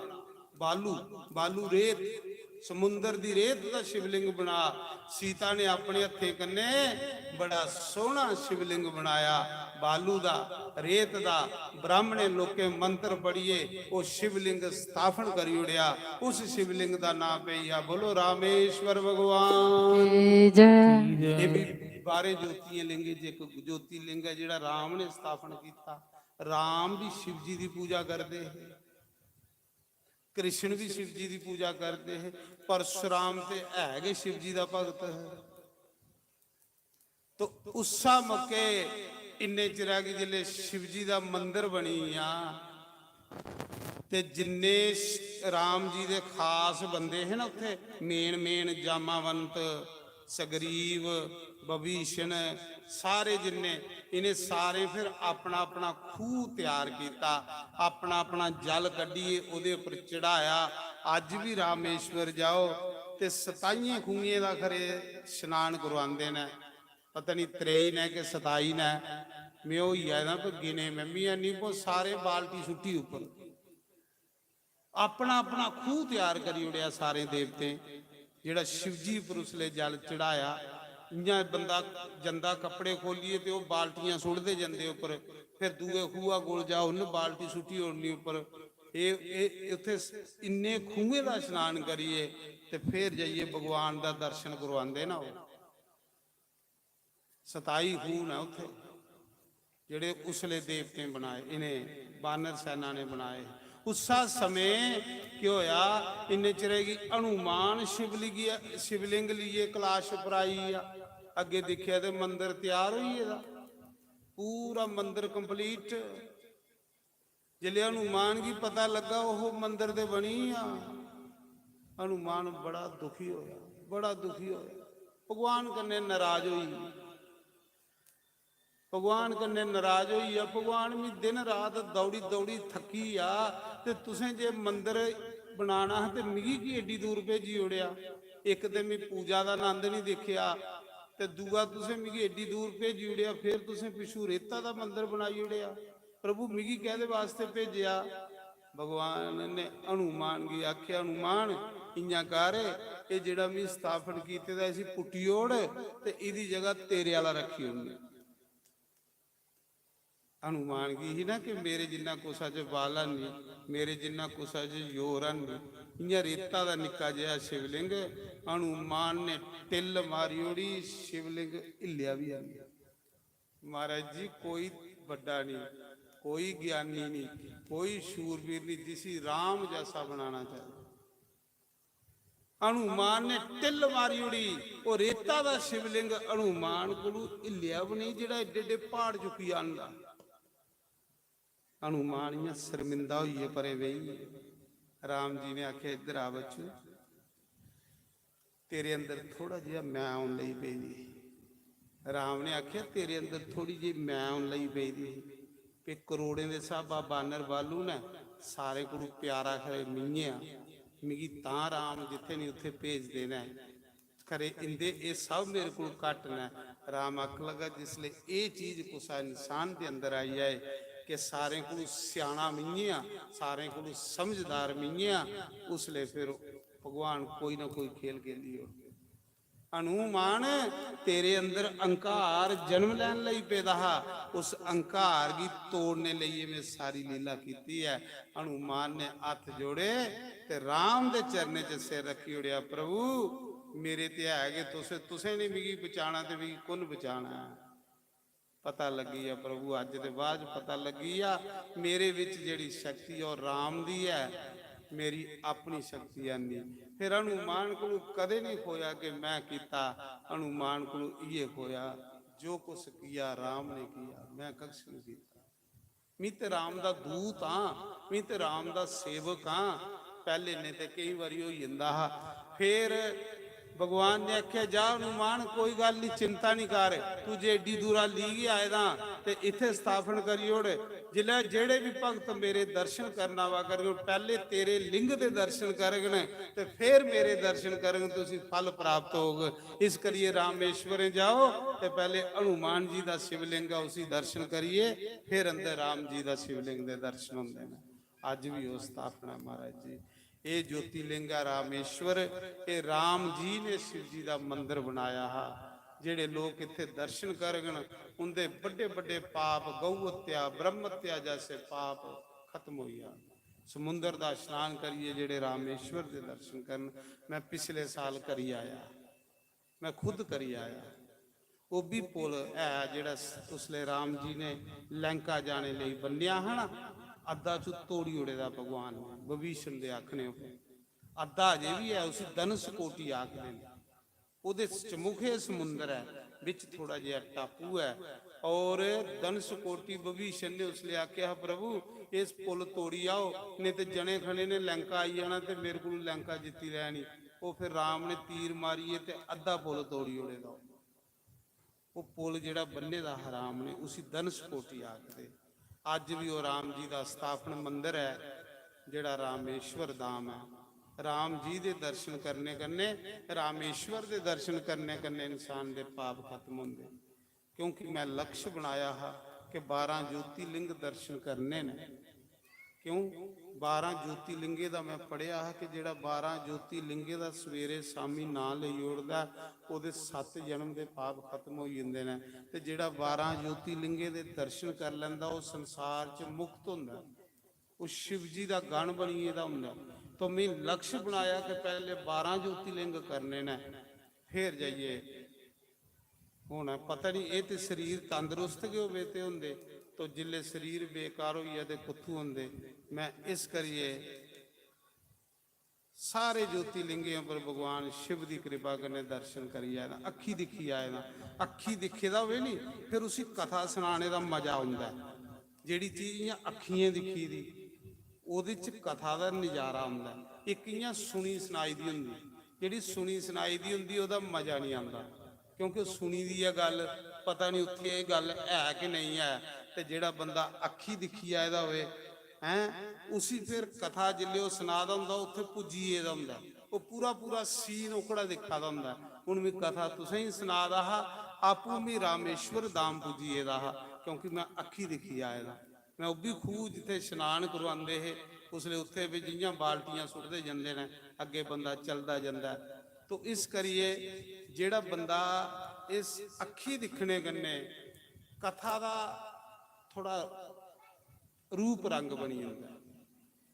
बालू, बालू रेत, समुंदर दी रेत दा शिवलिंग बना। सीता ने अपने हत्थें कन्नै बड़ा सोहना शिवलिंग बनाया। बालू दा, रेत दा, ब्राह्मणे लोकें मंत्र पढ़िए ओह् शिवलिंग स्थापन करी ओड़ेआ। उस शिवलिंग दा नां पेई गेआ, बोलो, रामेश्वर भगवान की जय। एह् बी बारें ज्योतियें लिंगें च इक ज्योतिलिंग ऐ जेह्ड़ा राम ने स्थापन कीता। राम बी शिव जी दी पूजा करदे हे। कृष्ण बी शिव जी दी पूजा करदे हे। परशुराम ते है गै शिव जी दा भगत हा। तो उस्सा मौके इन्ने चिरा गी जिसलै शिव जी दा मंदर बनी गेआ, ते जिन्ने श-, राम जी दे खास बंदे हे ना उत्थे, मेन मेन जामावंत, सगरीव, विभीषण, सारे जिन्ने, इ'नें सारें फिर अपना अपना खूह त्यार कीता, अपना अपना जल कड्ढियै ओह्दे उप्पर चढ़ाया। अज्ज बी रामेश्वर जाओ ते सताइयें खूहें दा खरे स्नान करवांदे न, पता निं त्रेई न कि सताई न, में होई आए दा, पर गिने में बी हैनी, पर सारे बाल्टी सुट्टी उप्पर। अपना अपना खूह त्यार करी ओड़ेआ सारें देवतें, जेह्ड़ा शिवजी पर उसलै जल चढ़ाया। इ'यां बंदा जंदा कपड़े खोलियै ते ओह् बाल्टियां सुट्टदे जंदे उप्पर, फिर दूए खूहा कोल जाओ, उन्न बाल्टी सुट्टी ओड़नी उप्पर। एह्, एह्, एह् उत्थै स-, इन्ने खूहें दा स्नान करियै ते फिर जाइयै भगवान दा दर्शन करवांदे ना ओह्। सताई खूह न उत्थे, जेह्ड़े उसले देवतें बनाए, इ'नें बानर सैना ने बनाए। उस्सा समें केह् होया, इन्ने चिरे गी हनुमान शिवलिंग, शिवलिंग लेइयै कलाश उप्पर आई गेआ। अग्गे दिक्खेआ ते मंदर त्यार होई गेदा, पूरा मंदर complete। जिसलै हनुमान गी पता लग्गा, ओह् मंदर ते बनी गेआ। हनुमान बड़ा दुखी होया, बड़ा दुखी होया, भगवान कन्नै नाराज होई गे। भगवान कन्नै नाराज होई गेआ। "भगवान, मी दिन रात दौड़ी दौड़ी थक्की गेआ, ते तुसें जे मंदर बनाना हा ते मिगी की एड्डी दूर भेजी ओड़ेआ?" इक ते में पूजा दा नंद नहीं दिक्खेआ, ते दूआ तुसें मिगी एड्डी दूर भेजी ओड़ेआ, फिर तुसें पिच्छू रेता दा मंदर बनाई ओड़ेआ। प्रभु, मिगी कैह्दे वास्ते भेजेआ?" भगवान ने हनुमान गी आखेआ, "हनुमान, इ'यां कर, एह् जेह्ड़ा में स्थापन कीते दा, इसी पुट्टी ओड़ ते एह्दी जगह तेरे आह्ला रक्खी ओड़ने।" हनुमान गी ही ना कि मेरे जिन्ना कुसा च बल हैनी, मेरे जिन्ना कुसा च जोर हैनी। इ'यां रेता दा निक्का जेहा शिवलिंग, हनुमान ने टिल्ल मारी ओड़ी, शिवलिंग हिल्लेआ बी हैनी। महाराज जी, कोई बड्डा नहीं, कोई ज्ञानी नहीं, कोई शूरवीर नहीं जिसी राम जैसा बनाना चाहिए। हनुमान ने टिल्ल मारी ओड़ी, ओह् रेता दा शिवलिंग हनुमान कोलू हिल्लेआ बी नहीं, जेह्ड़ा एड्डे एड्डे प्हाड़ चुक्कियै आंदा। हनुमान इ'यां शर्मिंदा होइयै परें बेही गे। राम जी ने आखेआ, "इद्धर आ बच्चू, तेरे अंदर थोड़ा जेहा मैं औन लगी पेदी ही।" राम ने आखेआ, "तेरे अंदर थोड़ी जेही मैं औन लगी पेदी ही, ते करोड़ें दे स्हाबा बानर बालू न, सारें कोलू प्यारा खरे मिंये आं, मिगी तां राम जित्थै निं उत्थै भेजदे न, खरे इंदे एह् सब मेरे कोलू घट्ट न।" राम आखन लगा, "जिसलै एह् चीज कुसै इंसान दे अंदर आई जाए कि सारें कोलू स्याना मिंये आं, सारें कोलू समझदार मिंये आं, उसलै फिर भगवान कोई ना कोई खेल खेली ओड़दे।" हनुमान, तेरे अंदर अहंकार जन्म लैन लगी पेदा हा, उस अहंकार गी तोड़ने लेई एह् में सारी लीला कीती ऐ। हनुमान ने हत्थ जोड़े ते राम दे चरणें च सिर रखी ओड़ेआ, "प्रभु, मेरे ते है गै तुस, तुसें नहीं मिगी बचाना ते मिगी कु'न बचाना ऐ?" पता लग्गी गेआ प्रभु, अज्ज दे बाद च पता लग्गी गेआ, मेरे विच जेह्ड़ी शक्ति ऐ, ओह् राम दी ऐ, मेरी अपनी शक्ति है नहीं। फिर हनुमान कोलू कदे नहीं खोया कि मैं कीता, हनुमान कोलू इये खोया, "जो कुछ किया राम ने किया, मैं कक्ष नहीं कीता।" मी ते राम दा दूत हां, मी ते राम दा सेवक हां। पैह्ले ने ते केईं बारी होई जंदा हा। फिर भगवान ने आखेआ, "जा हनुमान, कोई गल्ल नहीं, चिंता नहीं कर, तू जे एड्डी दूरा ली गै आए दा ते इत्थै स्थापन करी ओड़। जिसलै जेह्ड़े बी भक्त मेरे दर्शन करन आवा करगन, पैह्ले तेरे लिंग दे दर्शन करगन ते फिर मेरे दर्शन करगन, तुसी फल प्राप्त होग।" इस करियै रामेश्वरें जाओ ते पैह्ले हनुमान जी दा शिवलिंग ऐ, उसी दर्शन करियै फिर अंदर राम जी दा शिवलिंग दे दर्शन होंदे न। अज्ज भी ओह् स्थापना महाराज जी, एह् ज्योतिलिंग ऐ रामेश्वर, एह् राम जी ने शिव जी दा मंदर बनाया हा। जेह्ड़े लोक इत्थै दर्शन करगन, उंदे बड्डे बड्डे पाप, गौ हत्या, ब्रह्म हत्या जैसे पाप खत्म होई जान। समुंदर दा स्नान करियै जेह्ड़े रामेश्वर दे दर्शन करन, मैं पिछले साल करी आया, मैं खुद करी आया। ओह् बी पुल ऐ जेह्ड़ा स-, उसलै राम जी ने लैंका जाने लेई बन्नेआ हा ना, अद्धा च तोड़ी ओड़े दा भगवान ने, विभीषण दे आखने उप्पर। अद्धा अजें बी ऐ, उसी धनुष कोटी आखदे न। ओह्दे चमुखे समुंदर ऐ, बिच थोड़ा जेहा टापू ऐ। और धनुष कोटी विभीषण ने उसलै आखेआ हा, "प्रभु, इस पुल तोड़ी आओ, नेईं ते जने खने ने लैंका आई जाना ते मेरे कोलू लैंका जित्ती लैनी।" ओह् फिर राम ने तीर मारियै ते अद्धा पुल तोड़ी ओड़े दा। ओह् पुल जेह्ड़ा बन्ने दा हा राम ने, उसी धनुष कोटी आखदे। अज्ज बी ओह् राम जी दा स्थापन मंदर ऐ, जेह्ड़ा रामेश्वर धाम ऐ। राम जी दे दर्शन करने कन्नै, रामेश्वर दे दर्शन करने कन्नै इंसान दे पाप खत्म होंदे। क्योंकि मैं लक्ष्य बनाया हा कि बारां ज्योतिलिंग दर्शन करने न। क्यों? बारां ज्योतिलिंगे दा मैं पढ़ेआ हा कि जेह्ड़ा बारां ज्योतिलिंगे दा सवेरे शामी नांऽ लेई ओड़दा ऐ, ओह्दे सत्त जन्म दे पाप खत्म होई जंदे न। ते जेह्ड़ा बारां ज्योतिलिंगे दे दर्शन करी लैंदा, ओह् संसार च मुक्त होंदा ऐ, ओह् शिव जी दा गण बनी गेदा होंदा ऐ। तो में लक्ष्य बनाया कि पैह्ले बारां ज्योतिलिंग करने न, फिर जाइयै होना। पता नहीं, एह् ते शरीर तंदरुस्त गै होवे ते होंदे, तो जिसलै शरीर बेकार होई जा ते कुत्थूं होंदे? मैं इस करियै सारे ज्योतिलिंगें पर भगवान शिव दी कृपा कन्नै दर्शन करी आए दा, अक्खी दिक्खी आए दा। अक्खी दिक्खे दा होवे नी, फिर उसी कथा सनाने दा मजा औंदा ऐ। जेह्ड़ी चीज इ'यां अक्खियें दिक्खी दी, ओह्दे च कथा दा नजारा औंदा ऐ। इक इ'यां सुनी सनाई दी होंदी, जेह्ड़ी सुनी सनाई दी होंदी, ओह्दा मजा निं औंदा, क्योंकि सुनी दी ऐ गल्ल, पता निं उत्थै एह् गल्ल है कि नेईं ऐ। ते जेह्ड़ा बंदा अक्खी दिक्खी आए दा होवे, हैं, उसी फिर कथा जिसलै ओह् सना दा होंदा, उत्थै पुज्जी गेदा होंदा। ओह् पूरा पूरा सीन ओकड़ा दिक्खा दा होंदा ऐ। हून में कथा तुसें गी सना दा हा, आपूं में रामेश्वर धाम पुज्जी गेदा हा, क्योंकि में अक्खी दिक्खी आए दा। में ओह् बी खूह् जित्थै शनान करोआंदे हे, उसलै उत्थै बी जि'यां बाल्टियां सुट्टदे जंदे न, अग्गें बंदा चलदा जंदा ऐ। तो इस करियै जेह्ड़ा बंदा इस अक्खी दिक्खने कन्नै कथा दा थोह्ड़ा रूप रंग बनी जंदा ऐ।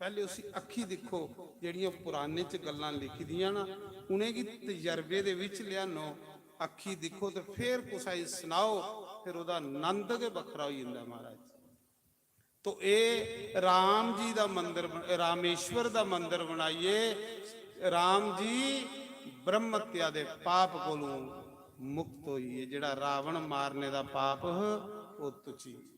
पैह्ले उसी अक्खी दिक्खो, जेह्ड़ियां पुराने च गल्लां लिखी दियां ना, उ'नेंगी तजर्बे दे बिच लेआनो, अक्खी दिक्खो ते फिर कुसै गी सनाओ, फिर ओह्दा नंद गै बक्खरा होई जंदा ऐ महाराज। तो एह् राम जी दा मंदर बन-, रामेश्वर दा मंदर बनाइयै राम जी ब्रह्म हत्या दे पाप कोलू मुक्त होई गे। जेह्ड़ा रावण मारने दा पाप ह, ओह् तुची।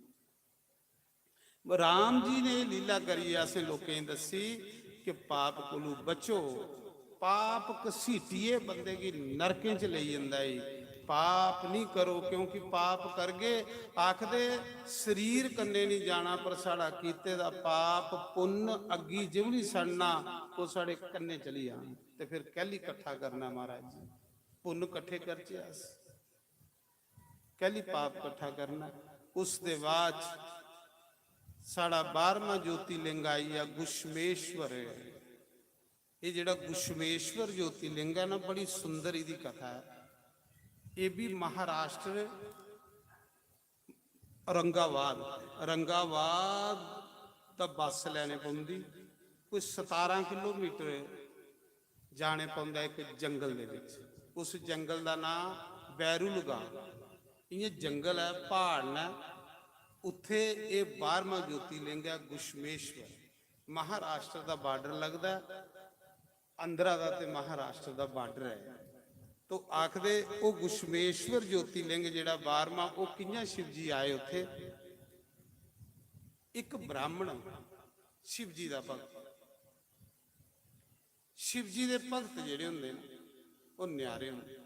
राम जी ने एह् लीला करियै असें लोकें गी दस्सी कि पाप कोलू बचो। पाप घसीटियै बंदे गी नरकें च लेई जंदा ऐ। पाप निं करो, क्योंकि पाप करगे, आखदे, शरीर कन्नै निं जाना, पर साढ़ा कीते दा पाप पुन्न अग्गी च बी निं सड़ना, ओह् साढ़े कन्नै चली जाना। ते फिर कैह्ली कट्ठा करना महाराज जी? पुन्न कट्ठे करचै अस, कैह्ली पाप कट्ठा करना? उस दे बाद च साढ़ा बारहवां ज्योतिर्लिंग आई गेआ गुष्मेश्वर। एह् जेह्ड़ा गुष्मेश्वर ज्योतिर्लिंग ऐ ना, बड़ी सुंदर एह्दी कथा ऐ। एह् बी महाराष्ट्र, औरंगाबाद, औरंगाबाद दा बस लैने पौंदी, कोई सतारां किलोमीटर जाने पौंदा इक जंगल दे बिच। उस जंगल दा नांऽ बैरुल गांव। इ'यां जंगल ऐ, प्हाड़ न, उत्थै एह् बारहवां ज्योतिर्लिंग ऐ गुष्मेश्वर। महाराष्ट्र दा बार्डर लगदा ऐ, आंध्रा दा ते महाराष्ट्र दा बार्डर ऐ। तो आखदे ओह् गुष्मेश्वर ज्योतिर्लिंग जेह्ड़ा बारहवां, ओह् कि'यां शिवजी आए उत्थै? इक ब्राह्मण शिवजी दा भक्त। शिवजी दे भक्त जेह्ड़े होंदे न, ओह् न्यारे होंदे।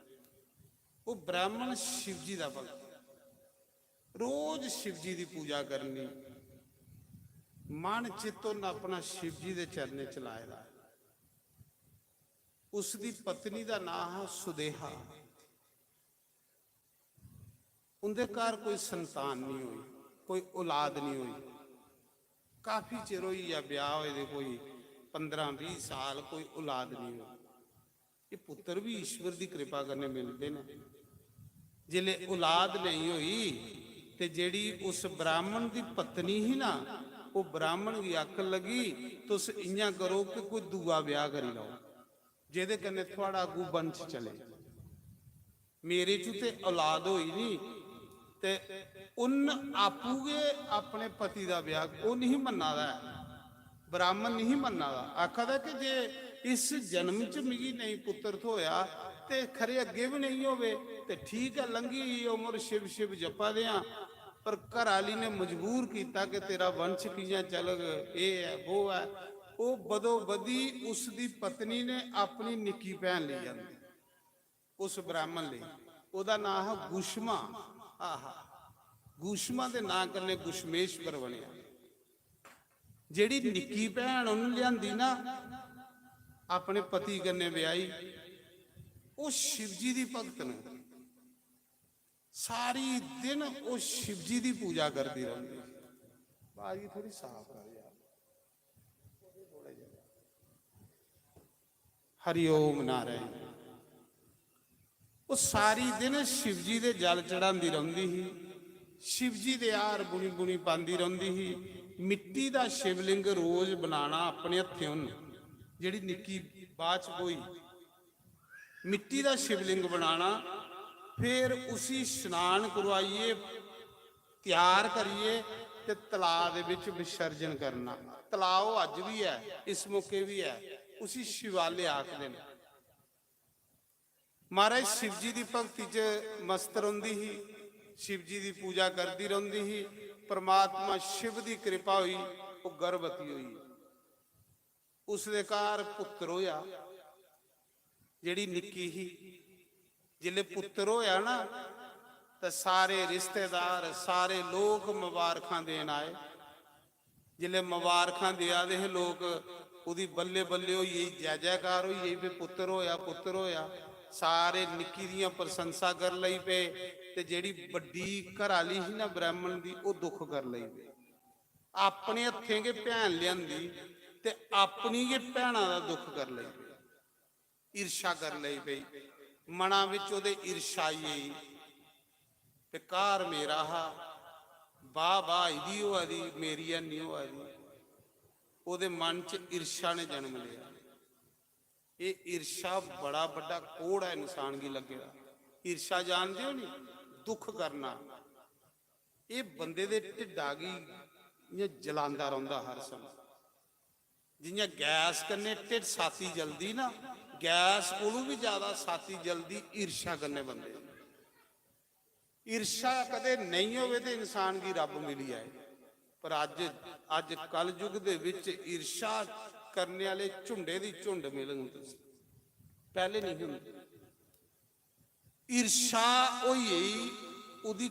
ओह् ब्राह्मण शिवजी दा भक्त, रोज शिवजी दी पूजा करनी, मन चित्त उन्न अपना शिवजी दे चरणें च लाए दा। उसदी पत्नी दा नांऽ हा सुदेहा। उं'दे घर कोई संतान निं होई, कोई औलाद निं होई। काफी चिर होई गेआ ब्याह् होए दे, कोई पंदरां बीह् साल, कोई औलाद निं होई। एह् पुत्तर बी ईश्वर दी किरपा कन्नै मिलदे न। जिसलै औलाद नेईं होई ते जेह्ड़ी उस ब्राह्मण दी पत्नी ही ना, ओह् ब्राह्मण गी आखन लगी, "तुस इ'यां करो कि कोई दूआ ब्याह् करी लैओ, जेह्दे कन्नै थुआढ़ा अग्गू वंश चले।" मेरे च ते औलाद होई निं, ते उन्न आपूं गै अपने पति दा ब्याह्, ओह् निं मन्ना दा ऐ, ब्राह्मण निं मन्ना दा। आखा दा कि जे इस जन्म च मिगी नेईं पुत्तर थ्होआ ते खरे अग्गें बी नेईं होवे, ते ठीक ऐ, लंघी गेई उम्र, शिव शिव जप्पा दे आं, पर घर आह्ली ने मजबूर कीता कि तेरा वंश कि'यां चलग, एह् ऐ, वो ऐ। ओह् बदो बदी उसदी पत्नी ने अपनी निक्की भैन लेई आंदी। उस ब्राह्मण लेई। ओह्दा नांऽ हा गुष्मा। आहा, गुष्मा दे नांऽ कन्नै गुष्मेश्वर बनेआ। जेह्ड़ी निक्की भैन उन्न लेआंदी ना, अपने पति कन्नै ब्याही, ओह् शिवजी दी भक्त न। सारी दिन ओह् शिवजी दी पूजा करदी रौंह्दी। बाज गी थोह्ड़ी साफ कर यार। हरि ओम नारायण। ओह् सारी दिन शिवजी दे जल चढ़ांदी रौंह्दी ही, शिवजी दे हार बुनी बुनी पांदी रौंह्दी ही। मिट्टी दा शिवलिंग रोज बनाना अपने हत्थें उन्न, जेह्ड़ी निक्की बाच ब्होई, मिट्टी दा शिवलिंग बनाना, फिर उसी स्नान करोआइयै, त्यार करियै ते तलाऽ दे बिच विसर्जन करना। तलाऽ ओह् अज्ज बी ऐ, इस मौके बी ऐ, उसी शिवालय आखदे न। महाराज शिवजी दी भक्ति च मस्त रौंह्दी ही, शिवजी दी पूजा करदी रौंह्दी ही। परमात्मा शिव दी कृपा होई, ओह् गर्भवती होई। उसदे घर पुत्तर होआ, जेह्ड़ी निक्की ही। जिसलै पुत्तर होआ ना, ते सारे रिश्तेदार, सारे लोक मबारखां देन आए। जिसलै मबारखां देआ दे हे लोक, ओह्दी बल्ले बल्ले होई गेई, जय जयकार होई गेई, "वे पुत्तर होया, पुत्तर होया।" सारे निक्की दियां प्रशंसा कर लगी पे। ते जेह्ड़ी बड्डी घर आह्ली ही ना ब्राह्मण दी, ओह् दुख कर लगी पे। अपने हत्थें गै भैन लेआंदी ते अपनी गै भैना दा दुख कर लगी पे। ईर्षा कर लगी पेई, मना बिच ओह्दे ईर्षा आई गेई। ते घर मेरा हा, बाह् बाह् एह्दी होआ दी, मेरी हैनी होआ दी। ओह्दे मन च ईर्षा ने जन्म लेआ। एह् ईर्षा बड़ा बड्डा कोढ़ ऐ इंसान गी लग्गे दा। ईर्षा जानदे ओ नी? दुख करना। एह् बंदे दे ढिड्डा गी इ'यां जलांदा रौंह्दा हर समें। जि'यां गैस कन्नै ढिड्ड साती जलदी ना, गैस कोलू बी ज्यादा साती जलदी ईर्षा कन्नै बंदे दी। ईर्षा कदे नेईं होवे ते इंसान गी रब मिली जाए, पर अज्ज, अज्ज कलयुग दे विच ईर्षा करने आह्ले झुंडे दी झुंड मिलङन तुसें, पैह्ले नहीं होंदे। ईर्षा होई गेई ओह्दी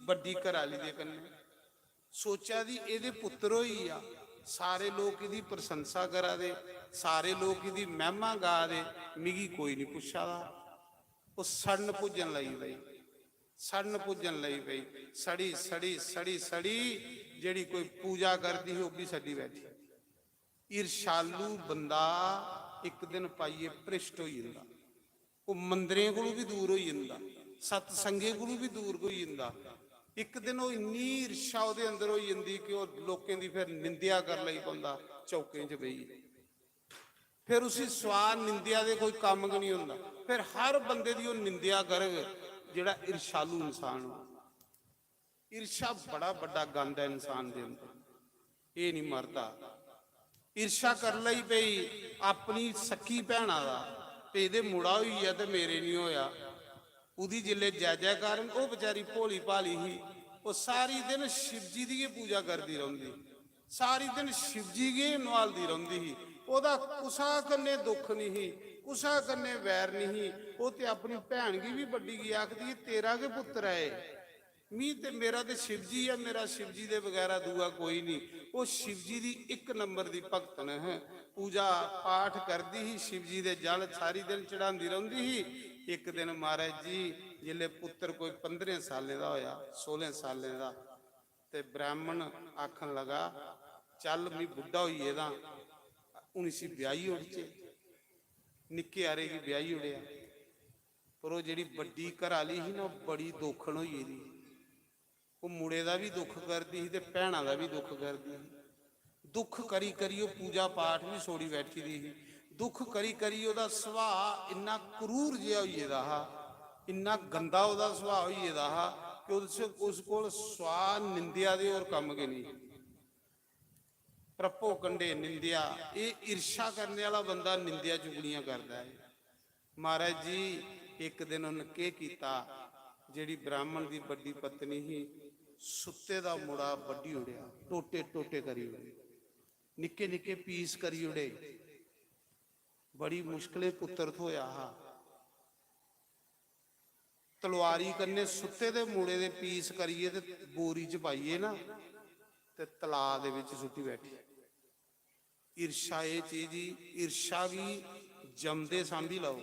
बड्डी घरआली दे कन्नै। सोचा दी एह्दे पुत्तर होई गेआ, सारे लोक एह्दी प्रशंसा करा दे, सारे लोक एह्दी महिमा गा दे, मिगी कोई निं पुच्छा दा। ओह् सड़न पुज्जन लगी पेई, सड़न पुज्जन लगी पेई। सड़ी, सड़ी, सड़ी, सड़ी, जेह्ड़ी कोई पूजा करदी ही, ओह् बी सड़ी बैठी। ईर्षालु बंदा इक दिन पाइयै भ्रिश्ट होई जंदा। ओह् मंदरें कोलू बी दूर होई जंदा, सतसंगें कोलू बी दूर होई जंदा। इक दिन ओह् इन्नी ईर्षा ओह्दे अंदर होई जंदी कि ओह् लोकें दी फिर निंदेआ कर लगी पौंदा चौकें च बेहियै। फिर उसी स्वार निंदेआ दे कोई कम्म गै निं होंदा। फिर हर बंदे दी ओह् निंदेआ करग जेह्ड़ा ईर्षालु इंसान होग। ईर्षा बड़ा बड्डा गंद ऐ इंसान दे अंदर, एह् निं मरदा। ईर्षा कर लगी पेई अपनी सक्की भैना दा, ते एह्दे मुड़ा होई गेआ ते मेरे निं होआ। ओह्दी जिसलै जय जयकार, ओह् बेचारी भोली भाली ही, ओह् सारी दिन शिवजी दी गै पूजा करदी रौंह्दी, सारी दिन शिवजी गी नुहालदी रौंह्दी ही। ओह्दा कुसा कन्नै दुख निं ही, कुसा कन्नै वैर निं ही। ओह् ते अपनी भैन गी बी बड्डी गी आखदी, "तेरा गै पुत्तर ऐ एह्, मी ते, मेरा ते शिवजी ऐ, मेरा शिवजी दे बगैरा दूआ कोई निं।" ओह् शिवजी दी इक नंबर दी भगतन है, पूजा पाठ करदी ही, शिवजी दे जल सारी दिन चढ़ांदी रौंह्दी ही। इक दिन महाराज जी, जिसलै पुत्तर कोई पंदरें सालें दा होआ, सोलें सालें दा, ते ब्राह्मण आखन लगा, "चल, मी बुड्ढा होई गेदा, हून इसी ब्याही ओड़चै।" निक्के हारे गी ब्याही ओड़ेआ, पर ओह् जेह्ड़ी बड्डी घरआली ही ना, ओह् बड़ी दोखन होई गेदी। ओह् मुड़े दा बी दुख करदी ही ते भैना दा बी दुख करदी ही। दुख करी करी ओह् पूजा पाठ बी छोड़ी बैठी दी ही। दुख करी करी ओह्दा सुभाऽ इन्ना क्रूर जेहा होई गेदा हा, इन्ना गंदा ओह्दा सुभाऽ होई गेदा हा कि उस, उस कोल स्वार निंदेआ दे होर कम्म गै निं। प्रभो कंडे निंदेआ, एह् ईर्षा करने आह्ला बंदा निंदेआ चुगलियां करदा ऐ। महाराज जी, इक दिन उन्न केह् कीता, जेह्ड़ी ब्राह्मण दी बड्डी पत्नी ही, सुत्ते दा मुड़ा बड्ढी ओड़ेआ, टोटे टोटे करी ओड़े, निक्के निक्के पीस करी ओड़े। बड़ी मुश्कलें पुत्तर थ्होया हा। तलवारी कन्नै सुत्ते दे मुड़े दे पीस करियै ते बोरी च पाइयै ना, ते तलाऽ दे बिच सुट्टी बैठी। ईर्षा एह् चीज ही, ईर्षा गी जमदे सांभी लैओ,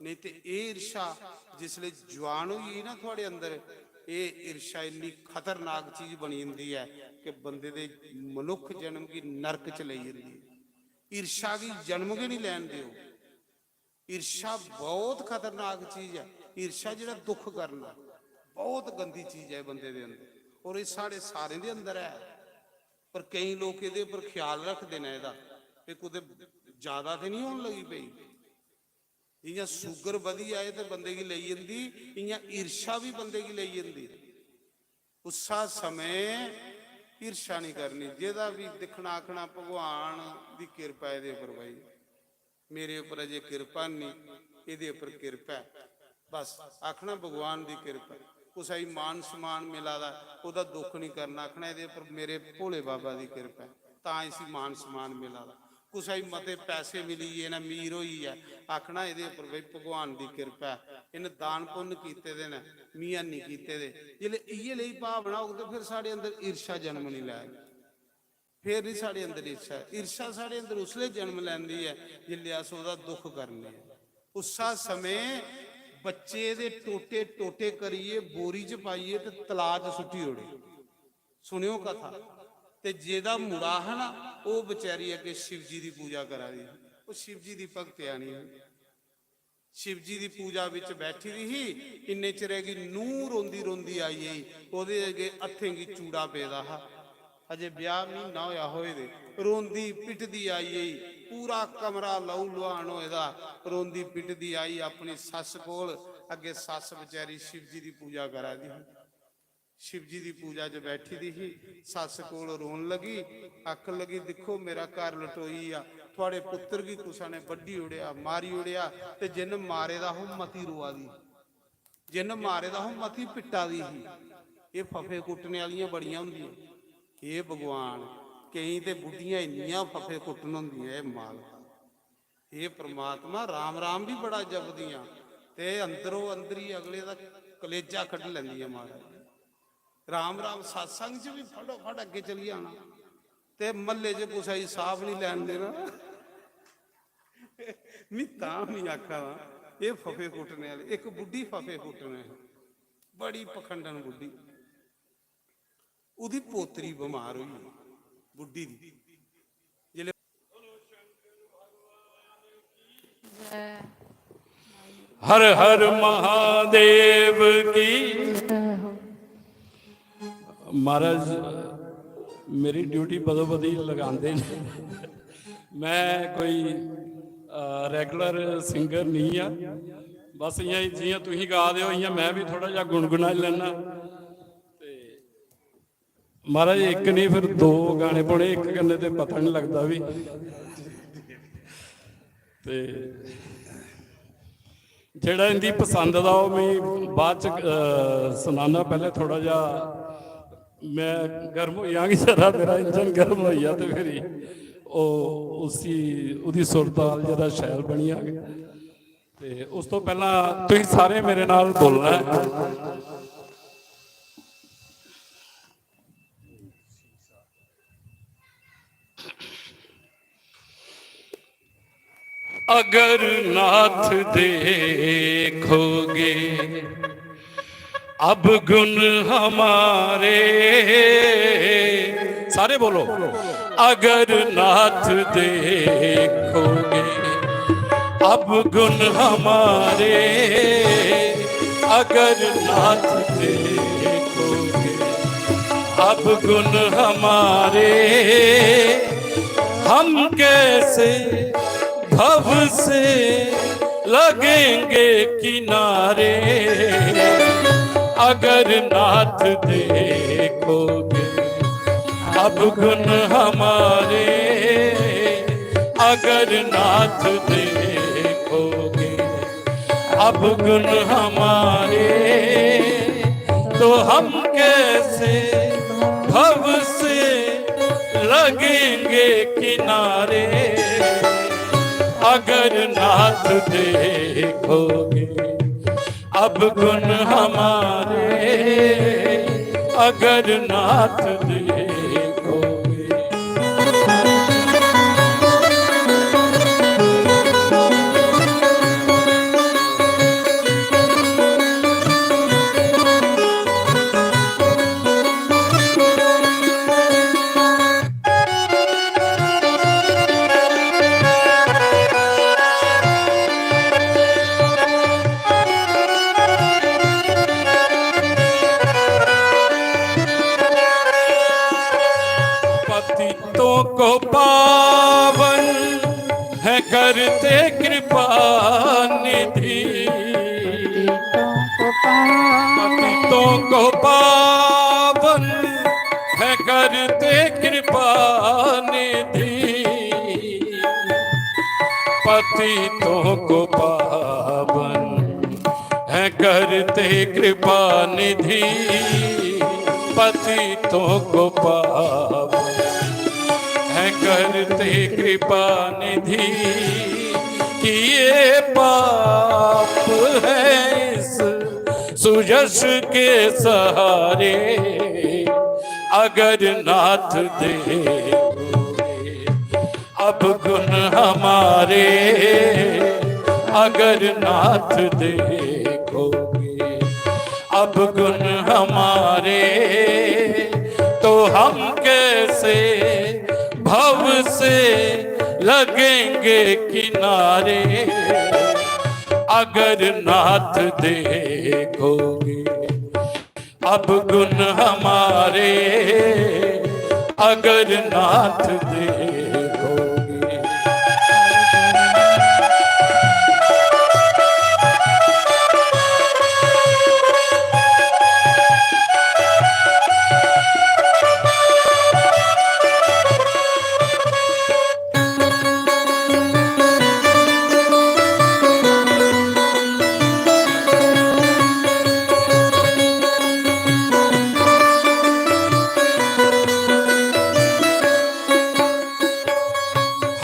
नेईं ते एह् ईर्षा जिसलै जुआन होई गेई ना थुआढ़े अंदर, एह् ईर्षा इन्नी खतरनाक चीज बनी जंदी ऐ कि बंदे दे मनुक्ख जन्म गी नरक च लेई जंदी ऐ। ईर्षा गी जन्म गै निं लैन देओ। ईर्षा बहुत खतरनाक चीज ऐ। ईर्षा जेह्ड़ा दुख करना, बहुत गंदी चीज ऐ बंदे दे अंदर। और एह् साढ़े सारें दे अंदर ऐ, पर केईं लोक एह्दे उप्पर ख्याल रखदे न एह्दा, एह् कुतै ज्यादा ते निं होन लगी पेई। जि'यां शुगर बधी जाए ते बंदे गी लेई जंदी, इ'यां ईर्षा बी बंदे गी लेई जंदी। उस्सा समें ईर्षा निं करनी। जेह्दा बी दिक्खना आखना, "भगवान दी किरपा एह्दे उप्पर भाई, मेरे उप्पर अजें किरपा निं, एह्दे उप्पर किरपा ऐ।" बस आखना, "भगवान दी किरपा ऐ।" कुसै गी मान सम्मान मिला दा, ओह्दा दुख निं करना, आखना, "एह्दे उप्पर मेरे भोले बाबा दी किरपा ऐ, तां इसी मान सम्मान मिला दा।" कुसै गी मते पैसे मिली गे न, अमीर होई गेआ, आखना, "एह्दे उप्पर भाई भगवान दी किरपा ऐ, इन्न दान पुन्न कीते दे न, मी हैन्नी कीते दे।" जिसलै इ'यै लेई भावना होग ते फिर साढ़े अंदर ईर्षा जन्म निं लैग। फिर नहीं साढ़े अंदर ईर्षा। ईर्षा साढ़े अंदर उसले जन्म लैंदी ऐ जिसले अस ओह्दा दुख करने आं। उस्सा समें बच्चे दे टोटे टोटे करियै बोरी च पाइयै ते तलाऽ च सुट्टी ओड़े। सुनेओ कथा। ते जेह्दा मुड़ा हा ना, ओह् बचैरी अग्गें शिव जी दी पूजा करा दी ही। ओह् शिव जी दी भगत आनी ही। शिव जी दी पूजा बिच बैठी दी ही। इन्ने चिरै गी नूंह् रोंदी रोंदी आई गेई। ओह्दे अग्गें हत्थें गी चूड़ा पेदा हा। अजे ब्याह म्हीना होया होए दे। रोंदी पिटदी आई गेई। पूरा कमरा लहू लुहान होए दा। रोंदी पिटदी आई अपनी सस्स कोल। अग्गें सस्स बचैरी शिव जी दी पूजा करा दी ही। शिव जी दी पूजा च बैठी दी ही। सस्स कोल रोन लगी। आखन लगी, "दिक्खो, मेरा घर लटोई गेआ। थुआड़े पुत्तर गी कुसै ने बड्ढी ओड़ेआ, मारी ओड़ेआ, ते जिन्न मारे दा हो, मती रोआ दी। जिन्न मारे दा हो, मती पिट्टा दी ही।" एह् फफे कुट्टने आह्लियां बड़ियां होंदियां। हे भगवान, केईं ते बुड्ढियां इन्नियां फफे कुट्टन होंदियां, एह् मालका। हे परमात्मा, राम राम भी बड़ा जपदियां ते अंदरो अंदरी अगले दा कलेजा कड्ढ लैंदियां महाराज। राम राम सत्संग च भी फटोफट अग्गे चली जाना ते म्हल्ले च कुसै गी साह् बी निं लैन देना। मी तां बी आखा दा, एह् फफे कुट्टने आह्ले, इक बुड्ढी फफे कुट्टने, बड़ी पखंडन बुड्ढी। ओह्दी पोतरी बमार होई गेई, बुड्ढी दी। जिसलै हर हर महादेव की। महाराज, मेरी ड्यूटी बदो बदी लगांदे न। मैं कोई, अ, रेगुलर सिंगर नहीं आ, बस इ'यां ही जि'यां तुसीं गा दे ओ, इ'यां मैं भी थोड़ा जेहा गुनगुनाई लैना। ते महाराज, इक नहीं, फिर दो गाने पौने, इक कन्नै ते पता नहीं लगदा भी। ते जेह्ड़ा इंदी पसंद दा, ओह् मी बाद च, अ, सनाना। पैह्ले थोड़ा जेहा मैं गर्म होई जाङ, जरा मेरा इंजन गर्म होई जा, ते फिर ओह्, उसी, ओह्दी सुरताल जरा शैल बनी जाग। ते उस तो पैह्ला तुसीं सारे मेरे नाल बोलना ऐ। अगर नाथ देखोगे अब गुण हमारे, सारे बोलो, अगर नाथ देखोगे अब गुण हमारे, अगर नाथ देखोगे अब गुण हमारे, हम कैसे भव से लगेंगे किनारे। अगर नाथ देखोगे अब गुण हमारे, अगर नाथ देखोगे अब गुण हमारे, तो हम कैसे भव से लगेंगे किनारे। अगर नाथ देखोगे अब गुण हमारे, अगर नाथ देखोगे। पतितों को पावन है करते कृपा निधि। पतितों को पावन है करते कृपा निधि। पतितों को पावन है करते कृपा निधि। पतितों को पावन है करते कृपा निधि। किए पाप है इस सुयश के सहारे। अगर नाथ दे अब गुण हमारे अगर नाथ देखोगे, अब गुण हमारे तो हम कैसे भव से लगेंगे किनारे। अगर नाथ देखोगे, अब गुण हमारे अगर नाथ देखोगे।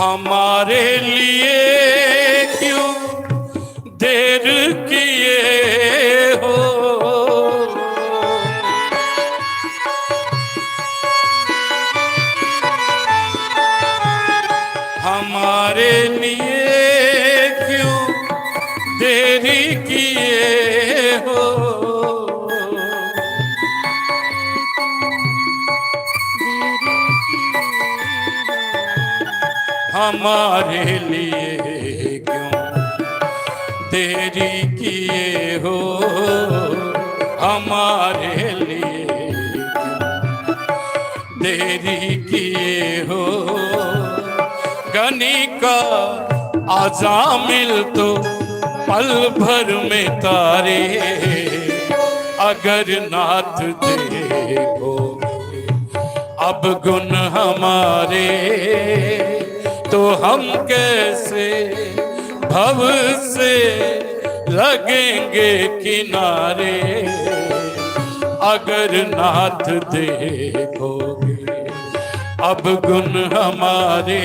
हमारे लिए क्यों देर किए हो, हमारे लिए क्यों देरी किए हो। हमारे लिए क्यों देरी किए हो, हमारे लिए क्यों देरी किए हो। गणिका अजामिल तो पल भर में तारे। अगर नाथ देखो अब गुण हमारे तो हम कैसे भव से लगेंगे किनारे। अगर नाथ देखोगे अब गुण हमारे,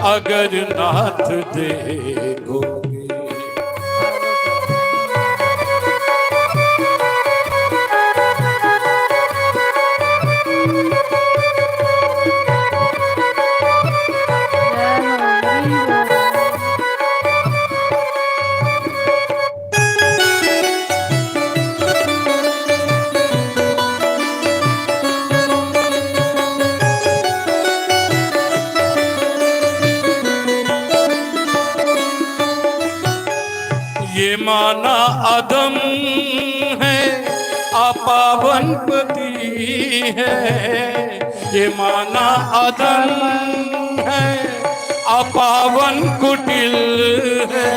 अगर नाथ देखोगे। ये माना अधम है, अपावन पति है। ये माना अधम है, अपावन कुटिल है।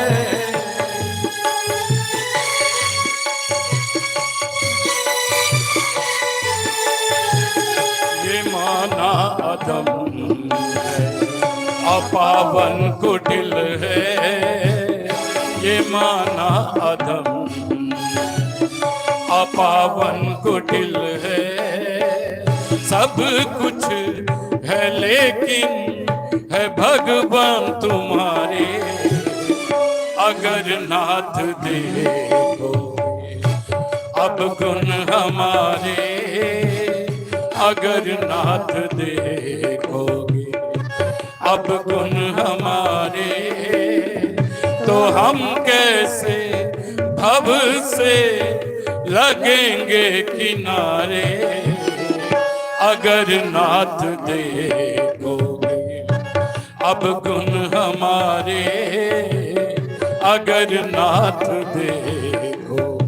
ये माना अधम है, अपावन कुटिल है। ये माना अधम अपावन कुटिल है। सब कुछ है लेकिन है भगवान तुम्हारे। अगर नाथ देखो अब गुण हमारे, अगर नाथ देखोगे अब गुण हमारे, तो हम कैसे भव से लगेंगे किनारे। अगर नाथ देखोगे अब गुण हमारे, अगर नाथ देखोगे।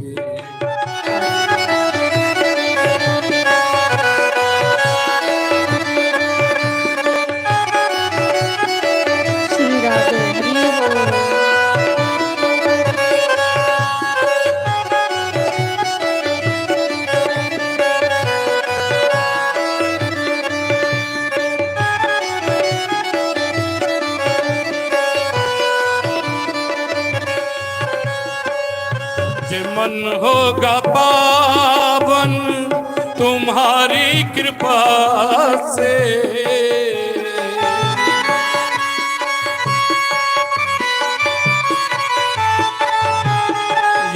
श्री राधे हरि बोल। जे मन होगा पावन तुम्हारी कृपा से,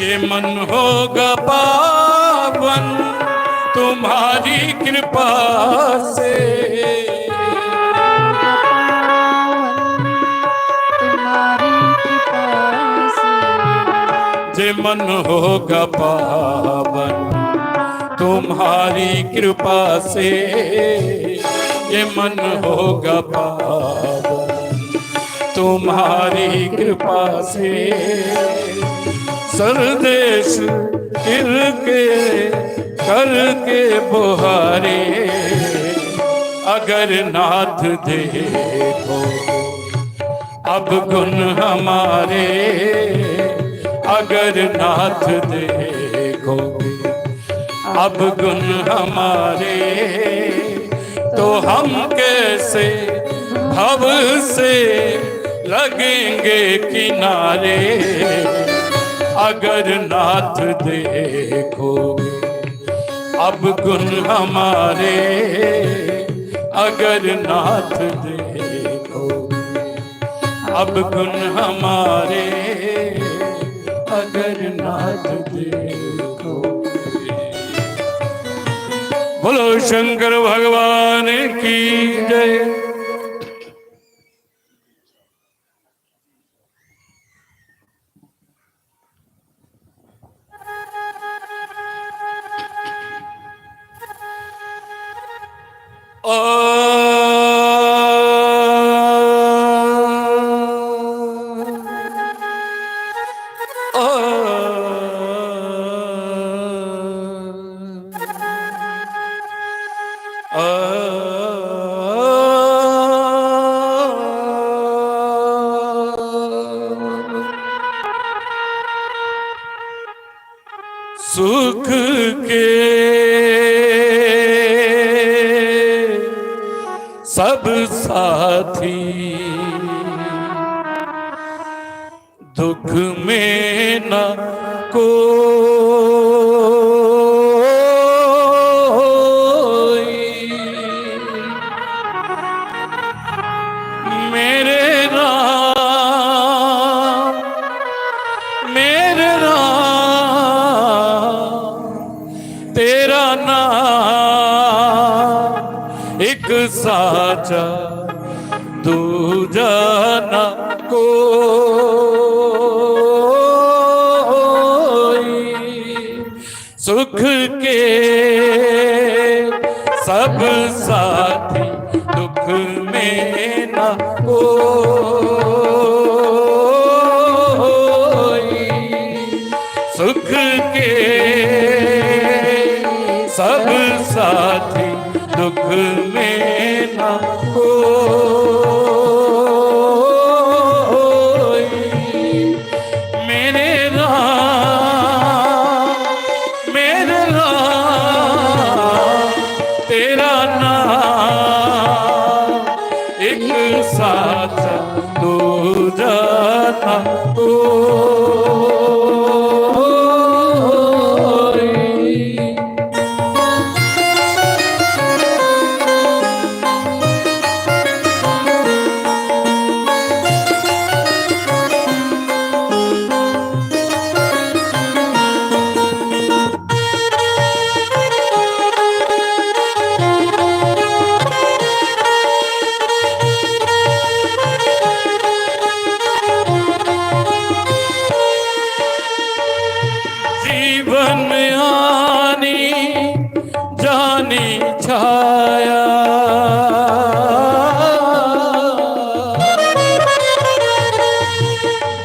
ये मन होगा पावन तुम्हारी कृपा से। मन होगा पावन तुम्हारी कृपा से, ये मन होगा पावन तुम्हारी कृपा से। संदेश तिल के करके बुहारे, अगर नाथ देखो अब गुण हमारे, अगर नाथ देखोगे अब गुण हमारे, तो हम कैसे भव से लगेंगे किनारे। अगर नाथ देखोगे अब गुण हमारे, अगर नाथ देखोगे अब गुण हमारे, अगर नाथ देखो। बोलो शंकर भगवान की जय। सुख के सब साथी, दुख में न कोई। मेरे राम, मेरे राम, तेरा नाम एक साचा, दूजा ना कोई। सुख के सब साथी, दुख में ना कोई। सुख के सब साथी, दुख में ना कोई। मेरे राम, मेरे राम, तेरा नाम एक साचा, दूजा ना कोई। जीवन आनी जानी छाया,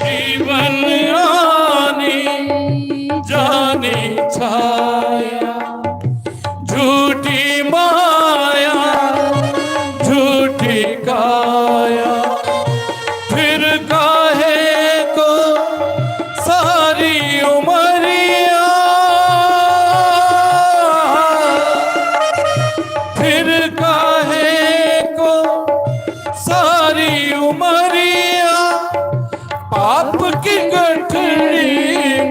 जीवन आनी जानी छाया, झूठी माया, झूठी काया, फिर काहे को सारी उमरिया, फिर काहे को सारी उमरिया, पाप की गठड़ी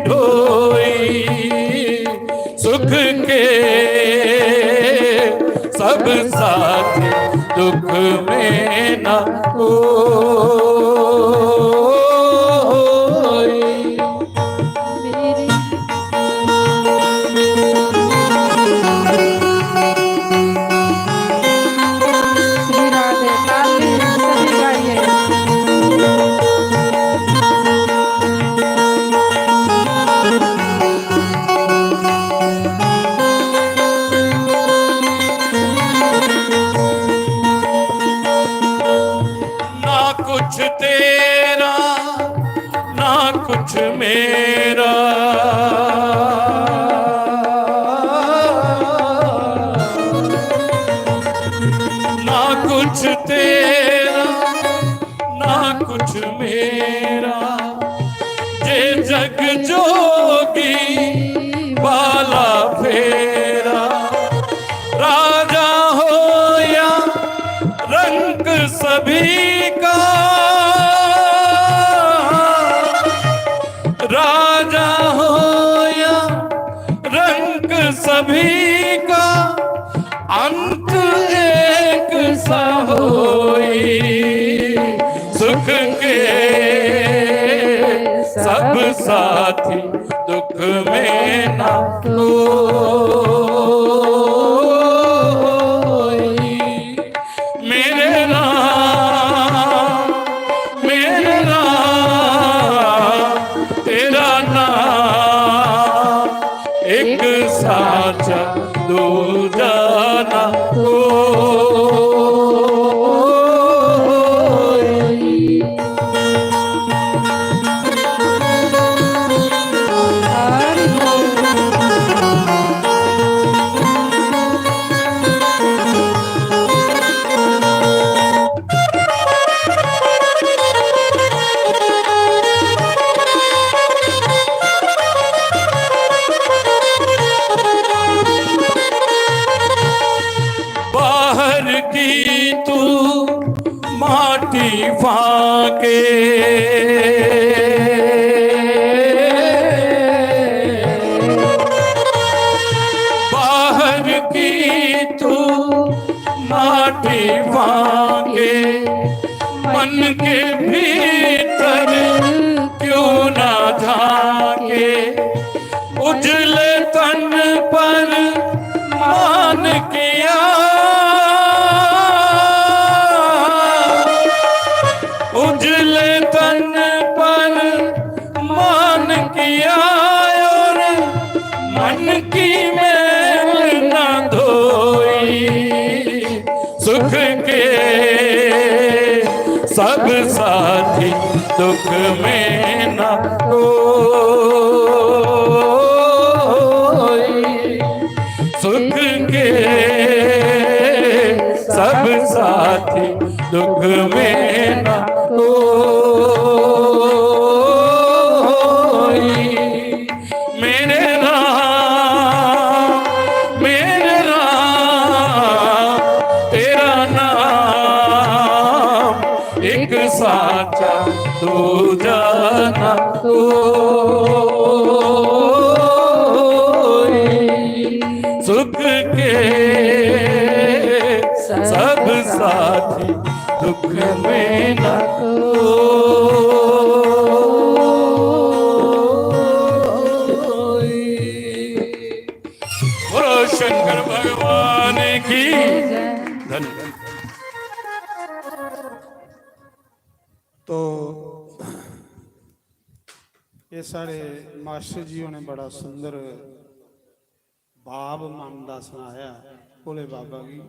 ढोई। सुख के सब साथी, दुख में ना कोई। श्री राधे, ताली से गाइए। मेरा, ना कुछ तेरा, ना कुछ मेरा, जे जग जोगी बाला फेरा। राजा हो या रंक सभी का, राजा हो या रंक सभी का, अंत एक सा होई। सुख के सब साथी, दुख में ना कोई। मेरे राम, मेरे राम, तेरा नाम एक साचा, दूजा ना कोई। बाहर की तू माटी फाके, बाहर की तू माटी फाके, मन के भीतर क्यों ना झांके। उजले तन पर मान किया, उजले तन पर मान किया, और मन की मैल ना धोई। सुख के सब साथी, दुख में ना कोई। सुख के सब साथी, दुख में ना कोई। मेरे राम, मेरे राम, तेरा नाम एक साचा, दूजा ना कोई। सुख के सब साथी, दुख में ना कोई। बोलो शंकर भगवान की। धन्यवाद। तो ये साढ़े मास्टर जी होने बड़ा सुंदर भाव मन दा सनाया भोले बाबा गी।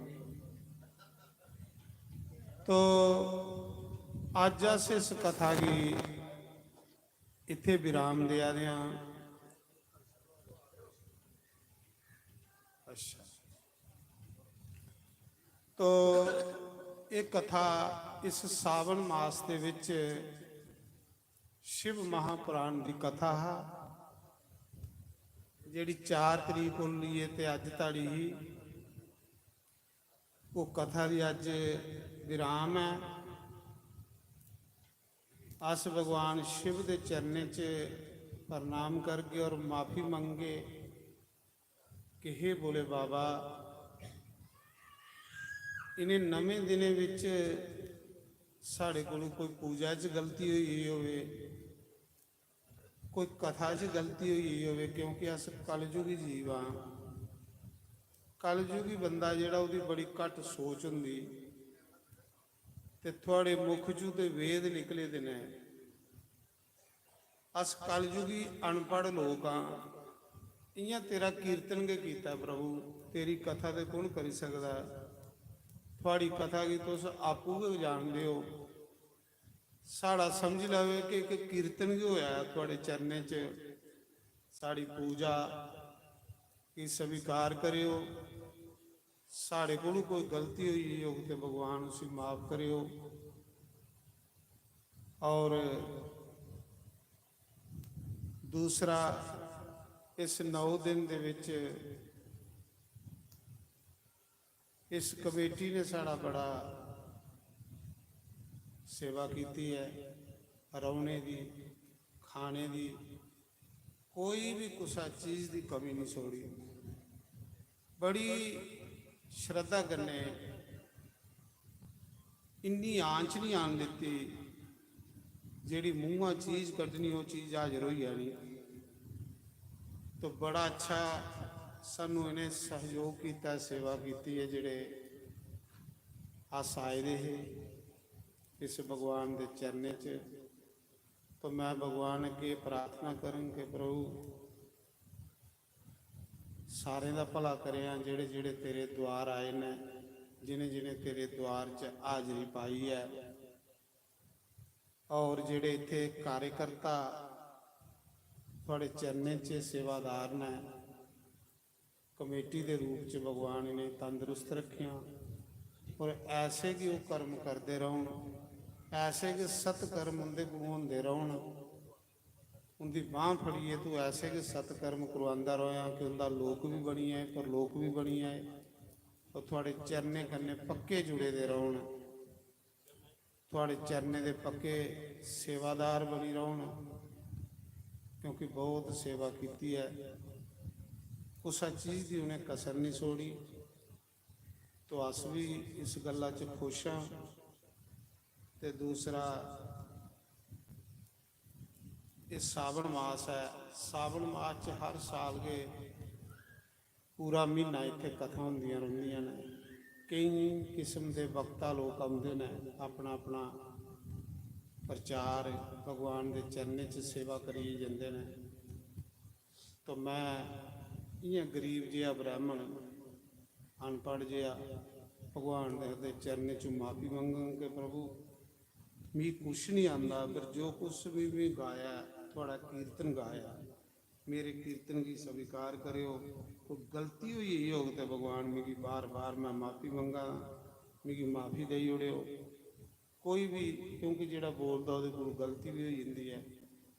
तो अज्ज अस इस कथा गी इत्थे विराम देआ दे आं। अच्छा, तो ये कथा इस सावन मास दे विच शिव महापुराण दी कथा हा, जेड़ी चार तरीक को लेइए ते अज धड़ी ही। वो कथा दी अज विराम है। अस भगवान शिव दे चरणें च प्रणाम करगे और माफी मंगगे कि हे भोले बाबा, इन्हें नमें दिनें विच साढ़े कोलों कोई पूजा च गलती होई गई होवे, कोई कथा च गलती होई गई होवे, क्योंकि अस कलयुगी जीव आं। कलयुगी बंदा जेह्ड़ा, ओह्दी बड़ी घट्ट सोच होंदी। ते थुआढ़े मुख चू ते वेद निकले दे न। अस कलयुगी अनपढ़ लोक आं। इ'यां तेरा कीर्तन गै कीता प्रभु, तेरी कथा ते कु'न करी सकदा ऐ? थुआढ़ी कथा गी तुस आपूं गै जानदे ओ। साढ़ा समझी लैओ कि इक कीर्तन गै होआ ऐ थुआढ़े चरणें च। साढ़ी पूजा गी स्वीकार करेओ। साढ़े कोलू कोई गलती होई होग ते भगवान उसी माफ करेओ। और दूसरा, इस नौ दिन दे विच इस कमेटी ने साढ़ा बड़ा सेवा कीती है, रौहने दी, खाने दी, कोई भी कुसा चीज दी कमी नहीं छोड़ी। बड़ी श्रद्धा कन्नै इन्नी आंच नहीं आन दित्ती, जेह्ड़ी मूंहा चीज कड्ढनी, ओह् चीज हाजर होई जानी। तो बड़ा अच्छा सानू इ'नें सहयोग कीता, सेवा कीती है, जेह्ड़े अस आए दे हे इस भगवान दे चरणें च। तो मैं भगवान अग्गे प्रार्थना करङ कि प्रभु, सारें दा भला करेआं, जेह्ड़े जेह्ड़े तेरे द्वार आए न, जिनें जिनें तेरे द्वार च हाजरी पाई ऐ, और जेह्ड़े इत्थै कार्यकर्ता थुआढ़े चरणें च सेवादार न, कमेटी दे रूप च भगवान इ'नें तंदरुस्त रक्खेआं और ऐसे गै ओह् कर्म करदे रौह्न, ऐसे गै सत्कर्म उं'दे कोल होंदे रौह्न। उं'दी बांह् फड़ियै तू ऐसे गै सत्कर्म करोआंदा र'वेआं कि उं'दा लोक बी बनी जाए, परलोक बी बनी जाए, और थुआढ़े चरणें कन्नै पक्के जुड़े दे रौह्न, थुआढ़े चरणें दे पक्के सेवादार बनी रौह्न, क्योंकि बहुत सेवा कीती ऐ, कुसै चीज दी उ'नें कसर निं छोड़ी। तो अस बी इस गल्ला च खुश आं। ते दूसरा, एह् सावन मास ऐ, सावन मास च हर साल गै पूरा म्हीना इत्थै कथा होंदियां रौंह्दियां न। केईं किस्म दे वक्ता लोक औंदे न, अपना अपना प्रचार, भगवान दे चरणें च सेवा करियै जंदे न। तो मैं इ'यां गरीब जेहा ब्राह्मण, अनपढ़ जेहा, भगवान दे, दे चरणें च माफी मंगङ कि प्रभु, मिगी कुछ नहीं आंदा, पर जो कुछ भी मैं गाया, थुआढ़ा कीर्तन गाया, मेरे कीर्तन गी स्वीकार करेओ। कोई गलती होई गेई होग ते भगवान, मिगी बार बार मैं माफी मंगा, मिगी माफी देई ओड़ेओ। कोई भी, क्योंकि जेह्ड़ा बोलदा ओह्दे कोल गलती बी होई जंदी ऐ।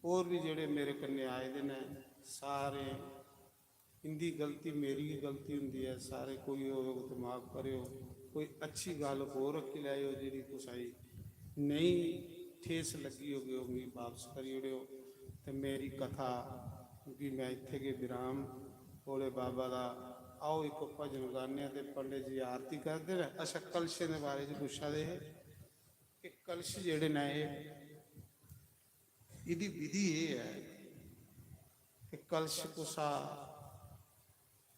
होर बी जेह्ड़े मेरे कन्नै आए दे न, सारे, इंदी गलती, मेरी गै गलती होंदी ऐ, सारे कोई होग ते माफ करेओ। कोई अच्छी गल्ल होर रक्खी लैएओ, जेह्ड़ी कुसै गी नेईं ठेस लग्गी होगी, ओह् मिगी बापस करी ओड़ेओ। ते मेरी कथा गी मैं इत्थै गै विराम। भोले बाबा दा, आओ इक भजन गाने आं ते पंडित जी आरती करदे न। अच्छा, कलशें दे बारे च पुच्छा दे हे कि कलश जेह्ड़े न, एह्, एह्दी विधि एह् ऐ कि कलश कुसा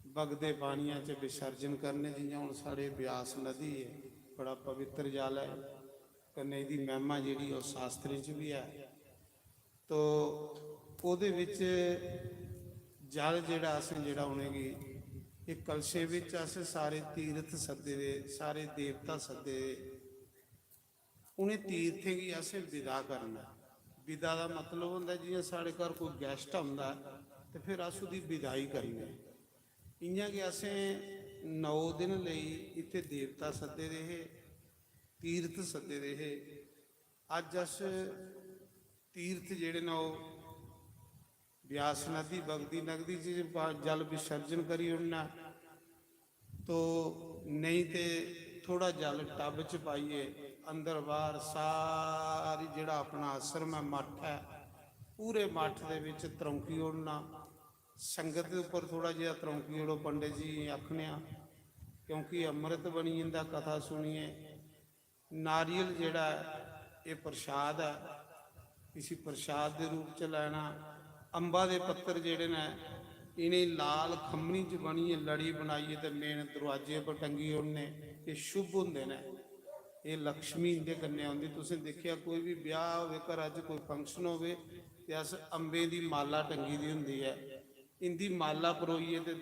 बगदे पानिया च विसर्जन करने, जियां हून साढ़े ब्यास नदी ऐ, बड़ा पवित्र जल ऐ, कन्नै एह्दी महिमा जेह्ड़ी ओह् शास्त्रें च बी ऐ। तो ओह्दे बिच जल जेह्ड़ा असें जेह्ड़ा उ'नेंगी, एह् कलशे बिच असें सारे तीर्थ सद्दे दे, सारे देवता सद्दे दे, उ'नें तीर्थें गी असें विदा करना। विदा दा मतलब होंदा, जि'यां साढ़े घर कोई guest औंदा ऐ ते फिर अस ओह्दी विदाई करने। इ'यां गै असें नौ दिन लेई इत्थै देवता सद्दे दे हे, तीर्थ सद्दे दे हे। अज्ज अस तीर्थ जेह्ड़े न, ओह् ब्यास नदी बगदी नगदी च पा-, जल विसर्जन करी ओड़ना, तो नेईं ते थोड़ा जल टब च पाइयै अंदर बाह्र सारी जेह्ड़ा अपना आश्रम ऐ, मठ ऐ, पूरे मठ दे बिच त्रौंकी ओड़ना। संगत दे उप्पर थोड़ा जेहा त्रौंकी ओड़ो, पंडित जी आखने आं, क्योंकि अमृत बनी जंदा कथा सुनियै। नारियल जेह्ड़ा ऐ, एह् प्रसाद ऐ, इसी प्रसाद दे रूप च लैना। अम्बा दे पत्तर जेह्ड़े न, इ'नें लाल खम्मनी च बनियै लड़ी बनाइयै ते मेन दरोआजे पर टंगी ओड़ने। एह् शुभ होंदे न। एह् लक्ष्मी इं'दे कन्नै औंदी। तुसें दिक्खेआ, कोई बी ब्याह् होवे, घरा च कोई function होवे, ते अस अम्बें दी माला टंगी दी होंदी ऐ। इं'दी माला परोइयै ते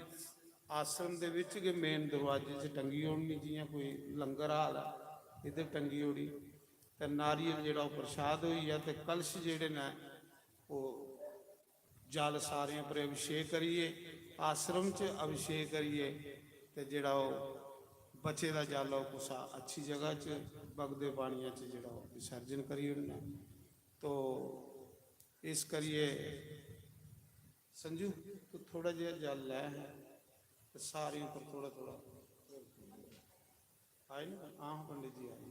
आश्रम दे बिच गै मेन दरोआजे च टंगी ओड़नी, जि'यां कोई लंगर हाल ऐ, इद्धर टंगी ओड़ी। ते नारियल जेह्ड़ा ओह् प्रसाद होई गेआ, ते कलश जेह्ड़े न ओह् जल सारें पर अभिषेक करियै, आश्रम च अभिषेक करियै, ते जेह्ड़ा ओह् बचे दा जल ओह् कुसै अच्छी जगह च बगदे पानियै च जेह्ड़ा ओह् विसर्जन करी ओड़ना। तो इस करियै संजू, तू थोड़ा जेहा जल लै ते सारें उप्पर थोड़ा थोड़ा। आए ना? हां, पंडित जी आए।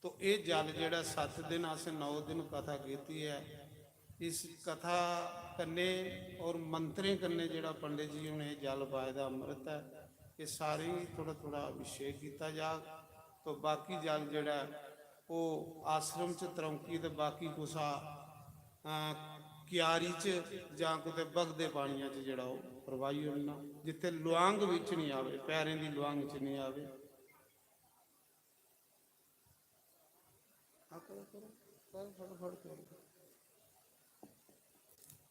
तो एह् जल जेह्ड़ा सत्त दिन, असें नौ दिन कथा कीती ऐ, इस कथा कन्नै और मंत्रें कन्नै जेह्ड़ा पंडित जी होरें एह् जल पाए दा अमृत ऐ, एह् सारें गी थोड़ा थोड़ा अभिषेक कीता जाग। तो बाकी जल जेह्ड़ा ऐ, ओह् आश्रम च त्रौंकी ते बाकी कुसा, अ, क्यारी च जां कुतै बगदे पानियै च जेह्ड़ा ओह् प्रवाही ओड़ना, जित्थै लुआंग बिच निं आवे, पैरें दी लुआंग च निं आवे।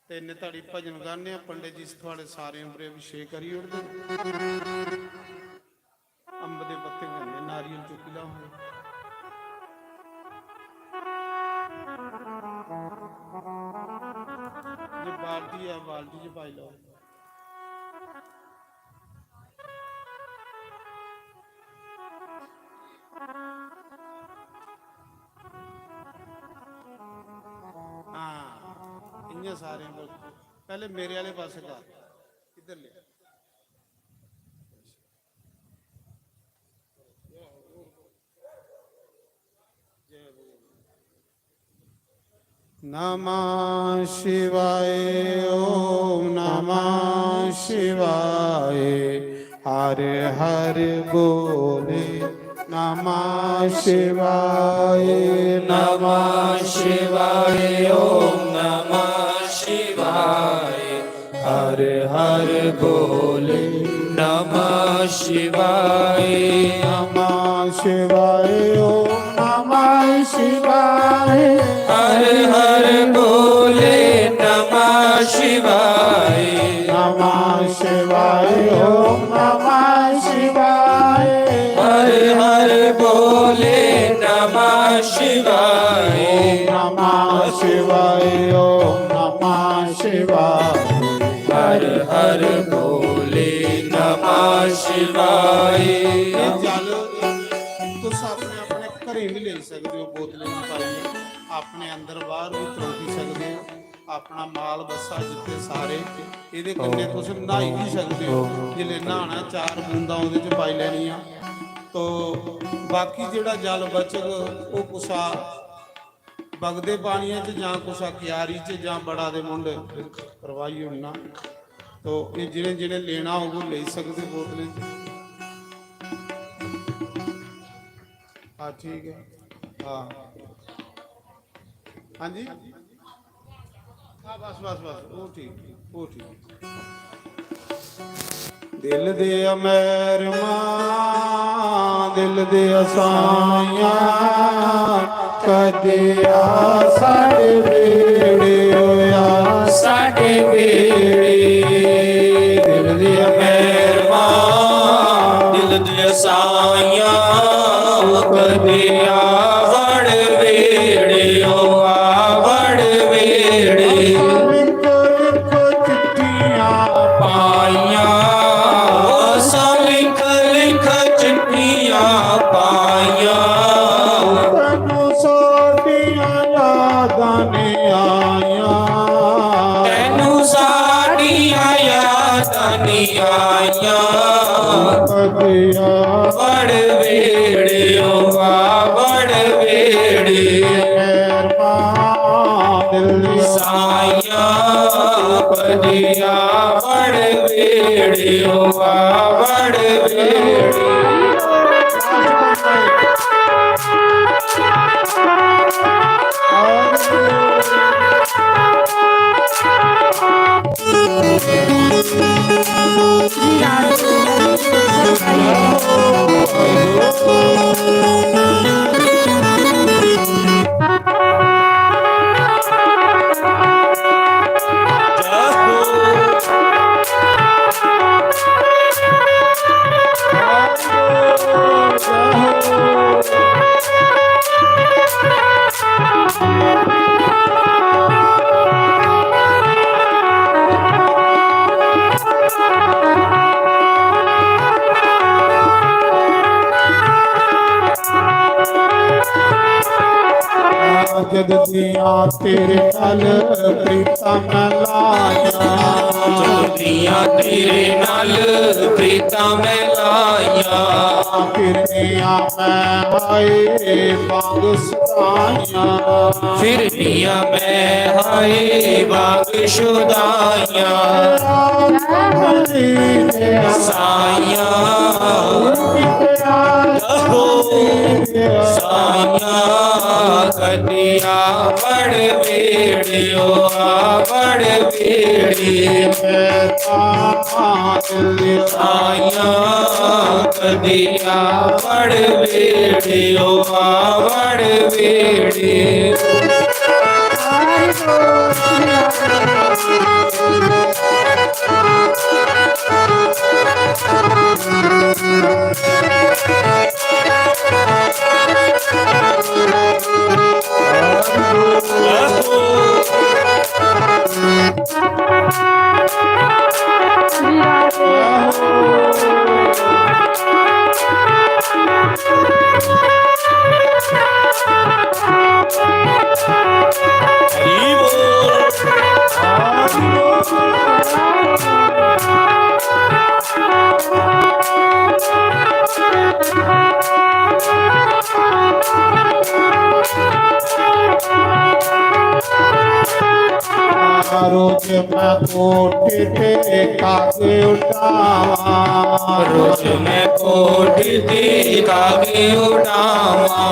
ते इन्ने धड़ी भजन गाने आं, पंडित जी थुआढ़े सारें उप्पर अभिषेक करी ओड़दे। अम्ब दे पत्ते कन्नै नारियल चुक्की लैओ। जे बाल्टी ऐ, बाल्टी च पाई लैओ। हां, इ'यां सारें कोल। पैह्ले मेरे आह्ले पासै कर, इद्धर ले। नमः शिवाय, ओम नमः शिवाय, हर हर बोले, नमः शिवाय, नमः शिवाय, ओम नमः शिवाय, हर हर बोले, नमः शिवाय। नमः शिवाय, ओम नमः शिवाय। हर हर बोले, नमः शिवाय। नमः शिवाय, ओम नमः शिवाय। हर हर बोले, नमः शिवाय। ओम नमः शिवाय, ओम नमः शिवाय। हर हर बोले, नमः शिवाय। ਇਹ ਜਲ ਤੁਸੀਂ ਆਪਣੇ ਆਪਣੇ ਘਰੇ ਵੀ ਲੈ ਸਕਦੇ ਹੋ, ਬੋਤਲਾਂ 'ਚ ਪਾਈਏ, ਆਪਣੇ ਅੰਦਰ ਬਾਹਰ ਵੀ त्रौंकी सकदे हो। अपना माल बस्सा जित्थे सारे, ਇਹਦੇ कन्नै तुस न्हाई बी सकदे हो। जिसलै न्हाना, चार बूंदां ओह्दे च पाई लैनियां। तो बाकी जेह्ड़ा जल बचग, ओह् कुसा बगदे पानियै च जां कुसा क्यारी च जां बड़ा दे मुंढ प्रवाही ओड़ना। तो एह् जि'नें जि'नें लेना होग, ओह् लेई सकदे बोतलें च। हाँ, ठीक है। हाँ। हाँ जी। हाँ, बस, बस, बस, ओह् ठीक, ओह् ठीक। दिल दे मैरमा, दिल दे साइयां, कदे आ साढ़े बेड़े, ओया साढ़े बेड़े। दिल दे मैरमा, दिल दे साइयां, कदे आ वड़ बेड़े, ओ आ वड़ बेड़े। चिट्ठियां पाइयां, असां लिख लिख चिट्ठियां पाइयां। तैनू साडियां यादां नहीं आइयां। तैनू साडियां यादां नहीं आइयां। कदिया वड़ बेड़े, ओ आ वड़ बेड़े। मेहरबान दिल साइयां, कदिया वड़ बेड़े, ओ आ वड़ बेड़े। जगदियां तेरे नाल प्रीतां मैं लाइयां। जगदियां तेरे नाल प्रीतां मैं लाइयां। फिरनियां मैं हाय बांग सुदाइयां। फिरनियां मैं हाय बांग सुदाइयां। साइयां, साइयां, कदिया बड़ बेड़ियो, आ बड़ बेड़ी। साइयां, कदिया बड़ बेड़ियो, आ बड़ बेड़ी। रोज मैं कोठी ते कागे उठावा। रोज मैं कोठी ते कागे उठावा।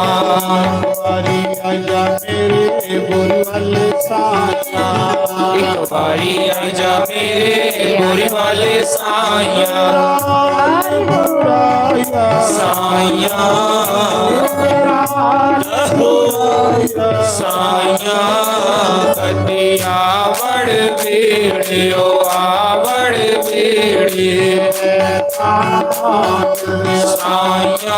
बारी आजा मेरे बुरी वाले साया। एक बारी आजा मेरे बुरी वाले साया। साया। साया, कदिया बड़ बेड़ियो, आ बड़ बेड़ी। साइयां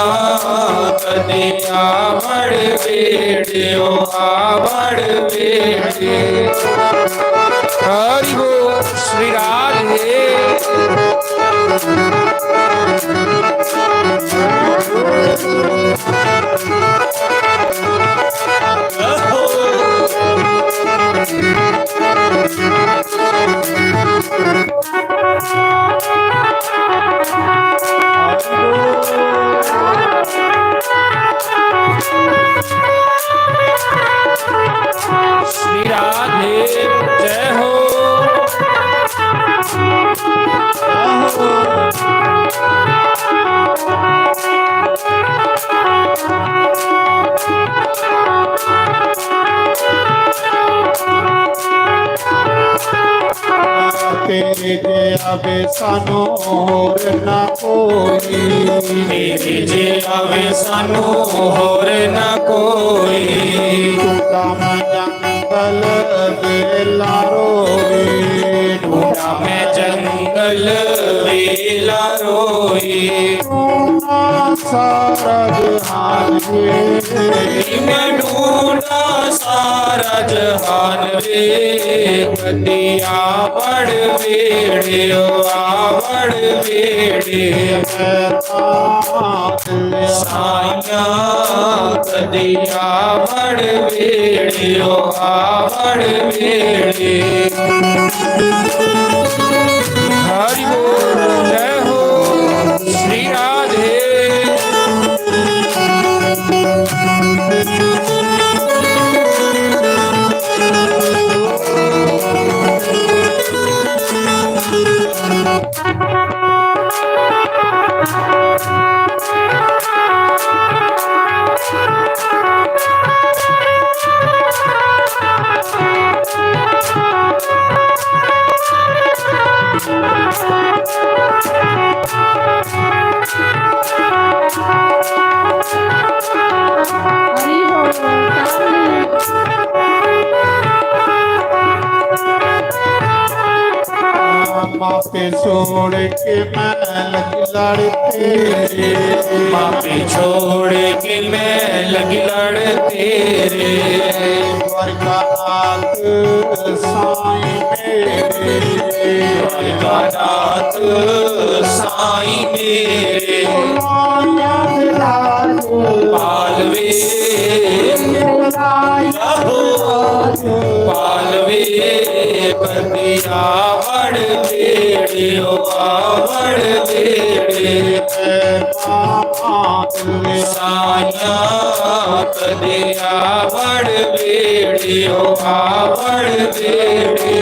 कदिया बड़ बेड़ियो, आ बड़ बेड़ी। हरि बोल श्री राधे। श्री राधे जय हो। तेरे जिहा वे सानू होर ना कोई। तेरे जिहा वे सानू होर ना कोई। टूटा मैं जंगल वेला रोई। टूटा मैं जंगल वेला रोई। सारा जहान वे। मैं ढूंढा सारा जहान वे, कदिया बड़ बेड़े, ओ आ बड़ बेड़े। साइयां कदिया बड़ बेड़े, ओ आ बड़ बेड़े। हरि बोल, जय हो श्री राधे। माफी छोड़ के मैं लगी लड़ तेरे। माफी छोड़ के मैं लगी लड़ तेरे। द्वारकानाथ साईं मेरे। द्वारकानाथ साईं मेरे। पालवे। पालवे कदिया वड़ बेड़े, ओ आवड़ बेड़े। साया कदिया वड़ बेड़े, ओ आवड़ बेड़े।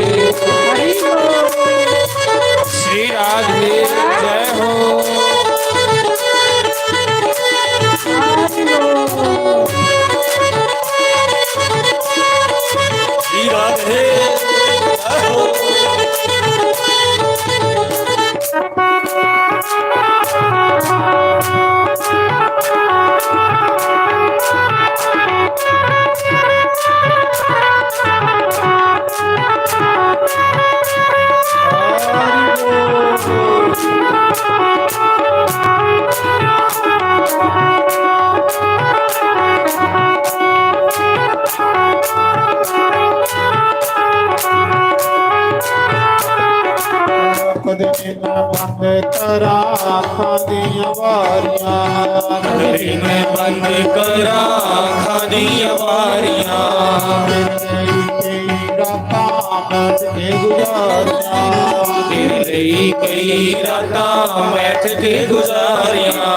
श्री राधे जय हो। श्री राधे जय हो। कदे ना बंद करा अखां दियां बारियां। कदे मैं बंद करा अखां दियां बारियां। तेरे लेई कई रातां बैठ के गुजारियां। तेरे लेई कई रातां बैठ के गुजारियां।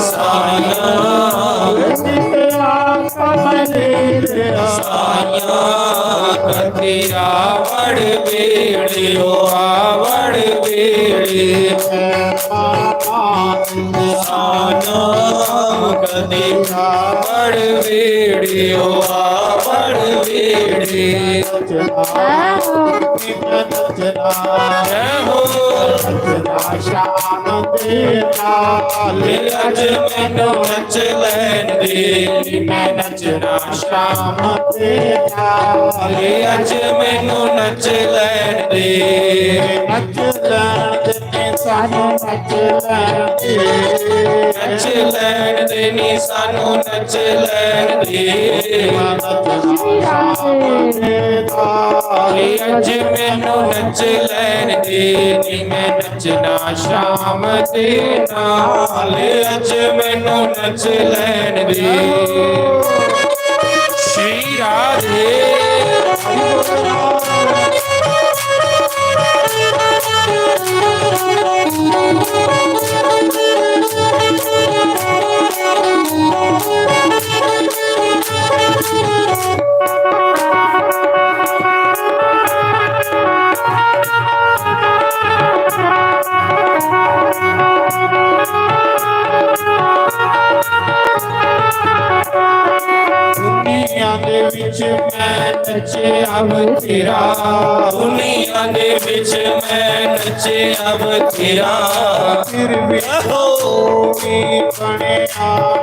साइयां। साइयां कदिया वड़ बेड़े, ओ आवड़ बेड़े। साइयां कदिया वड़ बेड़े, ओ आवड़ बेड़े। जय हो। शाम दे नाल। अज मैनू नच लैन दे, मैं नचना शाम दे नाल। अज मैनू नच लैन दे। नच लैन दे नी सानू, नच लैन दे। नच लैन दे नी सानू, नच लैन दे। मैं नचना शाम दे नाल। अज मैनू नच लैन दे नी, मैं नचना शाम दे नाल। अज मैनू नच लैन दे। श्री राधे। दुनिया दे विच मैं नचे अब तेरा, दुनिया दे विच मैं नचे अब तेरा। फिर भी कोई बने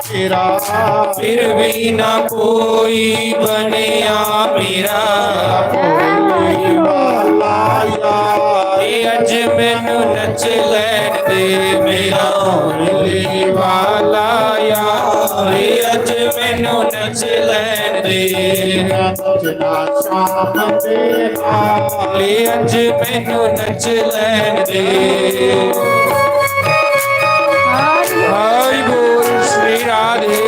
मेरा, फिर भी ना कोई बनिया मेरा। कोई वाला यार, ए अज मैनू नच लैन दे मेरा होने वाला यार। ए अज मैनू नच लैन दे, नचना शाम दे नाल। ए अज मैनू नच लैन दे। हरि बोल श्री राधे।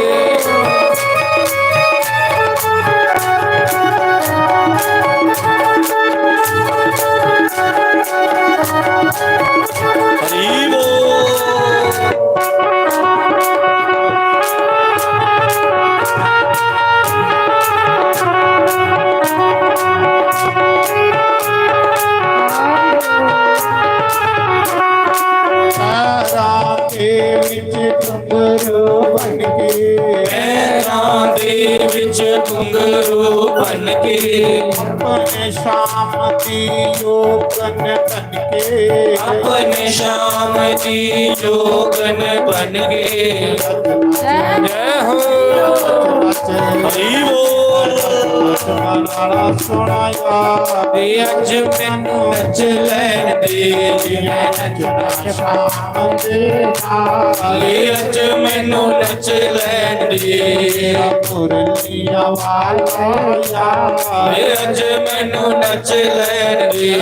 हरि बोल। पैरां दे विच घुंघरू बन के, पैरां दे विच घुंघरू बन के, अपने शाम दी जोगन बन के, अपने शाम दी जोगन बन के। जय हो। हरि बोल। ए अज मैनू नच लैन दे, मैं नचना शाम दे नाल। ए अज मैनू नच लैन दे। मुरलिया वाला यार। ए अज मैनू नच लैन दे।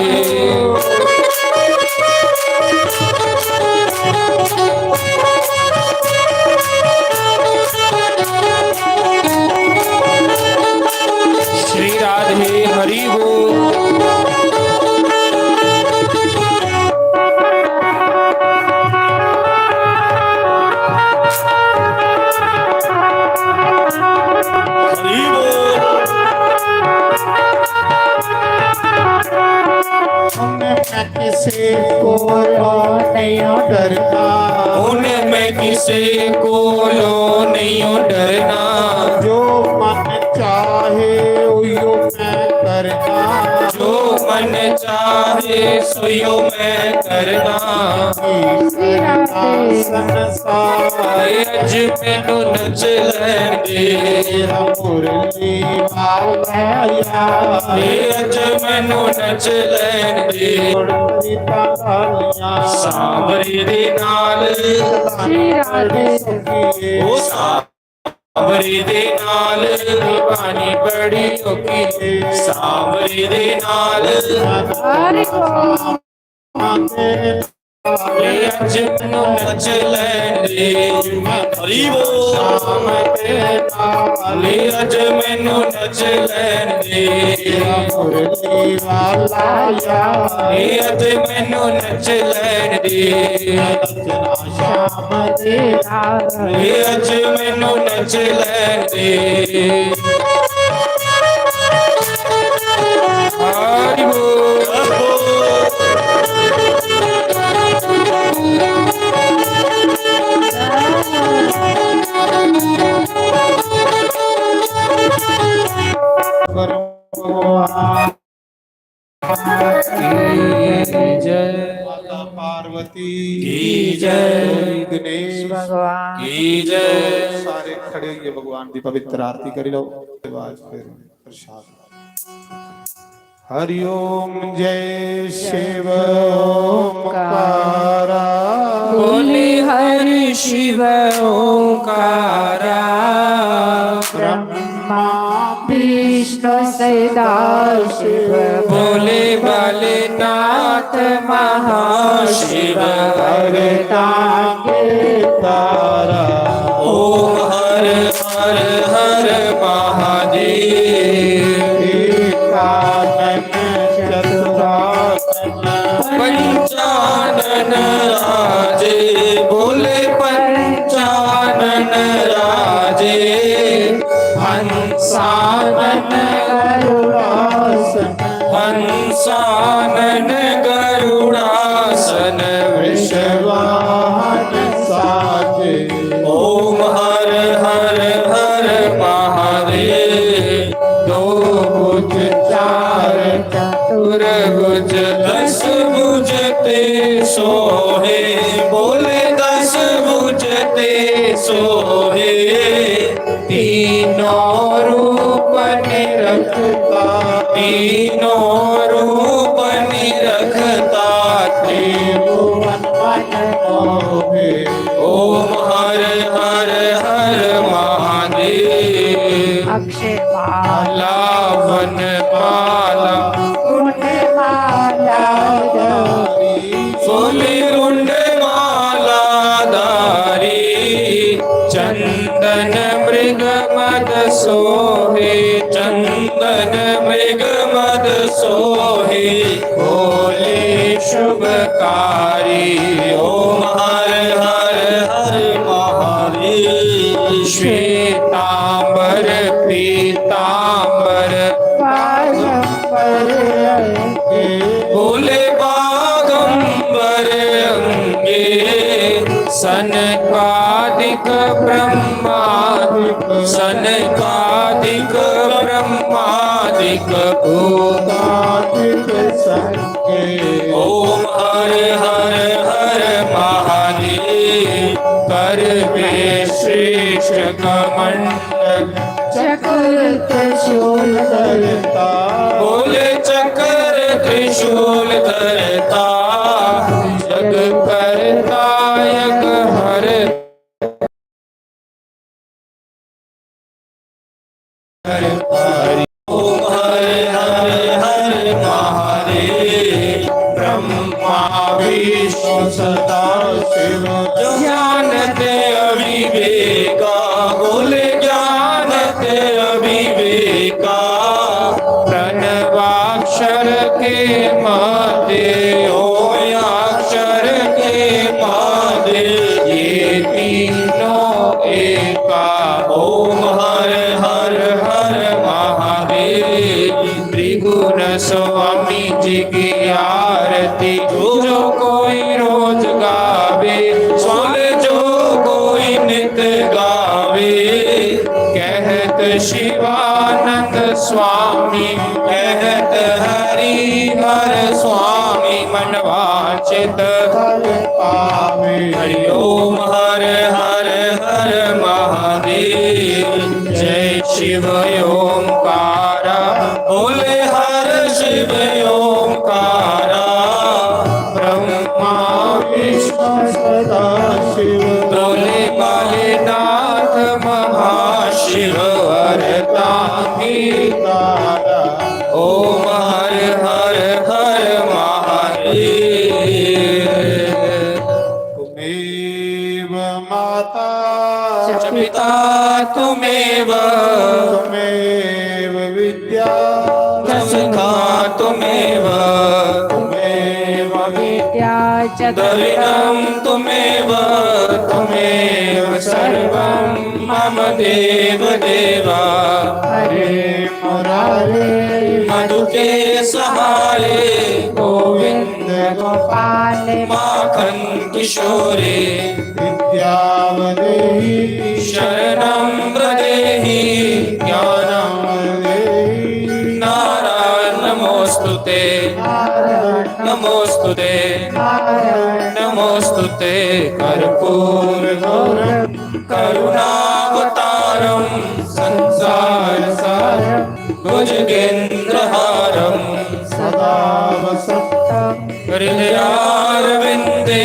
किसी कोलों नहीं डरना। हुण मैं किसी कोलों नहीं डरना। जो मन चाहे उयो मैं करना। जो मन चाहे सोयो मैं करना। ईश्वर आसन साए अज मैनू नच लैंदे। मुरली वाला यार। अज मैनू नच लैंदे। सांवरे दे नाल। श्री राधे। ओ सांवरे दे नाल। पानी बड़ी औखी। सांवरे दे नाल। हरि बोल। अज मैनू नच लैंदे। हरि बोल। अज मैनू नच लैंदे। मुरली वाला यार। अज मैनू नच लैंदे। शाम दे नाल। अज मैनू नच लैंदे। हरि बोल। की जय। माता पार्वती की जय। गणेश भगवान की जय। सारे खड़े होइए भगवान की पवित्र आरती करी लो। आवाज फिर प्रसाद। हरि ओम जय शिव ओंकारा। बोले हरि शिव ओंकारा। ब्रह्मा विष्णु सदा शिव। बोले भोलेनाथ महाशिव। हर तांगे तारा। ओम हर हर हर महादेव। एकानन चतुरानन। पंचानन राजे। बोले पंचानन राजे। हंसानन गरुड़ासन। हंसानन गरुड़ासन। वृषवाहन साजे। ओम हर हर हर महादेव। दो भुज चार चतुर्भुज दस भुज ते सोहे। बोले दस भुज ते सोहे। तीनों रूप निरखता। तीनों रूप निरखता। त्रिभुवन मन मोहे। ओम हर हर हर महादेव। अक्षय माला। लावन माला। कुंड माला। सोली रुंड माला धारी। चंदन मृग मद सोहे। चंदन मृग मद सोहे। भोले शुभकारी। ओम हर हर हर महादेव। श्वेतांबर पीतांबर। बागंबर अंगे। बोले बागंबर अंगे। सनकादिक ब्रह्मादिक। सनकादिक ब्रह्मादिक। भूतादिक संगे। ओम हर हर हर महादेव। कर में श्रेष्ठ कमंडल। चक्र त्रिशूल धरता। बोले चक्र त्रिशूल धरता। जग करता यज्ञ हर हर हर हर महादेव। ब्रह्मा विष्णु सदा शिव। ज्ञान ते अविवेका। बोले ज्ञान ते अविवेका। प्रणवाक्षर के माते। ओयाक्षर के माते। ये तीनों एका। ओम हर हर हर महादेव। त्रिगुण स्वामी जी की आरती। जो कोई रोज गावे, सुन जो कोई नित गावे। कहत शिवानंद स्वामी, कहत हरि हर स्वामी, मन वांछित फल पावे। हरि ओम हर हर हर महादेव। जय शिव ओंकारा, बोले हर शिव ओंकारा। ब्रह्मा विष्णु सदा शिव, बोले भोलेनाथ महाशिव, अर्धांगीकारा। ओम हर हर हर महादेव। त्वमेव माता च पिता त्वमेव, त्वमेव विद्या च सुखा त्वमेव, त्वमेव विद्या च द्रविणं त्वमेव, त्वमेव सर्वं मम देव देव। हरे मुरारे मधुके सहारे, गोविंद गोपाल माखन किशोरे। विद्यां देहि शरणं देहि, ज्ञानं देहि। नारायण नमोस्तुते, नारायण नमोस्तुते, नारायण नमोस्तुते। कर्पूर गौरम करुणावतारम, संसार सारम भुजगेंद्रहारम, सदा वसंतम हृदयारविंदे,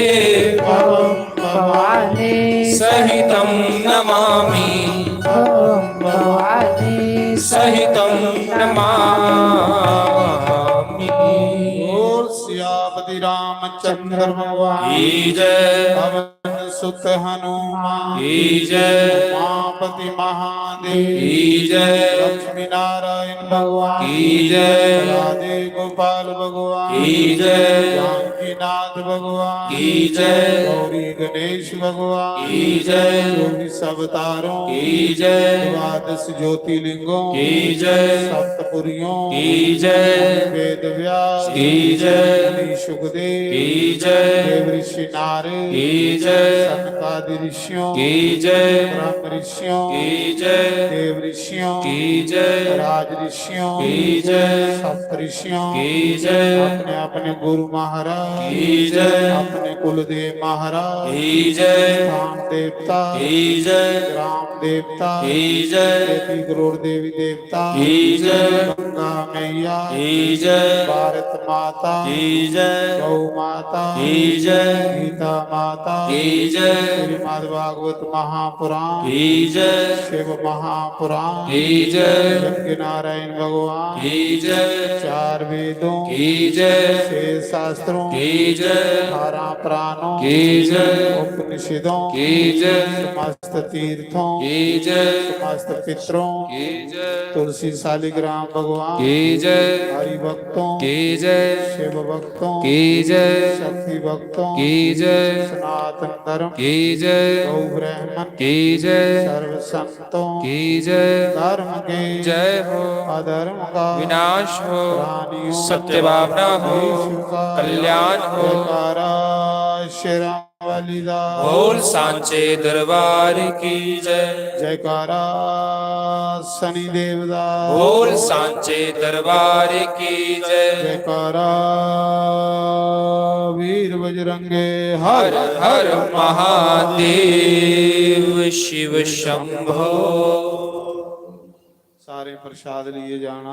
भवम भवानी सहितं नमामि, भवानी सहितं नमामि। बोल सियापति रामचंद्र भगवान की जय। पवन सुत हनुमान की जय। उमापति महादेव की जय। लक्ष्मी नारायण भगवान की जय। राधे गोपाल भगवान की जय। जानकीनाथ भगवान की जय। गौरी गणेश भगवान की जय। चौबीस अवतारों की जय। द्वादश ज्योतिर्लिंगों की जय। सप्तपुरियों की जय। वेद व्यास की जय। मुनि सुखदेव की जय। देव ऋषि नारद की जय। सनकादि ऋषियों की जय। ब्रह्म ऋषियों की जय। देव ऋषियों की जय। राज ऋषियों की जय। सप्त ऋषियों की जय। अपने अपने गुरु महाराज की जय। अपने कुलदेव महाराज की जय। स्थान देवता की जय। ग्राम देवता की जय। देवी करोड़ देवी देवता की जय। गंगा मैया की जय। भारत माता की जय। गौ माता की जय। गीता माता की जय। श्रीमद् भागवत महापुराण की जय। शिव महापुराण की जय। यज्ञ नारायण भगवान की जय। चार वेदों की जय। छह शास्त्रों की जय। अठारह पुराणों की जय। उपनिषदों की जय। समस्त तीर्थों की जय। समस्त पितरों की जय। तुलसी शालिग्राम भगवान की जय। हरि भक्तों की जय। शिव भक्तों की जय। शक्ति भक्तों की जय। सनातन धर्म की जय। गौ ब्राह्मण की जय। सर्व संतों की जय। धर्म के जय हो। अधर्म का विनाश हो। प्राणियों सत्य भावना हो। विश्व का कल्याण हो। जयकारा श्री राम वाली दा। बोल सांचे दरबार की जय। जयकारा शनि देव दा। बोल सांचे दरबार की जय। जयकारा वीर बजरंगे। हर हर हर महादेव शिव शंभो। सारे प्रसाद लिए जाना।